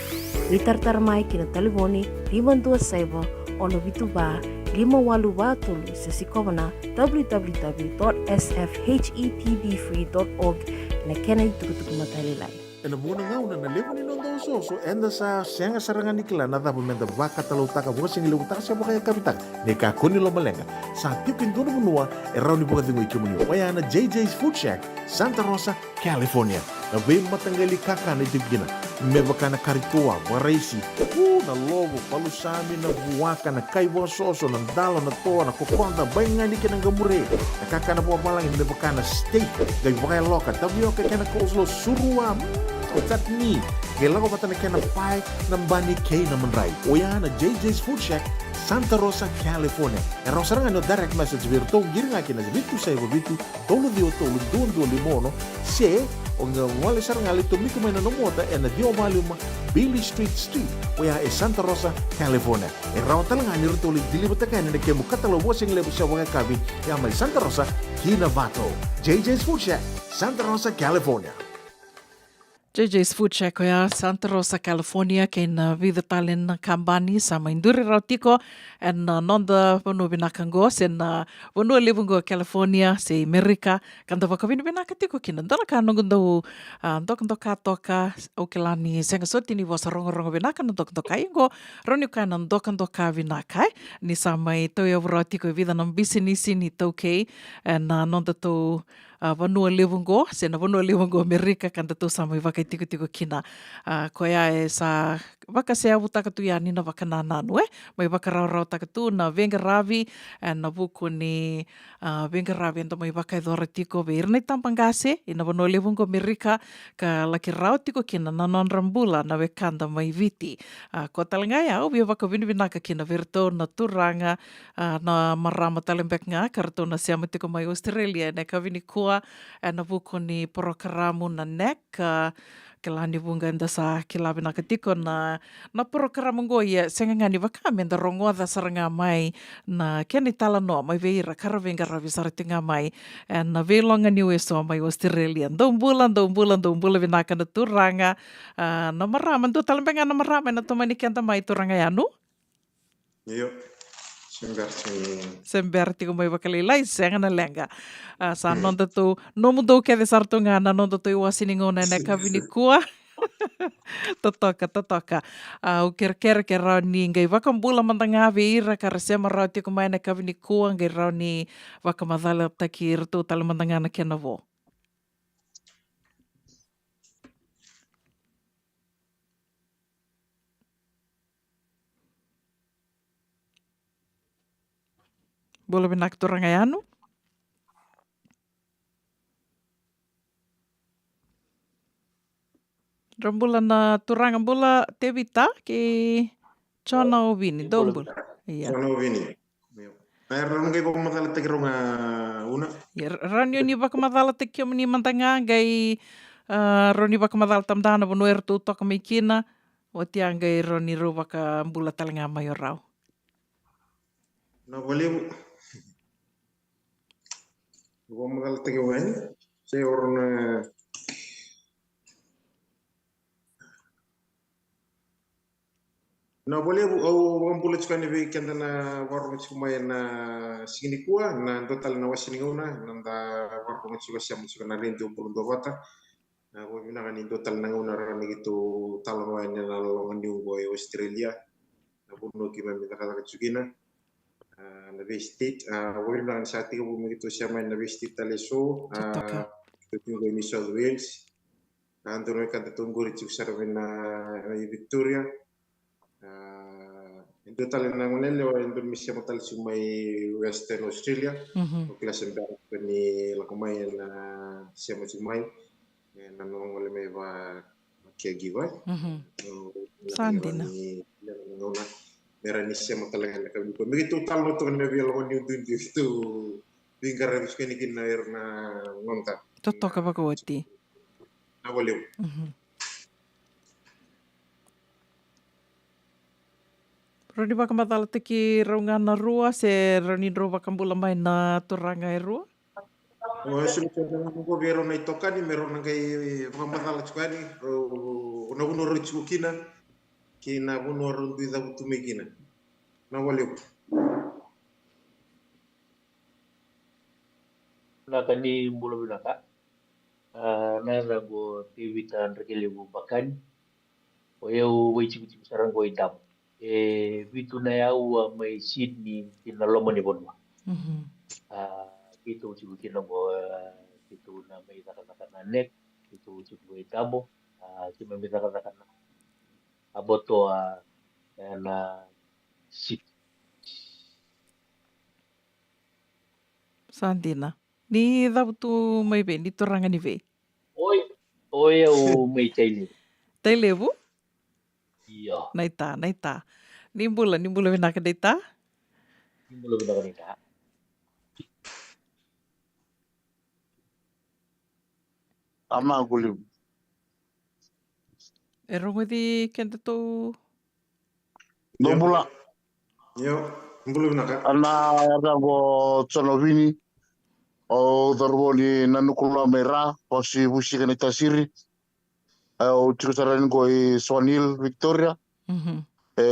Veitaratara mai ki na talevoni lima dua saiva, ono vitu va, lima walu va tolu, se sikova na w w w dot s f h e p b free dot org ena kena itukutuku matailalai. Ena vua na gauna na levu ni noda osooso, eda sa sega sara ga ni kila na cava meda vakatalautaka, vakasigilevutaka se vakayakavitaka. Ni kakua ni lomaleqa, sa tiko e dua na vanua e rawa ni vakacegui kemuni. Oya na J J's Food Shack, Santa Rosa, California. Na veimataqali kakana e tiko kina, me vaka na kari toa, vakaraisi, u, na lovo, palusami, na vuaka, na kai vakasoso, na dalo, na toa, na kokoda, baigani kei na qamure. Na kakana vakavalagi me vaka na steak, qai vakayaloka, tavioka kei na coleslaw, surua, mm, chutney. Qai lako vata na kena pae, na bani kei na madrai. Oya na J J's Food Shack, Santa Rosa, California. E rawa sara ga ni o direct message vei iratou, qiri ga ki na vitu saiva vitu, tolu ciwa tolu, dua dua lima ono, se o qai gole sara ga, lai tomika mai na nomu ota ena ciwa va lima Beale Street Suite, oya e Santa Rosa, California. E rawa tale ga ni ratou lai deliver-taka yani na kemu katalau vakasigalevu se vakayakavi, ya mai Santa Rosa ki Novato. J J's Food Shack, Santa Rosa, California. J J's Food Shack oya, Santa Rosa, California, kei na vica tale na kabani sa mai duri rawa tiko ena noda vanua vinaka oqo, se na vanua levu oqo California, se Amerika, ka da vakavinavinaka tiko kina. Dua na ka noqu dau, a, dokadoka toka, au kila ni sega soti ni vosa rogorogo vinaka na dokadoka, ia oqo rawa niu kaya na dokadoka vinaka, e, ni sa mai tauyavu rawa tiko e vica na bisinisi ni taukei ena nodatou a, vanua levu oqo, se na vanua levu oqo Amerika, ka datou sa mai vakaitikotiko kina. A, koya e sa vakaseyavutaka tu yani na vakanananu, e, mai vakarawarawataka tu na veiqaravi, e, ena vuku ni, a, veiqaravi eda mai vakayacora tiko vei ira na itabaqase ena vanua levu oqo Amerika, ka laki rawa tiko kina na nodra bula na wekada mai Viti. A, koya tale ga ya au via vakavinavinaka kina vei iratou na turaga, a, na marama tale beka ga ka ratou na sema tiko mai Australia ena yakavi nikua, ena vuku ni porokaramu na NAC, a, kila ni vuqa eda sa kila vinaka tiko na, na porokaramu oqo, ia sega ga ni vaka meda rogoca sara ga mai na kena italanoa mai vei ira ka ra veiqaravi sara tiko ga mai ena veiloga ni weso mai Australia. Dou bula, dou bula, dou bula vinaka na turaga, a, na marama, dua tale beka ga na marama ena tomani keda mai, turaga Yanu. Io. Se bera tiko ni se bera tiko mai vakalailai, sega na leqa. A, sa nodatou, nomudou kece sara tu ga na nodatou iwase ni gauna ena yakavi nikua. Totoka, totoka. A, au kerekere ke rawa ni qai vakabula mada ga vei ira ka ra sema rawa tiko mai ena yakavi nikua, qai rawa ni vakamacalataki iratou tale mada ga na kena vo. Bula vinaka turaga Yanu. Dou bula na turaga, bula Tevita kei Jona Ovini, dou bula. Ia. Jona Ovini. Io. Era rawa ni qai vakamacalataki rau ga, Una? Ia, rawa ni o ni vakamacalataki kemuni mada ga, qai, a, rawa ni vakamacala tamada na vanua eratou toka mai kina. Oti ya qai rawa ni rau vakabula tale ga mai o rau. Na valevu. Vakamacalataki au ga yani. Se o rau na Na valevu, au vakabula tiko yani vei keda na vakarorogo tiko mai na siga nikua, na dua tale na wase ni gauna na da vakarorogo tiko, sema tiko na Radio Bula Duavata. Na vakavinaka ni dua tale na gauna rawa ni keitou talanoa yani na loma ni vanua oqo e Australia, na vanua keimami cakacaka tiko kina. A, na vei state, a, vakavinaka ni sa tekivu me keitou sema yani na vei state tale eso. A, keitou tiko qo e New South Wales. A, dua na wekada tou qori tiko sara vei na, na Victoria. A, e dua tale na gone yalewa e dua me sema tale tiko mai Western Australia. Mhm. Au kila se bera ni lako mai ena sema tiko mai. E, na nona gole mai va caregiver. Mhm. Sa dina. Ni, ni, ni, ni, me rawa ni sema tale ga na ka vei koya. Me keitou talanoa toka na veiyalayalati ni uduudu keitou veiqaravi tiko yani kina ena gauna. Totoka vakaoti. Na valevu. Mhm. Rau ni vakamacalataki rau ga na rua, se rau ni drau vakabula mai na turaga e rua? O, e soli tiko na noqu vei rau na itokani me rau na qai vakamacala tiko yani, rau, na vanua rau tiko kina, kei na vanua rau dui cavutu mai kina. Na valevu. Vinaka, ni bula vinaka. A, na yacaqu o Tevita Drakelevu Bakani. O yau vaitikotiko sara qo i Davo. E vitu na yaua mai Sydney ki na loma ni vanua. Mhm. A, keitou tiko kina qo, a, keitou na mai cakacaka na neck, keitou tiko qo i Davo, a, keimami cakacaka na abattoir, a, ena city. Sa dina. Ni cavutu mai vei, ni turaga ni vei? Oi, oi, au mai Tailevu. Tailevu? Io. Naita, naita. Ni bula, ni bula vinaka naita. Ni bula vinaka naita. Ama guliu. E rogoci keda tou. Dou bula. Io, bula vinaka. Ana yacaqu o Jono Vini. Au cauravou ni Nanukulua mai Ra, vasi Vusika ni Tasiri. Au tiko sara yani qo i Swan Hill, Victoria. Mhm. E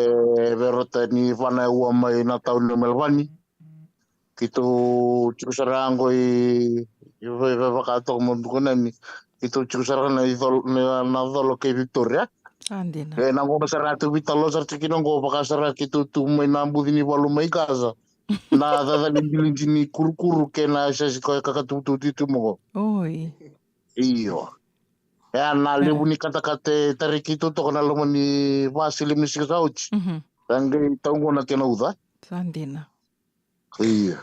vei rauta ni va na yaua mai na tauni o Melbourne. Keitou tiko sara qo i, i vei, vei vaka toka mo duka nani. Keitou tiko sara na icol-, na, na colo kei Victoria. Sa dina. E na gauna sara tu veitalanoa sara tiko kina qo, vaka sara keitou tu mai na buci ni valu mai Gaza. Na cacani biliji ni kurukuru kei na sesi koya kakatubutubu tu mo qo. Oi. Io. E a na levu ni katakata e tarai keitou toka na loma ni vasili misika sa oti. Mhm. Sa qai tau qo na kena uca. Sa dina. Io.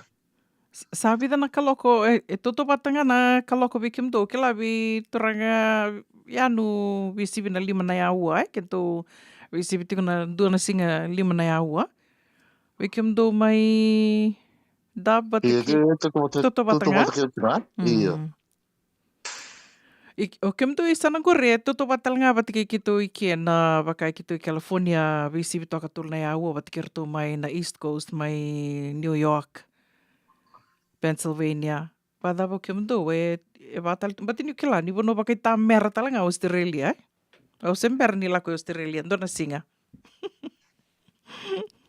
S-, sa vica na kaloko, e, e tautauvata ga na kaloko vei kemudou, kila vei turaga Yanu veisivi na lima na yaua, e, keitou veisivi tiko na dua na siga lima na yaua. Vei kemudou mai Davo, io, ke, tautauvata, tautauvata ga. Tautauvata keitou ga. Io. Mm. I, o kemudou i sana qori e tautauvata tale ga vata kei keitou i ke na vaka keitou i California, veisivi toka tolu na yaua vata kei ratou mai na East Coast, mai New York, Pennsylvania. Vacava o kemudou e, e vaka tale, baleta niu kila ni vanua vakaitamera tale ga Australia, e? Au se bera ni lako i Australia dua na siga.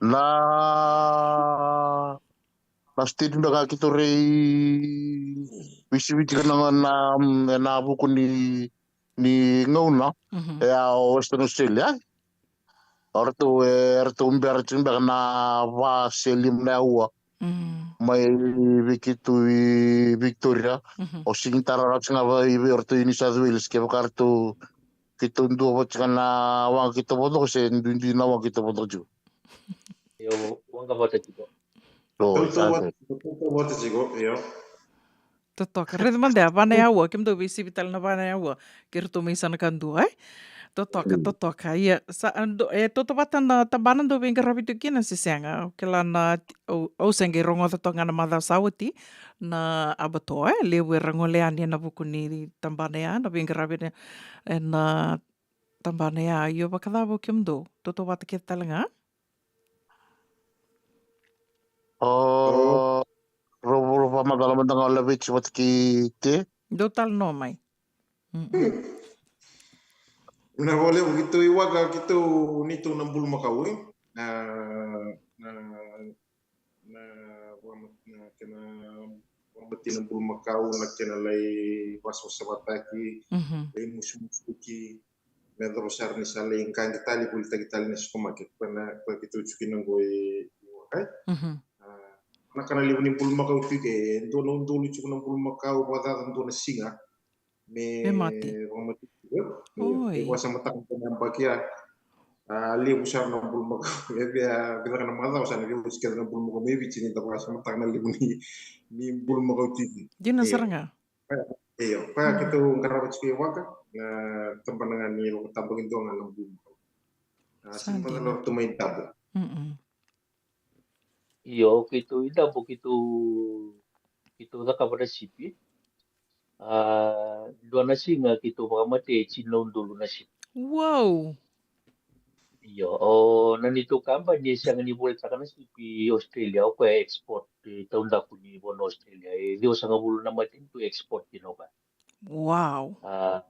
Na na state beka keitou rei veisivi tiko na, na, na vuku ni, ni gauna, mhm, e a o Western Australia. O ratou, e ratou bera tiko beka na va se lima na yaua. Mm. Mai vei keitou i Victoria. Mhm. O sigi tara ratou ga vei, vei ratou i New South Wales, kevaka ratou, keitou dua vata tiko na waqa keitou vodo se duidui na waqa keitou vodo tiko. Io, waqa vata tiko. Io, tautauvata, tautauvata tiko, io. Totoka. Raica mada ya, va na yaua, kemudou veisivi tale na va na yaua. Kei ratou mai sana kadua, e? Totoka, mm, totoka. Ia, sa, a, do, e, tautauvata na tabana dou veiqaravi tu kina se sega. Kila na, au, au se qai rogoca toka ga na macawa sa oti, na abattoir, e? Levu era gole yani ena vuku ni tabana ya, na veiqaravi ena, ena tabana ya. Io, vakacava o kemudou? Tautauvata kece tale ga? O, rau, rau vakamacala mada ga o Laveti vata kei Te. Dou talanoa mai. Mm-mm. Na vale, keitou i waqa, keitou neitou na bulumakau, e? na, na, na, vama-, na kena vakamatei na bulumakau, na kena lai vasavasavataki, lai musumusuki, me yacova sara ni sa lai qaqi tale, volitaki tale na supermarket, koya na, koya keitou tiko kina qo e, e Waqa. A, na ka na levu ni bulumakau tiko e dua na udolu tiko na bulumakau, vakacaca dua na siga me, me mate, vakamatei tiko. Io, oi, e vakasamataka na yabaki ya. A, levu sara na bulumakau. E via, via na macawa sa na via oti kece na bulumakau mai Viti ni da vakasamataka na levu ni, ni bulumakau tiko. Dina sara ga. Io, koya keitou qarava tiko e Waqa, na tabana ga ni vakatabakidua ga na bulumakau. A, sa dina. Sa dina. Mai Dabo. Mm-mm. Io, keitou i Dabo, keitou, keitou cakava na sipi. A, dua na siga keitou vakamatei e tini na udolu na sipi. Wow! Io, o na neitou kabani e sega ni volitaka na sipi i Australia, o koya e export, e taudaku ni vanua Australia. E ciwasagavulu na matanitu e export kina o koya. Wow! A,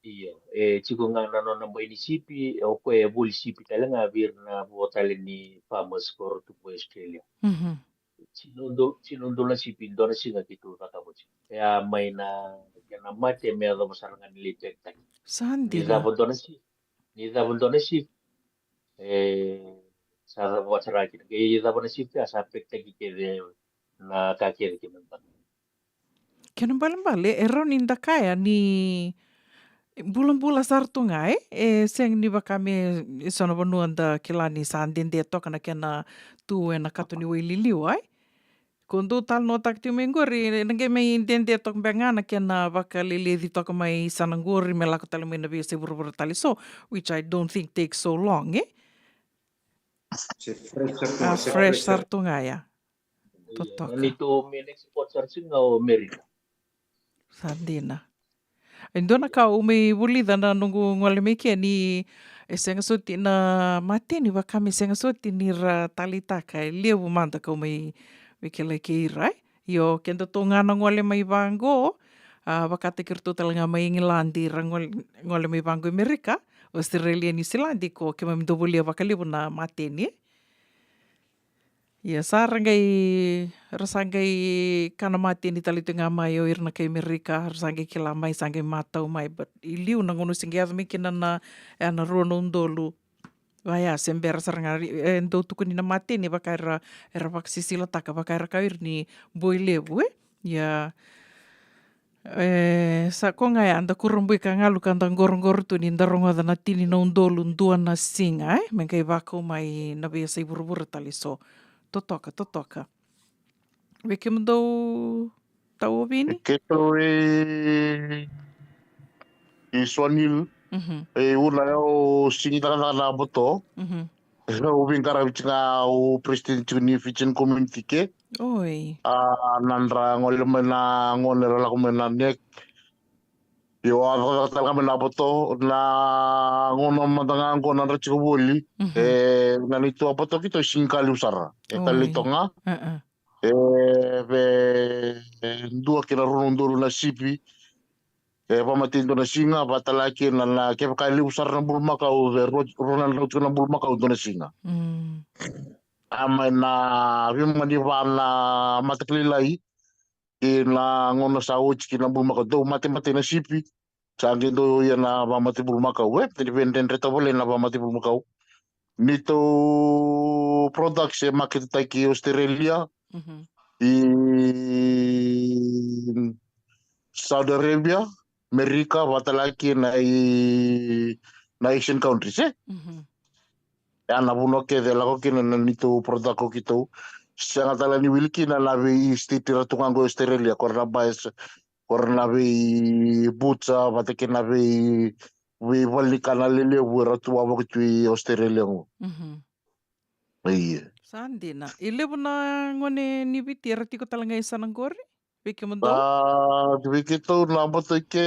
io, e tiko ga na nona bai ni sipi, o koya e voli sipi tale ga vei ira na vo tale ni farmers ko ra tu ko Australia. Mhm. Tini na udolu, tini na udolu na sipi, dua na siga keitou cakava tiko. E a mai na, kena mate me yacova sara ga ni lai pekitaki. Sa dina. Ni cava dua na sipi, ni cava dua na sipi, e, sa cava sara kina. Ke cava na sipi, a sa pekitaki kece na ka kece kina. Kena balebale, e rawa ni da kaya ni bulabula sara tu ga, e? E sega ni vaka me, e so na vanua da kila ni sa dede toka na kena tu ena kato ni wai liliwa, e? Ko dou talanoataka tiko mai qori, na qai mai dede toka beka ga na kena vakaleleci toka mai sana qori me lako tale mai na veiyasai vuravura tale so, which I don't think takes so long, e? Se fresh sara tu ga, a, se fresh sara tu ga ya. Io, totoka. Na neitou main export sara tiko ga o Amerika. Sa dina. E dua na ka au mai vulica na noqu gole mai ke ni e sega soti na mateni vaka me sega soti ni ra taleitaka, e levu mada kau mai, mai kilai kei ira, e? Io, kedatou ga na gole mai vaqo, a, vakataki iratou tale ga mai Igiladi, ra gole, gole mai vaqo i Amerika, Australia, Niusiladi, ko keimami dau volia vakalevu na mateni, e? Ia, sa ra qai, ra sa qai kana mateni tale tu ga mai o ira na kai Amerika, ra sa qai kila mai, sa qai matau mai, but i liu na gauna se qai yaco mai kina na, e, na rua na udolu. Vaya, se bera sara ga, e, dau tukuni na mateni, vaka era, era vakasisilataka, vaka era kaya o ira ni boi levu, e? Ia, e, sa ko ga ya, da kurabui ka galu ka da qoroqoro tu ni da rogoca na tini na udolu dua na siga, e? Me qai vakau mai na veiyasai vuravura tale so. Totoka, totoka. Vei kemudou tau o Vini? Keitou i, i Swan Hill. Mhm. E, ua na yau sigi cakacaka na boto. Mhm. Au veiqaravi tiko ga, au president tiko ni Fijian community ke. Oi. A, na dra gole mai na gone ra lako mai na nek. Io, a cakacaka tale ga mai na boto, na gauna mada ga qo na dra tiko voli. Mhm. E, na neitou a boto keitou sigi ka levu sara. E, oi, tale toka ga. E, e. E, ve, e, dua kei na rua na udolu na sipi. E, vakamatei dua na siga, vakatale kina na, na, kevaka e levu sara na bulumakau, e, rua, rua na drau tiko na bulumakau dua na siga. Mm. A mai na veimama ni va na mataqali, kei na gauna sa oti kei na bulumakau, dau matematei na sipi, sa qai dau ia na vakamatei bulumakau, e, tini vei dredre tavale na vakamatei bulumakau. Neitou products e maketetaki i Australia, mhm, i Saudi Arabia, Amerika, vakatale kina i na Asian countries, e? Mhm. Ia na vanua kece e lako kina na neitou product ko keitou. Sega tale ni wili kina na vei state ra tu ga qo i Australia, ko ra na buyers, ko ra na vei butcher, vata kei na vei, vei valenikana lelevu era tu wavoki tu i Australia qo. Mhm. Ia. Sa dina. E levu na gone ni Viti era tiko tale ga i sana qori? Vei kemudou? A, vei keitou na boto i ke,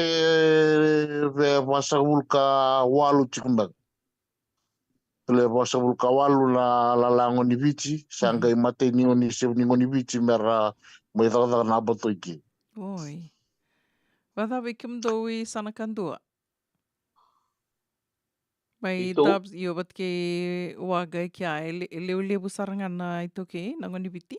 ve vasagavulu ka walu tiko beka. Le vasagavulu ka walu na lala gone ni Viti, sa, mhm, qai mateni gone, sevu ni gone ni Viti me ra mai cakacaka na boto i ke. Oi. Vacava vei kemudou i sana kadua? Mai Dubs, io, vata kei Waqa e kea, e le-, e levulevu sara ga na iTaukei, na gone ni Viti.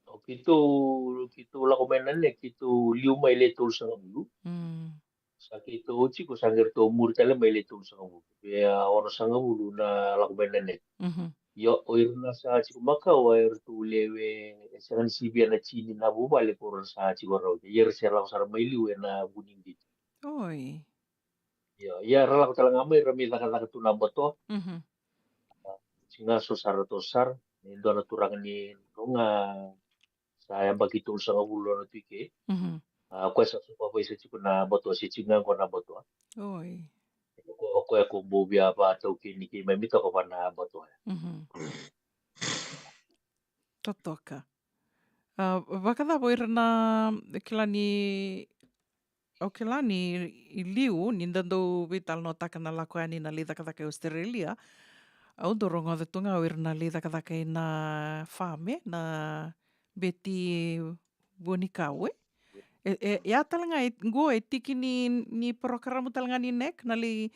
O keitou, keitou lako mai na NEC, keitou liu mai le tolusagavulu. Mm. Sa keitou tiko, sa qai ratou muri tale mai le tolusagavulu. Ia, onosagavulu na lako mai na NEC. Mhm. Io, o ira na sa tiko makawa, e ratou lewe, e sega ni sivia na tini na vuvale ko ra sa tiko rawa. Ia, era se lako sara mai liu ena vuku ni qito. Oi. Io, ia ra lako tale ga mai, ra mai cakacaka tu na Batoa. Mhm. Tiko ga so sara, toso sara, ni dua na turaga ni Roga, sa yabaki tolusagavulu na tu i ke. Mhm. A, o koya sa supervisor tiko na Batoa, se tiko ga qo na Batoa. Oi. O ko-, o koya ko bau via vakataukeni keimami toka va na Batoa. Mhm. Totoka. A, vakacava o ira na, kila ni, au kila ni i liu, ni da dau veitalanoataka na lako yani na lai cakacaka i Australia. Au dau rogoca tu ga o ira na lai cakacaka ina farm, e, na beti vuanikau, e? E, e, ia tale ga, e, qo e tiki ni, ni porokaramu tale ga ni NEC, na lai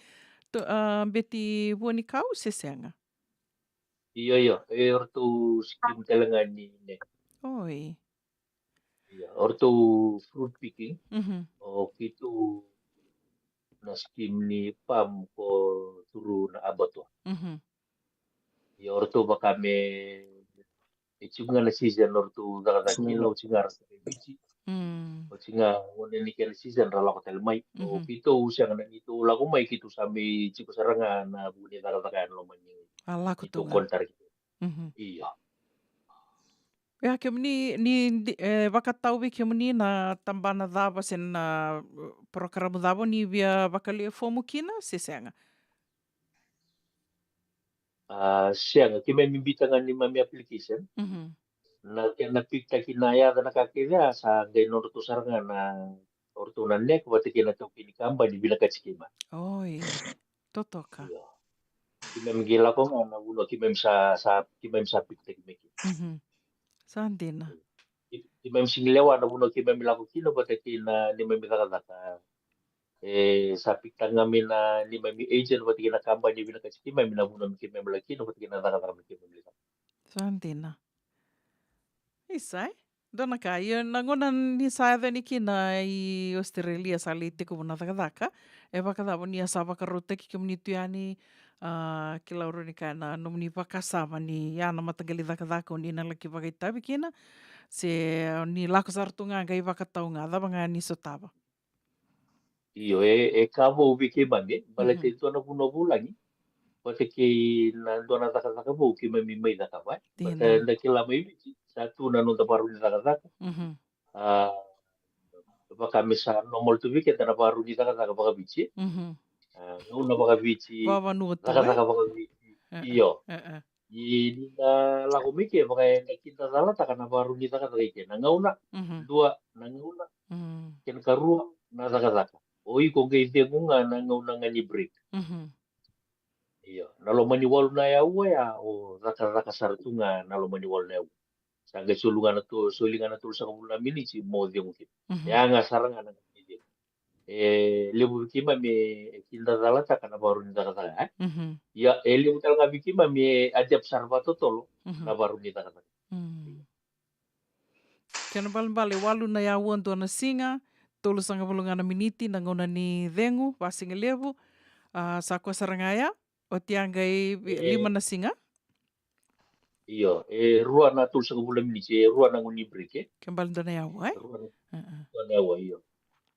to-, a, beti vuanikau, se sega? Io, io, e ratou scheme tale ga ni NEC. Oi. Io, o ratou fruit picking, mhm, o keitou na scheme ni farm ko turu na abattoir. Mhm. Io, o ratou vaka me, e tiko ga na season o ratou cakacaka kina, o tiko ga ra sa kai Viti. Mm. O tiko ga gone ni kena season ra lako tale mai. O, mhm, keitou sega, na neitou lako mai, keitou sa mai tiko sara ga na vuku ni cakacaka ya na loma ni, a, lako tu ga, contract. Mhm. Io. Ia, kemuni, ni di-, e, vakatau vei kemuni na tabana cava se na, e, porokaramu cava ni via vakalewe fomu kina, se sega? A, sega, keimami biuta ga neimami application. Mhm. Na kena pick-taki na yaca, na ka kece ya, sa qai nodratou sara ga na, o ratou na NEC vata kei na taukei ni kabani vinakati keimami. Oi. Totoka. Io. Keimami qai lako ga na vanua keimami sa, sa, keimami sa pick-taki mai kina. Mhm. Sa dina. Ke-, keimami sega ni lewa na vanua keimami lako kina vata kei na neimami cakacaka. E, sa pick-taka ga mai na neimami agent vata kei na kabani vinakati keimami na vanua me keimami lako kina vata kei na cakacaka me keimami lako. Sa dina. Isa, e? Dua na ka, ia na gauna ni sa yaco yani kina i Australia, sa lai tekivu na cakacaka, e vakacava ni a sa vakarautaki kemuni tu yani, a, kila, au rawa ni kaya, na nomuni vakasama ni ya na mataqali cakacaka o ni na laki vakaitavi kina, se ni lako sara tu ga qai vakatau ga, cava ga ni sotava? Io, e, e ka vou vei keimami, e. Baleta, mhm, e dua na vanua vulagi vata kei na dua na cakacaka vou keimami mai cakava, e. Dina. Baleta eda kila mai Viti sa tu na noda vakarau ni cakacaka. Mhm. A, vaka me sa normal tu vei keda na vakarau ni cakacaka vakaviti, e. Mhm. A, gauna vakaviti, vavanua tu, e, cakacaka vakaviti. E, e. Io. E, e. Ia ni na lako mai ke, vaka eda kidacalataka na vakarau ni cakacaka i ke. Na gauna, mhm, dua, na gauna, mhm, kena karua, na cakacaka. O iko qai cegu ga na gauna ga ni break. Mhm. Io, na loma ni walu na yaua ya, o cakacaka sara tu ga na loma ni walu na yaua. Sa qai soli ga na to-, soli ga na tolusagavulu na miniti mo cegu kina. Mhm. Ya ga sara ga na gauna ni cegu. E levu vei keimami e kidacalataka na vakarau ni cakacaka, e? Mhm. Ia, e levu tale ga vei keimami e adapt sara vakatotolo, mhm, na vakarau ni cakacaka. Mm. Kena ibalebale, walu na yaua dua na siga, tolusagavulu ga na miniti na gauna ni cegu, vasigalevu, a, sa koya sara ga ya. Oti ya qai vi-, e, lima na siga? Io, e rua na tolusagavulu na miniti, e rua na gauna ni break, e? Kena ibalebale dua na yaua, e? Rua na, e, e, dua na yaua, io.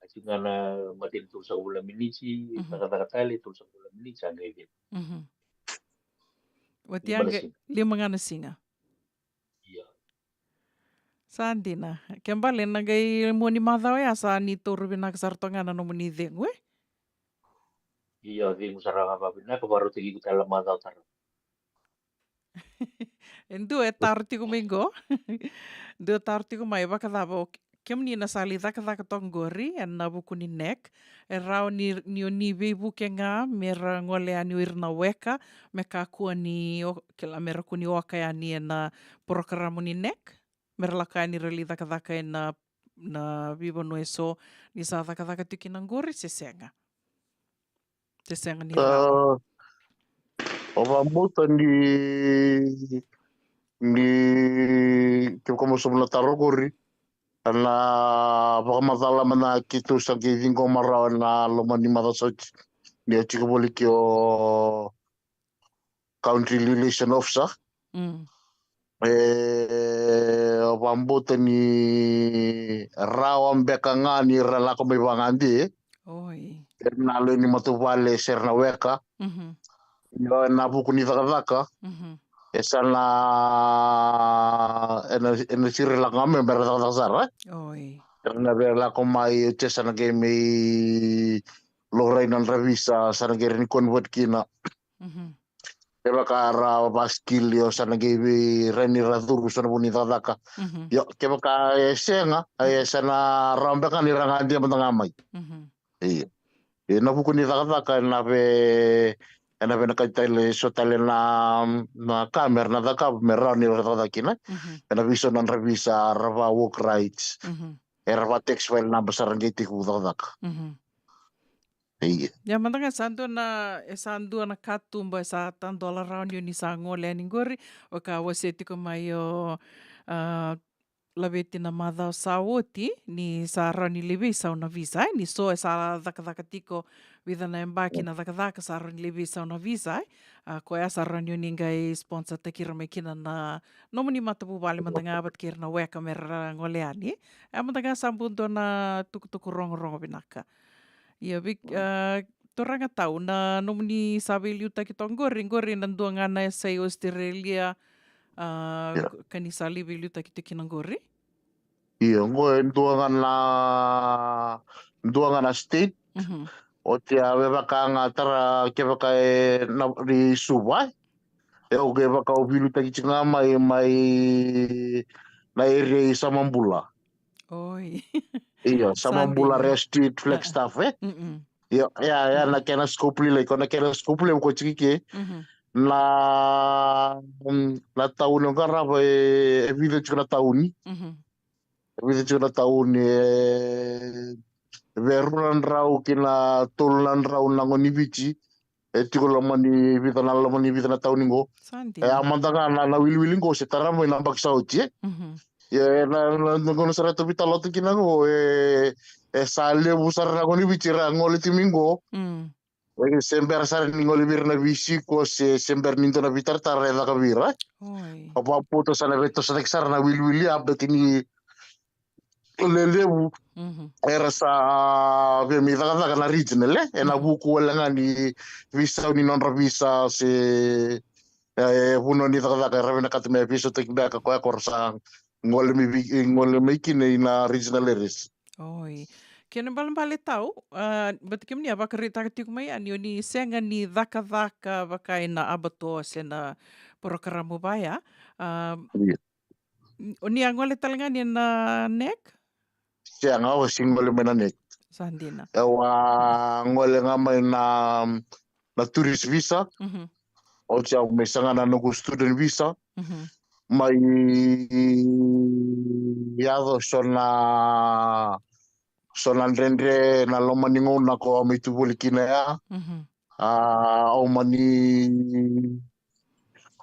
A tiko ga na imatai ni tolusagavulu na miniti, mhm, cakacaka tale, tolusagavulu na miniti, sa qai cegu. Mhm. Oti ya qai lima na siga. Lima ga na siga. Io. Sa dina. Kena ibalebale na qai mua ni macawa ya sa ni taura vinaka sara toka ga na nomuni cegu, e? Io, cegu sara ga vakavinaka, vakarautaki iko tale na macawa tarava. E dua e taro tiko mai qo. Dua e taro tiko mai, vakacava o ke-, kemuni na sa lai cakacaka toka qori ena vuku ni NEC, e rawa ni, ni o ni veivuke ga me ra gole yani o ira na weka, me kakua ni o-, kila, me ra kua ni oka yani ena porokaramu ni NEC, me ra lako yani ra lai cakacaka ena, na veivanua eso ni sa cakacaka tiko kina qori, se sega? Se sega ni rawa. Ah, o vakabauta ni, ni kevaka mo sauma na taro qori, ena vakamacala mada na keitou sa qai ciqoma rawa ena loma ni macawa sa oti, ni o tiko voli ke o country relation officer. Mm. E, o vakabauta ni rawa beka ga ni ra lako mai vagade. Oi. Era na lewe ni matavuvale se ra na weka. Mhm. Io, ena vuku ni cakacaka. Mhm. E sa na, ena, ena siri lako ga mai me ra cakacaka sara, e? Oi. Era na via lako mai, oti sa na qai mai laurai na nodra visa, sa na qai rawa ni convert kina. Mhm. Kevaka ra vaskili, o sa na qai vei rawa ni ra curu so na vu ni cakacaka. Mhm. Io, kevaka e sega, e sa na rawa beka ni ra gade mada ga mai. Mhm. Io. Ena vuku ni cakacaka, ena ve, ena vinakati tale, so tale na, na ka me ra na cakava me rawa ni ra cakacaka kina. Mhm. Ena veisau na nodra visa, ra va work rights. Mhm. Era va tax file number, sa ra qai tekivu cakacaka. Mhm. Ia. Ia mada ga sa dua na, e sa dua na katuba e sa tadola rawa ni o ni sa gole yani qori, o ka wasea tiko mai o, a, Laveti na macawa sa oti, ni sa rawa ni lai veisau na visa, e, ni so e sa cakacaka tiko vica na yabaki na cakacaka, sa rawa ni lai veisau na visa, e. A, koya sa rawa ni o ni qai sponsor taki ira mai kina na nomuni matavuvale mada ga vata kei ira na weka me ra gole yani. E mada ga sa bau dua na tukutuku rogorogo vinaka. Ia, vei, a, turaga Tau, na nomuni sa veiliutaki toka qori, qori na dua ga na yasa i Australia, a, ka ni sa lai veiliutaki tiko kina qori? Io, qo e dua ga na, dua ga na state. Mhm. Oti a vevaka ga tara kevaka e na, ni Suva, e. E o kevaka o veiliutaki tiko ga mai, mai na area i Samabula. Oi. Io, Samabula, Rea Street, Flagstaff, e? Mm-mm. Io, ia, ia, na kena scope lailai, ko na kena scope levu ko tiko ke. Mhm. Na, mm, na tauni o qarava e, e vica tiko na tauni. Mhm. E vica tiko na tauni, e, e rua na drau ki na tolu na drau na gone ni Viti. E tiko loma ni vica na, loma ni vica na tauni qo. Sa dina. E a mada ga na, na wiliwili qo se tara mai na yabaki sa oti, e. Mhm. Ia, e na, na, na gauna sara e tou veitalanoa kina qo, e, e sa levu sara na gone ni Viti era gole tiko mai qo. Mm. E se bera sara ni gole vei ira na veisiko, se, se bera ni dua na veitaratara e caka vei ira. Oi. Au vakabauta sa na veitosataki sara na wiliwili a, baleta ni lelevu. Mhm. Era sa via mai cakacaka na regional, e? Ena, mhm, vuku wale ga ni veisau ni nodra visa se, e, vanua ni cakacaka, era vinakata me veisautaki beka koya ko ra sa gole mai vei, gole mai kina i na regional areas. Oi. Kena ibalebale Tau, a, baleta kemuni a vakaraitaka tiko mai yani o ni sega ni cakacaka vaka ena abattoir se na porokaramu vaya. A, io. N-, o ni a gole tale ga ni na NEC? Sega, au sega ni gole mai na NEC. Sa dina. Au a gole ga mai na, na tourist visa. Mhm. Oti au mai saga na noqu student visa. Mhm. Mai yaco so na, so na dredre na loma ni gauna ko au mai tu voli kina ya. Mhm. A, au mani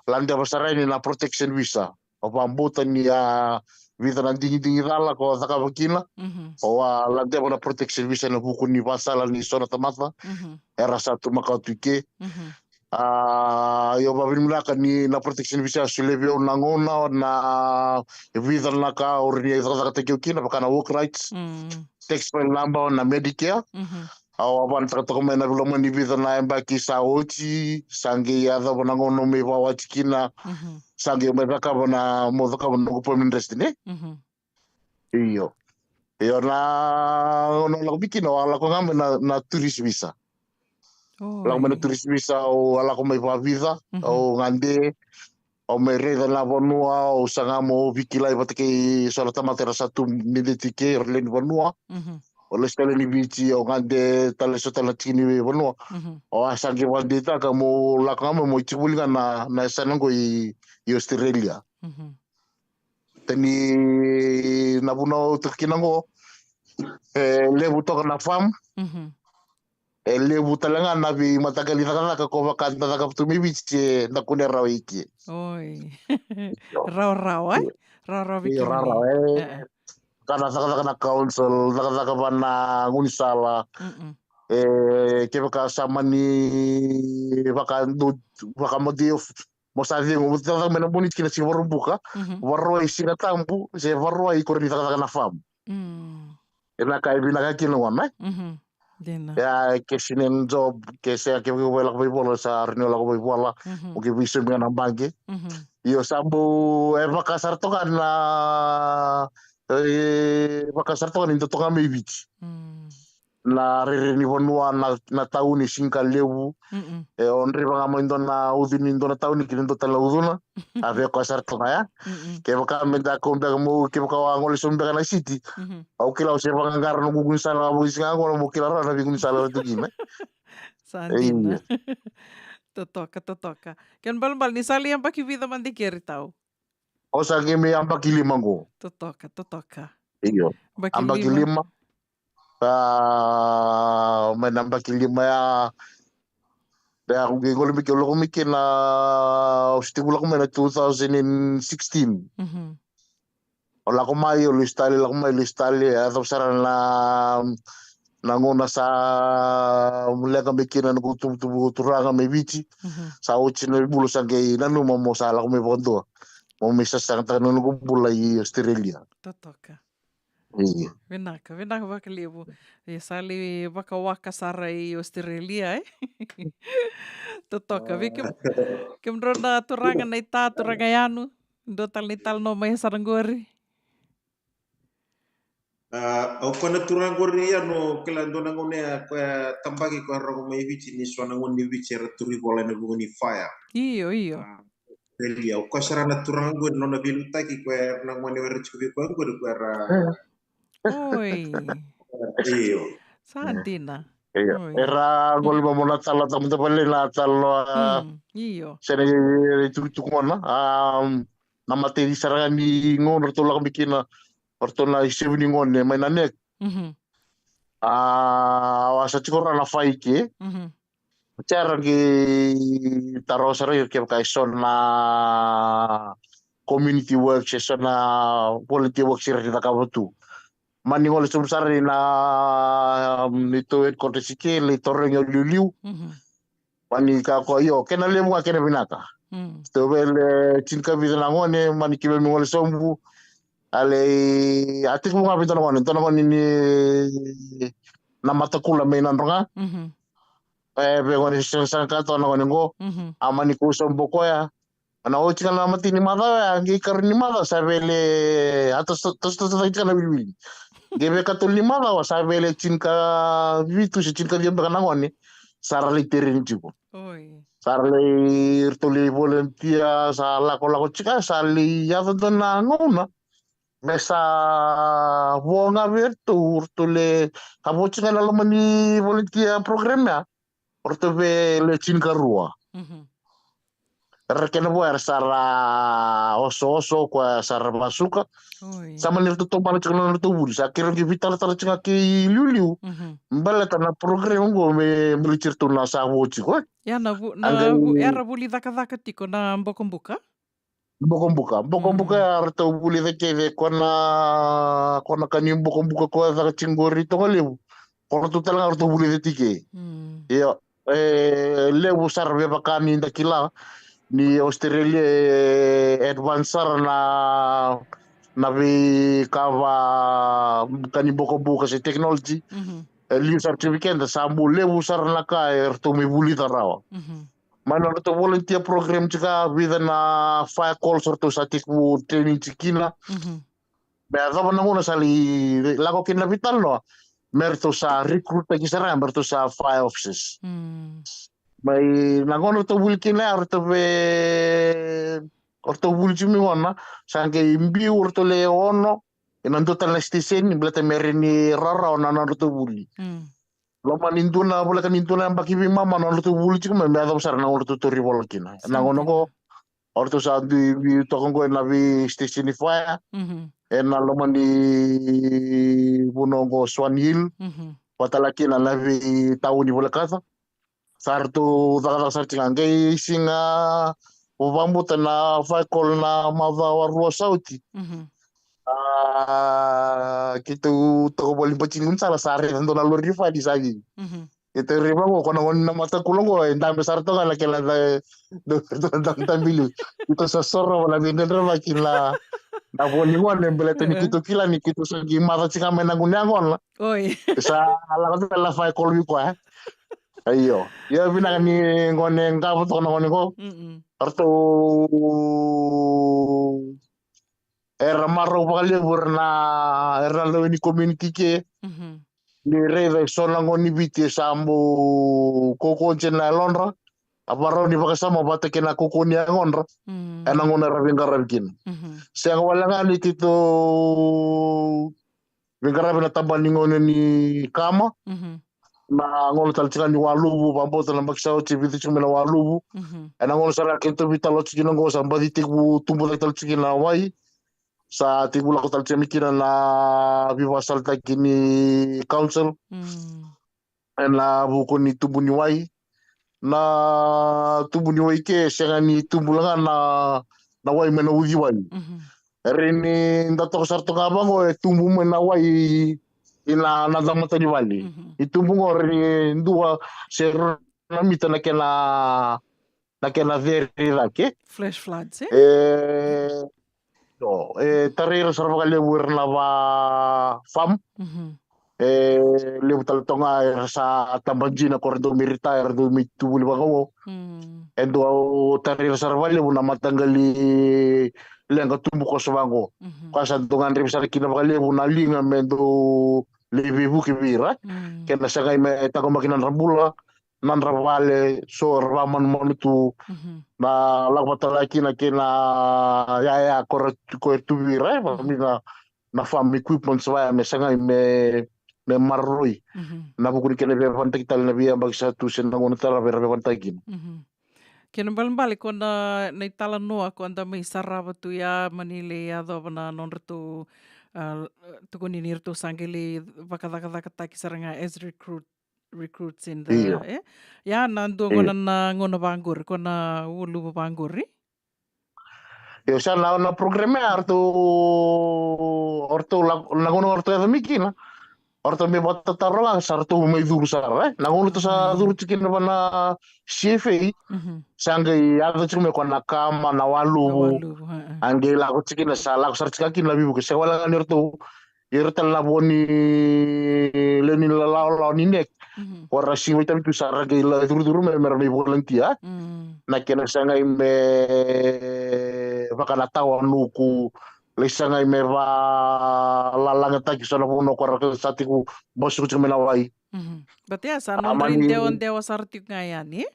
ladeva sara yani na protection visa. Au vakabauta ni a vica na digidigi cala ko cakava kina. Mhm. Au a ladeva na protection visa ena vuku ni vasala ni so na tamata. Mhm. Era sa tu makawa tu i ke. Mhm. A, io, vakavinavinaka ni na protection visa a solia vei au na gauna, na vica na ka au rawa ni cakacakataki au kina, vaka na work rights, mm, tax file number, na Medicare. Mhm. Au a vakanataka toka mai na loma ni vica na yabaki sa oti, sa qai yacova na gauna au mai vakawati kina, mhm, sa qai mai cakava na, meu cakava na noqu permanent resident, e? Mhm. Io. Io, na gauna au lako mai kina, au a lako ga mai na, na tourist visa. Oi. Lako mai na tourist visa, au a lako mai vakavica, mhm, au gade, au mai raica na vanua, au saga meu veikilai vata kei so na tamata era sa tu dede tiko kei ira lewe ni vanua. Mhm. Au lesu tale ni Viti, au gade tale so tale na tiki ni vanua. Mhm. Au a sa qai vakadeitaka meu lako ga mai meu tiko voli ga na, na yasana qo i, i Australia. Mhm. Tani na vunau au toka kina qo, e levu toka na farm. Mhm. E levu tale ga na veimataqali cakacaka ko vaka da cakava tu mai Viti se da kunea rawa i ke. Oi. Rawarawa, e? Rawarawa vei Io, kemuni. Rawarawa, e. E. Ka na cakacaka na council, cakacaka va na gunisala. Mm-mm. E, kevaka sa mani vaka do, vaka mo dio, mo sa cegu, mo cakacaka mai na Moniti kina Siga Vakaraubuka, Mhm. Vakarauwai Siga Tabu, se Vakarauwai ko ni cakacaka na farm. Mm. E na ka e vinaka kina gona, e? Mhm. Dina. Ya, ke sinen job, ke se ke ke vai lako vai vola, sa renew lako vai vola, Mhm. o ke viso mi na baqe. Mhm. Io, sa bau, e vaka sara toka na, e vaka sara toka ni da toka mai Viti. Mm. Na rere ni vanua, na, na tauni siga ka levu. Mm-mm. E o draiva ga mai dua na ucu ni dua na tauni ki na dua tale na ucuna. A vei koya sara toka ya. Mm-mm. Kevaka me da kau beka mo, kevaka o a gole sobu beka na siti. Mhm. Au kila au se vaqaqara na gugunisala ga vakaisiga qo, mo kila rawa na veigunisala ra tu kina. Sa E, dina. io. Totoka, totoka. Kena balebale ni sa lai yabaki vica mada i ke, Ritau? Au sa qai mai yabaki lima qo. Totoka, totoka. Io. Yabaki Yabaki lima. lima. A, mai na yabaki lima ya. Ia, au qai gole mai ke, au lako mai ke na, au se tekivu lako mai na two thousand and sixteen. Mhm. Au lako mai, au lesu tale, lako mai, lesu tale, e yacova sara na, na gauna sa leqa mai kina na noqu tuvatuva turaga mai Viti. Mhm. Sa oti na bula, sa qai nanuma mo sa lako mai vakadua. Mo mai sasagataka na noqu bula i Australia. Totoka. Io. Vinaka, vinaka vakalevu. E sa lai vakawaka sara i Australia, e? Totoka. Vei kem-, kemudrau na turaga na ita, turaga Yanu. Dua tale na italanoa mai sara qori. A, au koya na turaga qori Yanu, kila dua na gauna ya koya tabaki koya rogo mai Viti ni so na gone ni Viti era turi vola ena vuku ni fire. Io, io. A, Australia. Au koya sara na turaga qori, nona veiliutaki koya era na gone era tiko vei koya qori, koya era. Oi. Io. Sa dina. Io. Oi. Era gole mai mo na tala, tamata vale na tala. Mm, io. Sena e tukutuku gona. A, na mateni sara ga ni gauna ratou lako mai kina, ratou na isevu ni gone mai na nek. Mhm. A, au a sa tiko ra na fai ke. Mhm. Sara qai taro sara ira kevaka e so na community works, e so na volunteer works era ni cakava tu. Mani gole sobu sara ina, um, neitou headquarters i ke, lai tarogi au liuliu. Mhm. Mani kaya o koya, io, kena levu ga kena vinaka. Mm. Tou vei le tinikavica na gone, mani keimami gole sobu. A lai, a tekivu ga vei dua na gone, dua na gone ni Namatakula mai Nadroga. Mhm. E vei gone sega, sega ka toka na gone qo. Mhm. A mani kau sobu o koya. Na oti ga na mateni macawa ya, qai karua ni macawa sa vele, a tos, tos, tosotaki tiko na wiliwili. Qai vei katolu ni macawa sa vele tinikavitu se tinikaciwa beka na gone sa ra lai tereni tiko. Oi. Sa ra lai, ratou lai volunteer, sa lakolako tiko, sa lai yaco dua na gauna me sa vo ga vei ratou, ratou le, ka vo tiko ga na loma ni volunteer program ya, ratou vei le tinikarua. Mhm. Era kena vo era sa ra osooso, koya sa ra vasuka. Oi. Sa mani ratou tomana tiko na nodratou vuli, sa keirau qai veitaratara tiko ga kei liuliu. Mhm. Baleta na program qo me baleti iratou na sa vo tiko, e. Ia na vu-, A na qai vu-, era vuli cakacaka tiko na bokobuka? Bokobuka. Bokobuka Mm. ya ratou vulica kece, ko na, ko na ka ni bokobuka ko caka tiko qori Togalevu. Ko ratou tale ga ratou vulica tiko ke. Mm. Io, e levu sara, me vaka ni da kila ni Australia e advance sara na, na veika va, ka ni bokobuka se technology. Mhm. E liu sara tiko vei keda, sa bau levu sara na ka e ratou mai vulica rawa. Mhm. Mai na nodratou volunteer program tiko, vica na fire calls ratou sa tekivu training tiko kina. Mhm. Me yacova na gauna sa lai lako kina na veitalanoa, me ratou sa recruit-taki sara ga me ratou sa fire officers. Mm. Mai na gauna ratou vuli kina ya, ratou vei, ratou vuli tiko mai gona, sa qai biu ratou le ono ena dua tale na station, baleta me rawa ni rawarawa na nodratou vuli. Mm. Loma ni dua na, voleka ni dua na yabaki veimama na nodratou vuli tiko mai, me yacova sara na gauna ratou tauri vola kina. Na gauna qo, o ratou sa dui biu toka qo ena vei station ni fire, Mhm. ena loma ni vanua qo Swan Hill. Mhm. vata la kina na veitauni volekata. Sa ratou cakacaka sara tiko ga qai siga, o vakabuta na faikol na macawa rua sa oti. A, keitou toka voli bati ni sala sa raica dua na lori fadi sa vini. Keitou raica vaqo ko na gone na matakula qo e dabe sara toka na kena da da da da biliu. Keitou sa soro vana veidredrevaki na na voli gone beleta ni keitou kila ni keitou sa qi maca tiko ga mai na gune yaqona. Oi. Sa lako tale na faikol vei koya. Io. Ia vinaka ni gone qavo toka na gone qo. Mm-mm. Ratou era marau vakalevu era na era na lewe ni community ke. Mhm. Ni raica e so na gone ni Viti e sa bau kaukaua tiko na yalodra. A varau ni vakasama vata kei na kaukaua ni yagodra. Mm. Ena gauna era veiqaravi kina. Mhm. Sega wale ga ni keitou veiqaravi na tabana ni gauna ni kama. Mhm. Na gauna tale tiko ga ni waluvu, vakabauta na baki sa oti e vica tiko mai na waluvu. Mhm. Ena gauna sara keitou veitalanoa tiko kina qo sa baci tekivu tubu cake tale tiko kina na wai. Sa tekivu lako tale tiko mai kina na veivakasalataki ni council. Mm. Ena vuku ni tubu ni wai. Na tubu ni wai ke sega ni tubu la ga na na wai mai na uciwai. Mhm. Eri ni da toka sara toka vaqo e tubu mai na wai ina na damata ni vale. Mhm. I tubu qo eri ni dua se rua na mita na kena na kena ceri cake. Flash floods, e? E, io, e tarai ira sara vakalevu ira na va farm. Mhm. E levu tale toka ga era sa taba dina ko ra dau mai retire, era dau mai tu voli vaqo. Mm. E dau tarai ira sara vakalevu na mataqali leqa tubu koso vaqo. Mhm. Koya sa dau gadrevi sara kina vakalevu na liga me dau lai veivuke vei ira. Mm. Kena sagai me taqomaki na nodra bula, na nodra vale, so era vamanumanu tu. Mhm. Na lako vata la kina kei na yaya ko ra ko e tu vei ira, e, vaka, mhm, na na farm equipments vaya me sagai me me maroroi. Mhm. Na vuku ni kena veivanataki tale na veiyabaki sa tu se na gauna tarava era veivanataki kina. Mhm. Kena balebale ko na na italanoa ko da mai sarava tu ya, mani lai yacova na nodratou, a, tukuni ni ratou sa qai lai vakacakacakataki sara ga as recruit, recruits in the, io, e? Ya na dua, io, gauna na gauna vaqori, ko na waluvu vaqori. Io, sa na na program ya ratou, ratou la na gauna ratou yaco mai kina. Ratou mai vakatataro ga sa ratou mai curu sara, e? Na gauna ratou sa, mm, curu tiko kina vana C F A. Mhm. Sa qai yaco tiko mai ko na kama na waluvu. Na waluvu, e, e. A qai lako tiko kina sa lako sara tiko kina na veivuke. Sega wale ga ni ratou ira tale na vo ni lewe ni lawalawa ni NEC. Mhm. Ko ra sega ni vakaitavi tu sa ra qai lai curucuru mai me ra mai volunteer. Mm. Na kena sagai me vaka na tawa nuku, lai sagai me valalagataki so na vanua ko ra sa tiko basuka tiko mai na wai. Mhm. But ya sa, a, nodra mani idewadewa sara tiko ga yani, e?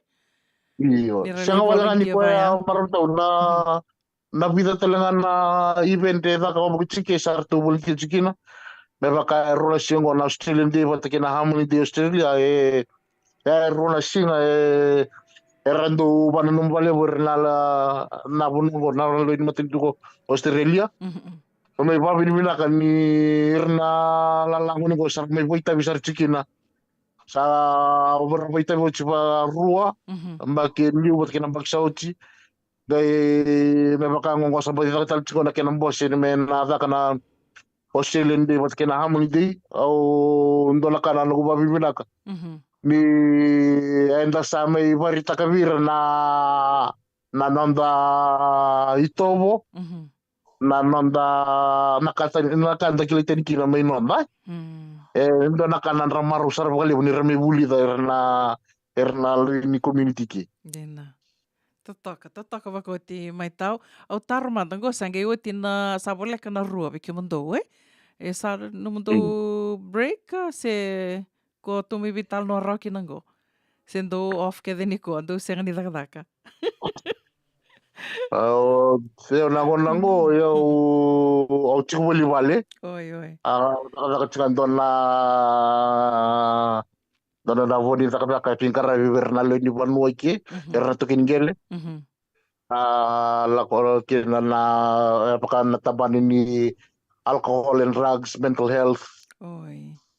Io. Ni ra lai volunteer vaya. Sega wale ga ni koya, marautau na, mhm, na vica tale ga na event e caka wavokiti ke sa ratou volunteer tiko kina. Me vaka e rua na siga qo na Australian Day vata kei na Harmony Day Australia, e, e rua na siga e, era dau vananuma vakalevu ira na la, na vanua qo, na lewe ni matanitu ko Australia. Mhm. Ra mai vakavinavinaka ni ira na lalaga ni qo sa ra mai vakaitavi sara tiko kina. Sa ra vakaitavi oti vakarua, mhm, yabaki e liu vata kei na yabaki sa oti. Qai me vaka qo, qo sa baci caka tale tiko na kena bose ni me na caka na Australian Day vata kei na Harmony Day. Au dua na ka na noqu vakavinavinaka. Mhm. Ni eda sa mai vakaraitaka vei ira na, na noda itovo. Mhm. Na noda, na ka tani, na ka da kilai tani kina mai noda. Mm. E dua na ka na nodra marau sara vakalevu ni ra mai vulica ira na, ira na lewe ni community ke. Dina. Totoka, totoka vakaoti mai tau. Au taro mada qo, sa qai oti na, sa voleka na rua vei kemudou, e? E sa nomudou, mm, break, a, se ko tou mai veitalanoa rawa kina qo? Se dou off kece nikua, dou sega ni cakacaka? Au, se na gauna qo, mm, au, au tiko voli vale. Oi, oi. A, au cakacaka tiko dua na, dua na vo ni cakacaka e veiqaravi vei ira na lewe ni vanua ke, mhm, ira na toki ni qele. Mhm. A, lako kina na, e vaka na tabana ni alcohol and drugs, mental health. Oi.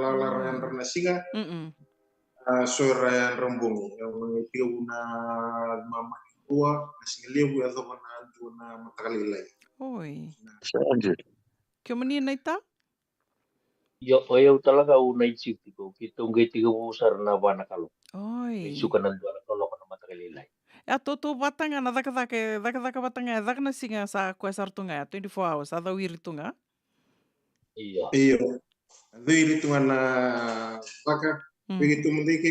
lala ra yadra na siga. A so era yadra bogi. E tekivu na lima mai rua na siga levu, e yacova na dua na mataka lailai. Oi. Kemuni naita? Io, o yau tale ga au night shift tiko, keitou qai tekivu sara na va na kaloko. Oi. Suka na dua na kaloko na mataka lailai. E a tautauvata ga na cakacaka, e cakacaka vata ga, e caka na siga sa koya sara tu ga, e twenty-four hours, a cawiri tu ga. Io. Io. A cawiri tu ga na caka. Vei keitou mada i ke,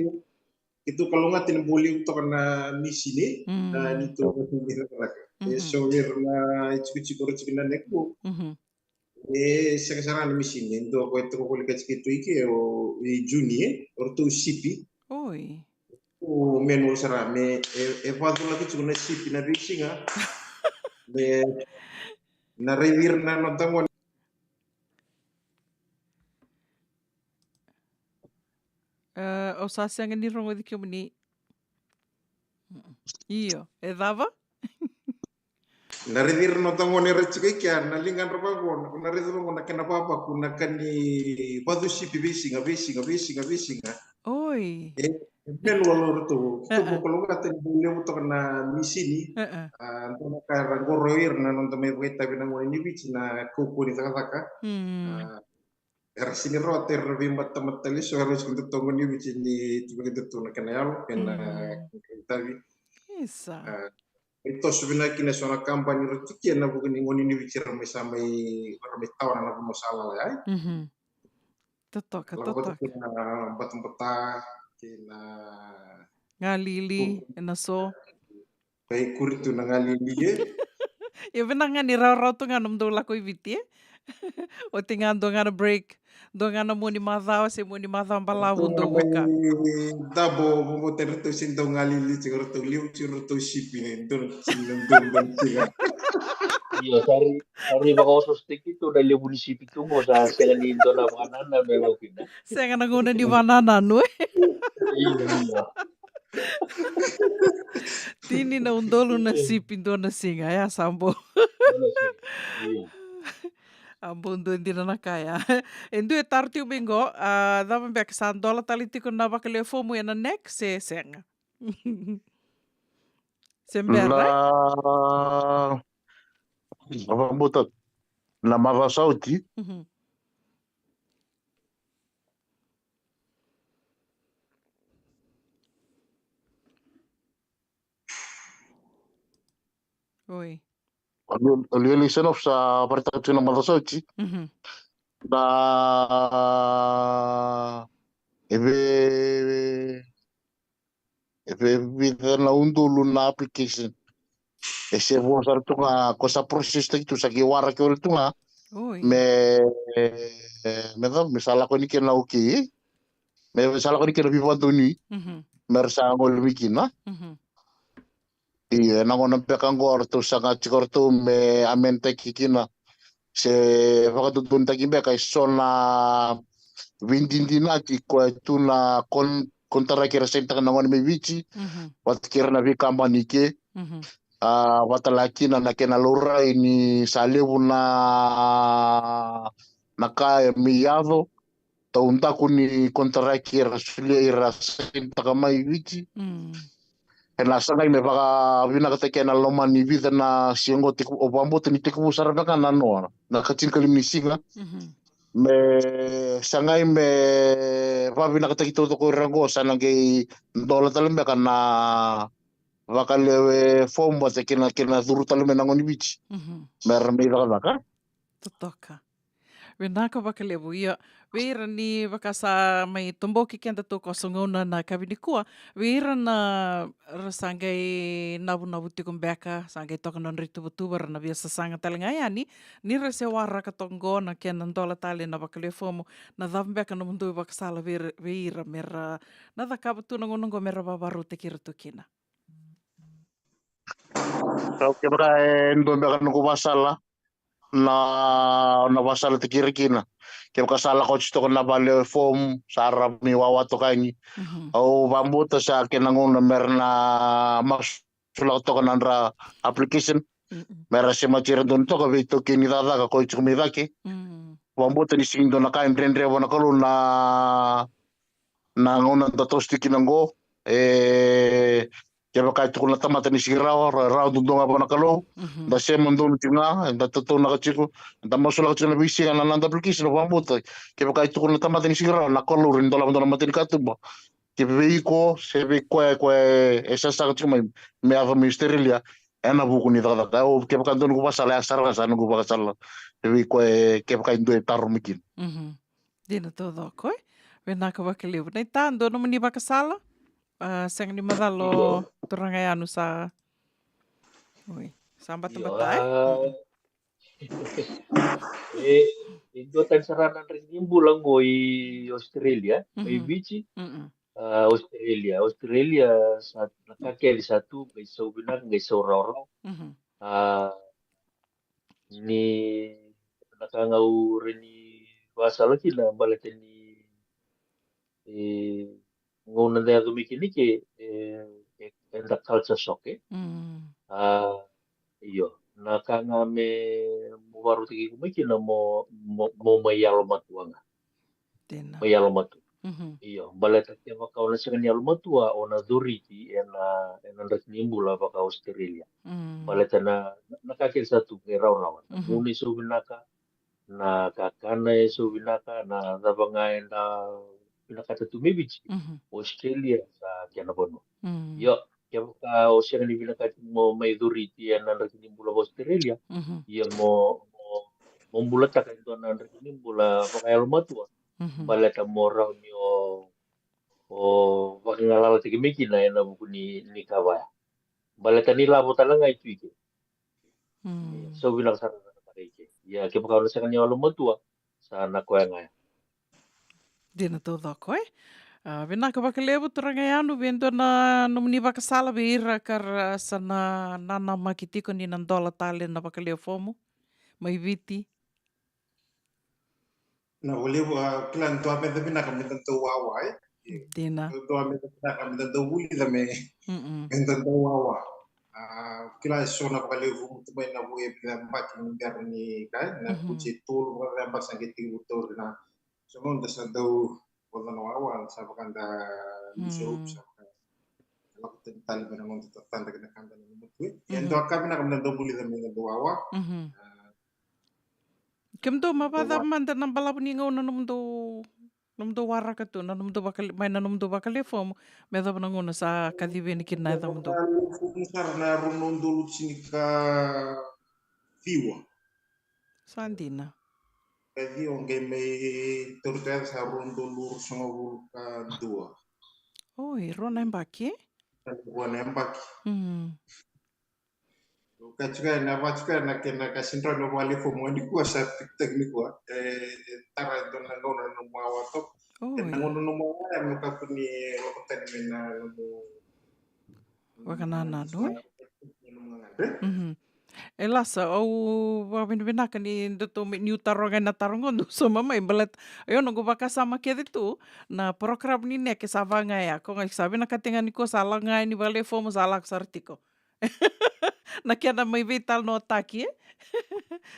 keitou kalougata ni bau levu toka na misini, na neitou cakacaka. E so vei ira na itikotiko ra tiko na neck book. E sega sara na misini, e dua ko e toko ko lika tiko i ke o i Juni, e o ratou sipi. Oi. O manual sara me e, e vaculaki tiko na sipi na veisiga. Me na raici ira na noda gone. E, au sa sega ni rogoci kemuni. Io, e cava? Na raici ira na noda gone era tiko i kea, na ligadra vaqo, na raici vaqo na kena vavaku, na ka ni vacu sipi veisiga, veisiga, veisiga, veisiga. Oi. E, e manual o ratou, keitou bau kalougata ni bau levu toka na misini. A, dua na ka era qoro ira na noda mai vakaitavi na gone ni Viti na kaukauwa ni cakacaka. A, era sega ni rawata ira na veibatabata tale, so era sega ni totoka ni Viti ni tu vei keda tu na kena yalo, kena itavi. Isa. A, e toso vinaka kina so na kabani ra tiko ena vuku ni gone ni Viti ra mai sa mai, ra mai tawana na vanua sa lala ya. Totoka, totoka. Kei na batabata, kei na galili, ena so. Kai kuri tu na galili, e? Ia vinaka ga ni rawarawa tu ga nomudou lako i Viti, e? Oti ga dua ga na break. Dua ga na mua ni macawa se mua ni macawa balavu dou vuka. Dabo, momo te ratou se dau galili, se ratou liu, se ratou sipi, ne, dou, se dau, dau, dau, se ga. Io, sari, sari vakaososo tiko tu na levu ni sipi tu qo sa sega ni dua na vakanananu e lau kina. Sega na gauna ni vakanananu, e? Io, io. Tini na udolu na sipi dua na siga, ya sa bau. A bau dua dina na ka ya. E dua e taro tiko mai qo, a, cava beka sa dola tale tiko na vakalewe fomu ena neck se sega? Se bera, e? Na, na vakabauta na macawa sa oti. Oi. Aliali, aliali, se na sa vakaraitaka tiko na macawa sa oti. Na e ve, e ve vica na udolu na application. E se vo sara tu ga, ko sa process taki tu, sa ki waraki wale tu ga. Oi. Me, me cava, me sa lako ni kena okay. Me sa lako ni kena veivakadonui. Me ra sa gole mai kina. Io, ena gauna beka qo ratou saga tiko ratou me amend taki kina se vakadodonutaki beka e so na veidinadinati koya tu na kon-, kontaraki era sainitaka na gone mai Viti vata kei ira na veikabani ke. A, vata la kina na kena laurai ni sa levu na, na ka e mai yaco. Taudaku ni kontaraki era solia, era sainitaka mai Viti. Ena sagai me vakavinakataki ena loma ni vica na siga qo, tekivu, au vakabauta ni tekivu sara beka na noa, na ka tinikalima ni siga. Me sagai me vakavinakataki taucoko ira qo, sa na qai dola tale beka na vakalewe fomu vata kei na, kei na curu tale mai na gone ni Viti. Me ra mai cakacaka. Totoka. Vinaka vakalevu. Ia, vei ira ni vaka sa mai toboki keda tu ko sa gauna na kavi nikua, vei ira na ra sa qai navunavu tiko beka, sa qai toka na nodra ituvatuva, ra na via sasaga tale ga yani ni ra se waraka toka qo na kena dola tale na vakalewe fomu, na cava beka nomudou ivakasala vei ira, vei ira me ra na cakava tu na gauna qo me ra vavarautaki ira tu kina. Kevaka e dua beka noqu vasala, na, na vasalataki ira kina. Kevaka sa lako oti toka na vale fomu, sa ra mai wawa toka yani. Au vabuta sa kena gauna me ra na masulaka toka na nodra application. Me ra semati ira donu toka vei taukei ni cakacaka ko oti tiko mai cake. Vabuta ni sigi dua na ka e dredre vua na Kalou na na gauna da toso tiko kina qo, e, kevaka e tukuna na tamata ni sigi rawa, ra, rawa duadua ga vua na Kalou, da sema donu tiko ga, da tataunaka tiko, da masulaka tiko na veisiga na noda application, au vabuta. Kevaka e tukuna na tamata ni sigi rawa, na Kalou ni dolava dua na matanikatuba. Ke vei iko, se vei koya, koya e, e sasaga tiko mai, me yaco mai Australia, ena vuku ni cakacaka. Au, kevaka dua noqu vasala, ya sara ga sa noqu vakasala. Vei koya, kevaka e dua e taro mai kina. Dina taucoko, e? Vinaka vakalevu. Naita, dua nomuni vakasala? A, sega ni macala o turaga Yanu sa. Oi, sa batabata, e? E, e dua tani sara na draki ni bula qo i Australia, mai Viti. A, Australia, Australia, sa na ka kece sa tu, qai sau vinaka, qai sau rawarawa. A, ni na ka ga au rawa ni vakasala kina baleta ni, e, gauna da yaco mai kina ke, e, e, eda culture shock, e. A, io, na ka ga me mo varautaki iko mai kina mo, mo, mo mai yalomatua ga. Dina. Mai yalomatua. Io, baleta kevaka o na sega ni yalomatua, o na coriti ena, ena draki ni bula vaka Australia. Baleta na, na ka kece sa tu qai rawarawa. Na vuna e sau vinaka, na kakana e sau vinaka, na cava ga eda vinakata tu mai Viti. Australia sa kena vanua. Io, kevaka o sega ni vinakati mo mai coriti ena draki ni bula vaka Australia, ia mo, mo, mo bulataka e dua na draki ni bula vakayalomatua. Baleta mo rawa ni o, o vakagalalataki mai kina ena vuku ni, ni ka vaya. Baleta ni lavo tale ga e tu i ke. Ia, sau vinaka sara na ka i ke. Ia, kevaka o na sega ni yalomatua, sa na koya ga ya. Dina taucoko, e? A, vinaka vakalevu turaga Yanu, vei dua na nomuni vakasala vei ira ka ra sa na nanamaki tiko ni na dola tale na vakalewe fomu mai Viti. Na valevu, a, kila dua me da vinaka me da dau wawa, e? Dina. Dua me da vinaka me da dau vulica me, me da dau wawa. A, kila e so na vakalevu mutu mai na vu e vica baki ni bera ni kai, na vuce tolu vaka vica baki sa qai tiki vutori na. So mo da sa dau vodo na wawa, sa vaka da lusa upu, sa vaka lako tani tale me na noda tatada kei na kada na noda tu. E dua ka vinaka me da dau vulica me da dau wawa. A, kemudou ma vacava mada na balavu ni gauna nomudou, nomudou waraka tu, na nomudou vakale, mai na nomudou vakalewe fomu, me yacova na gauna sa kacivi yani kina na yacamudou. Sara na rua na udolu tini ka ciwa. Sa dina. Ka ciwa qai mai tauri toka sa rua na udolu ruasagavulu ka dua. Oi, rua na yabaki? Rua na yabaki. Ka tiko na, va tiko na kena ka sidra na vale fomu nikua sa pikitaki nikua. E, e tara e dua na gauna na nomu wawa toka. Oi. Na gauna na nomu wawa ya me kakua ni lako tani mai na nomu vakanananu, e? E lasa, au vakavinavinaka ni datou, niu taroga na taro qo dou sauma mai baleta o yau noqu vakasama kece tu na program ni neke sa vagaya, ko qai sa vinakati ga nikua sa lako ga yani vakalewe fomu sa lako sara tiko. Na kena mai veitalanoataki, e?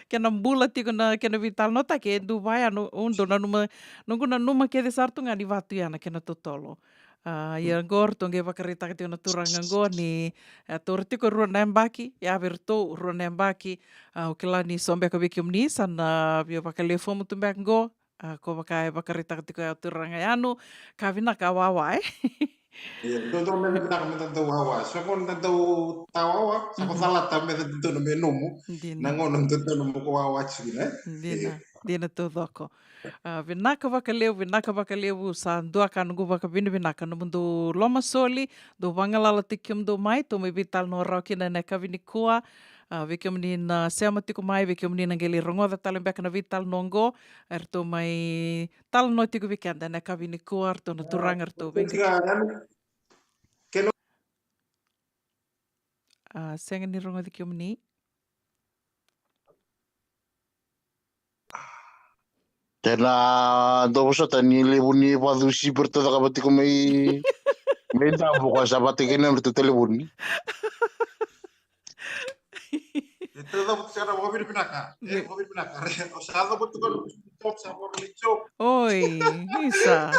Kena bula tiko na kena veitalanoataki, e dua vaya, no, au dau nanuma, noqu nanuma kece sara tu ga ni vatu ya na kena totolo. A, ia qo ratou qai vakaraitaka tiko na turaga qo ni, e, taura tiko rua na yabaki, ia vei ratou rua na yabaki. A, au kila ni so beka vei kemuni sa na via vakalewe fomu tu beka qo. A, ko vaka e vakaraitaka tiko ya o turaga Yanu, ka vinaka wawa, e? Ia, dodonu me da vinaka me da dau wawa. So qo da dau ta wawa, sa ko calata me da dodonu me nomu. Dina. Na gauna dodonu mo ko wawa tiko, ne? Dina. Dina taucoko. A, vinaka vakalevu, vinaka vakalevu, sa dua ka noqu vakavinavinaka nomudou lomasoli, dou vagalalataki kemudou mai, tou mai veitalanoa rawa kina ena yakavi nikua. A, vei kemuni na sema tiko mai, vei kemuni na qai lai rogoca tale beka na veitalanoa oqo, eratou mai talanoa tiko vei keda ena yakavi nikua, eratou na turaga, eratou vei. A, sega ni rogoci kemuni. Tena dou vosota ni levu ni vacu sipi ratou cakava tiko mai, mai Davo, ko sa vata kei na ratou talevoni. E tau cava tu sa na vakavinavinaka. E vakavinavinaka. Re, o sa cava tu ka na job, sa voro ni job. Oi, isa.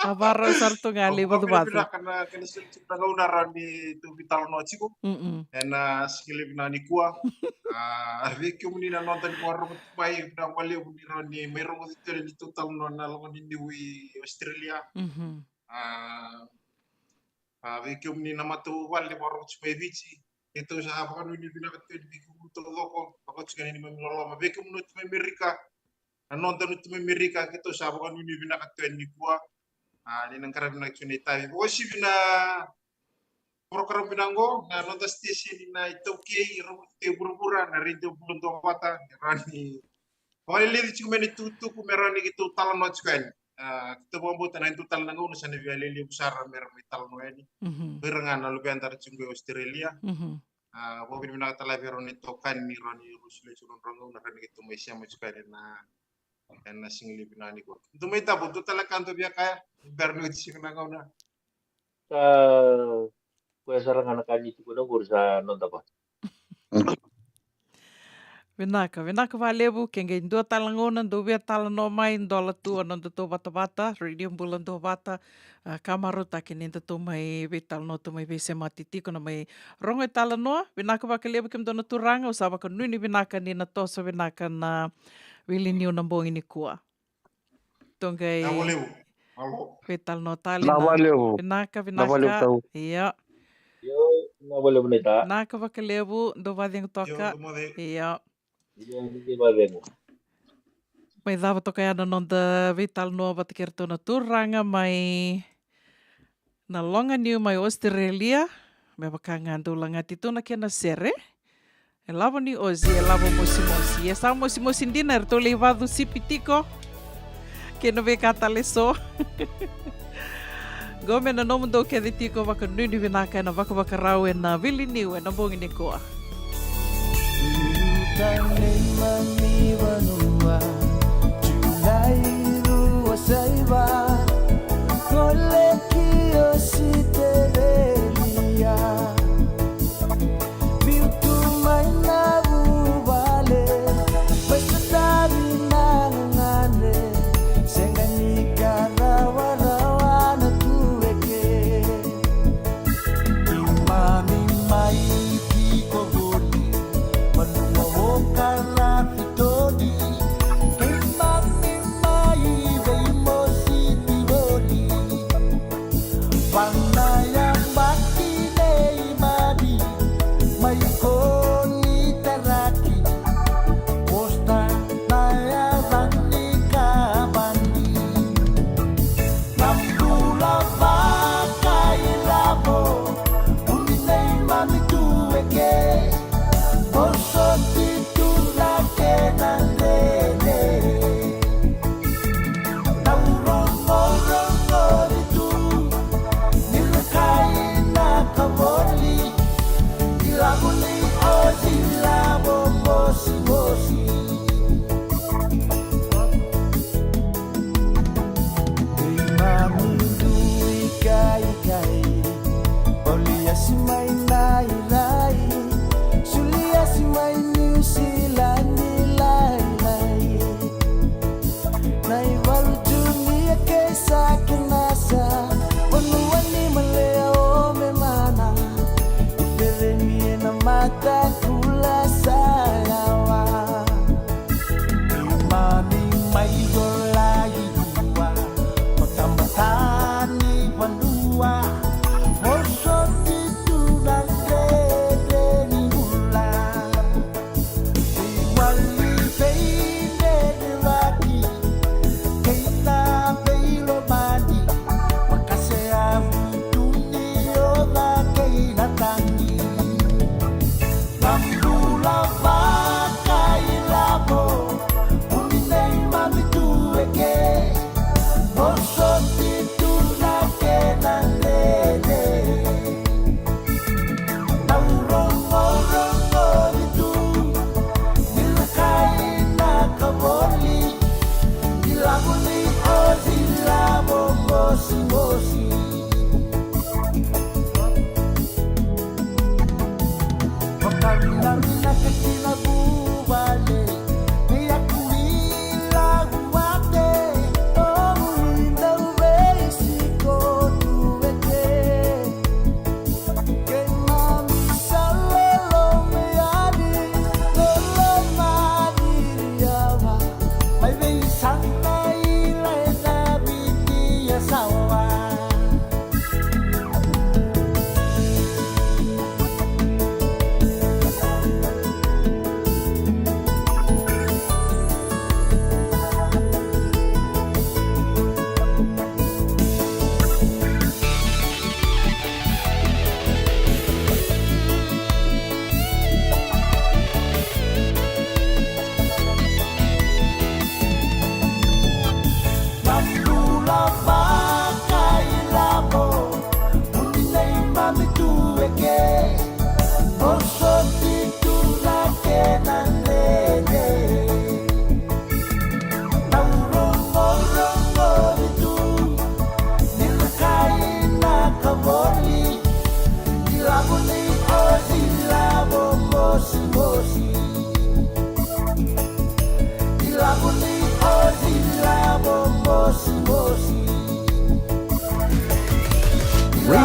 A varau sara tu ga, levu vacavaca. Vakavinavinaka na kena sili tiko na gauna rawa ni tou veitalanoa tiko. Mm-mm. Ena siga levu nikua. A, vei kemuni na noda ni vakarogo tu mai, vinaka vakalevu ni rawa ni mai rogoci tale ni tou talanoa na loma ni Niu i Australia. Mhm. A, a, vei kemuni na matavuvale ni vakarogo tu mai Viti, keitou sa vakanuinui vinaka tu yani vei kemuni taucoko, vaka tu ga ni neimami loloma. Vei kemuni tu mai Merika, na noda tu mai Merika, keitou sa vakanuinui vinaka tu yani nikua. A, ni na qaravi vinaka tu na itavi. Vakauasivi na program vinaka oqo, na noda station na iTaukei, Rogoci Vuravura, na Radio Bula Duavata, ni rawa ni vakaleleci tiko mai na itukutuku me rawa ni keitou talanoa tiko yani. A, keitou vakabauta na dua tale na gauna sa na via lelevu sara me ra mai talanoa yani. Mhm. Ko ira ga na luveda ra tiko e Australia. Mhm. A, vakavinavinaka tale vei ira na itokani ni rawa ni rau solia tiko na nodra gauna, rawa ni keitou mai sema tiko yani na, ena siga levu nikua. Dou mai Davo, dua tale ka dou via kaya, bera ni oti siga na gauna. Sa koya sara ga na ka ni tukuna qori sa noda vata. Vinaka, vinaka vakalevu, ke qai dua tale na gauna dou via talanoa mai, dola tu a nodatou vatavata, Radio Bula Duavata, a, ka marautaki ni datou mai veitalanoa, tou mai veisemati tiko na mai rogo italanoa. Vinaka vakalevu kemudou na turaga, au sa vakanuinui vinaka ni na toso vinaka na Vili Niu na bogi nikua. Tou qai veitalanoa tale. Vinaka, vinaka. Io. Io, vinaka vakalevu naita. Vinaka vakalevu, dou vacegu toka. Io. Io, ni vacegu. Mai cava toka ya na noda veitalanoa vata kei iratou na turaga mai na Loganiu mai Australia, me vaka ga dou lagati tu na kena sere. E lavo ni Ozi, e lavo mosimosi. E sa mosimosi dina, eratou lai vacu sipi tiko. Kei na veika tale eso. Qo me na nomudou kece tiko, vakanuinui vinaka ena vakavakarau ena Vili Niu ena bogi nikua. Ita neimami vanua, Julai rua saiva, kole ki Ositerelia. Biu tu mai na vuvale, mai sotavi na gagane, sega ni ka rawarawa na tu eke. Keimami mai tiko voli, vanua o Karakitoni. Keimami mai veimositi voli, vana yabaki neimami mai Konitaraki, Kosita na yava ni kabani. Na bula vakailavo, vuni neimami tu eke, vosoti tu na kena dredre. Na urogorogo ni tu, ni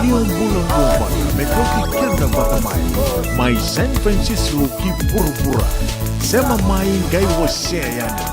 Ni o bula qo vata me kauti keda vata mai, mai San Francisco ki vuravura. Sema mai qai wasea yani.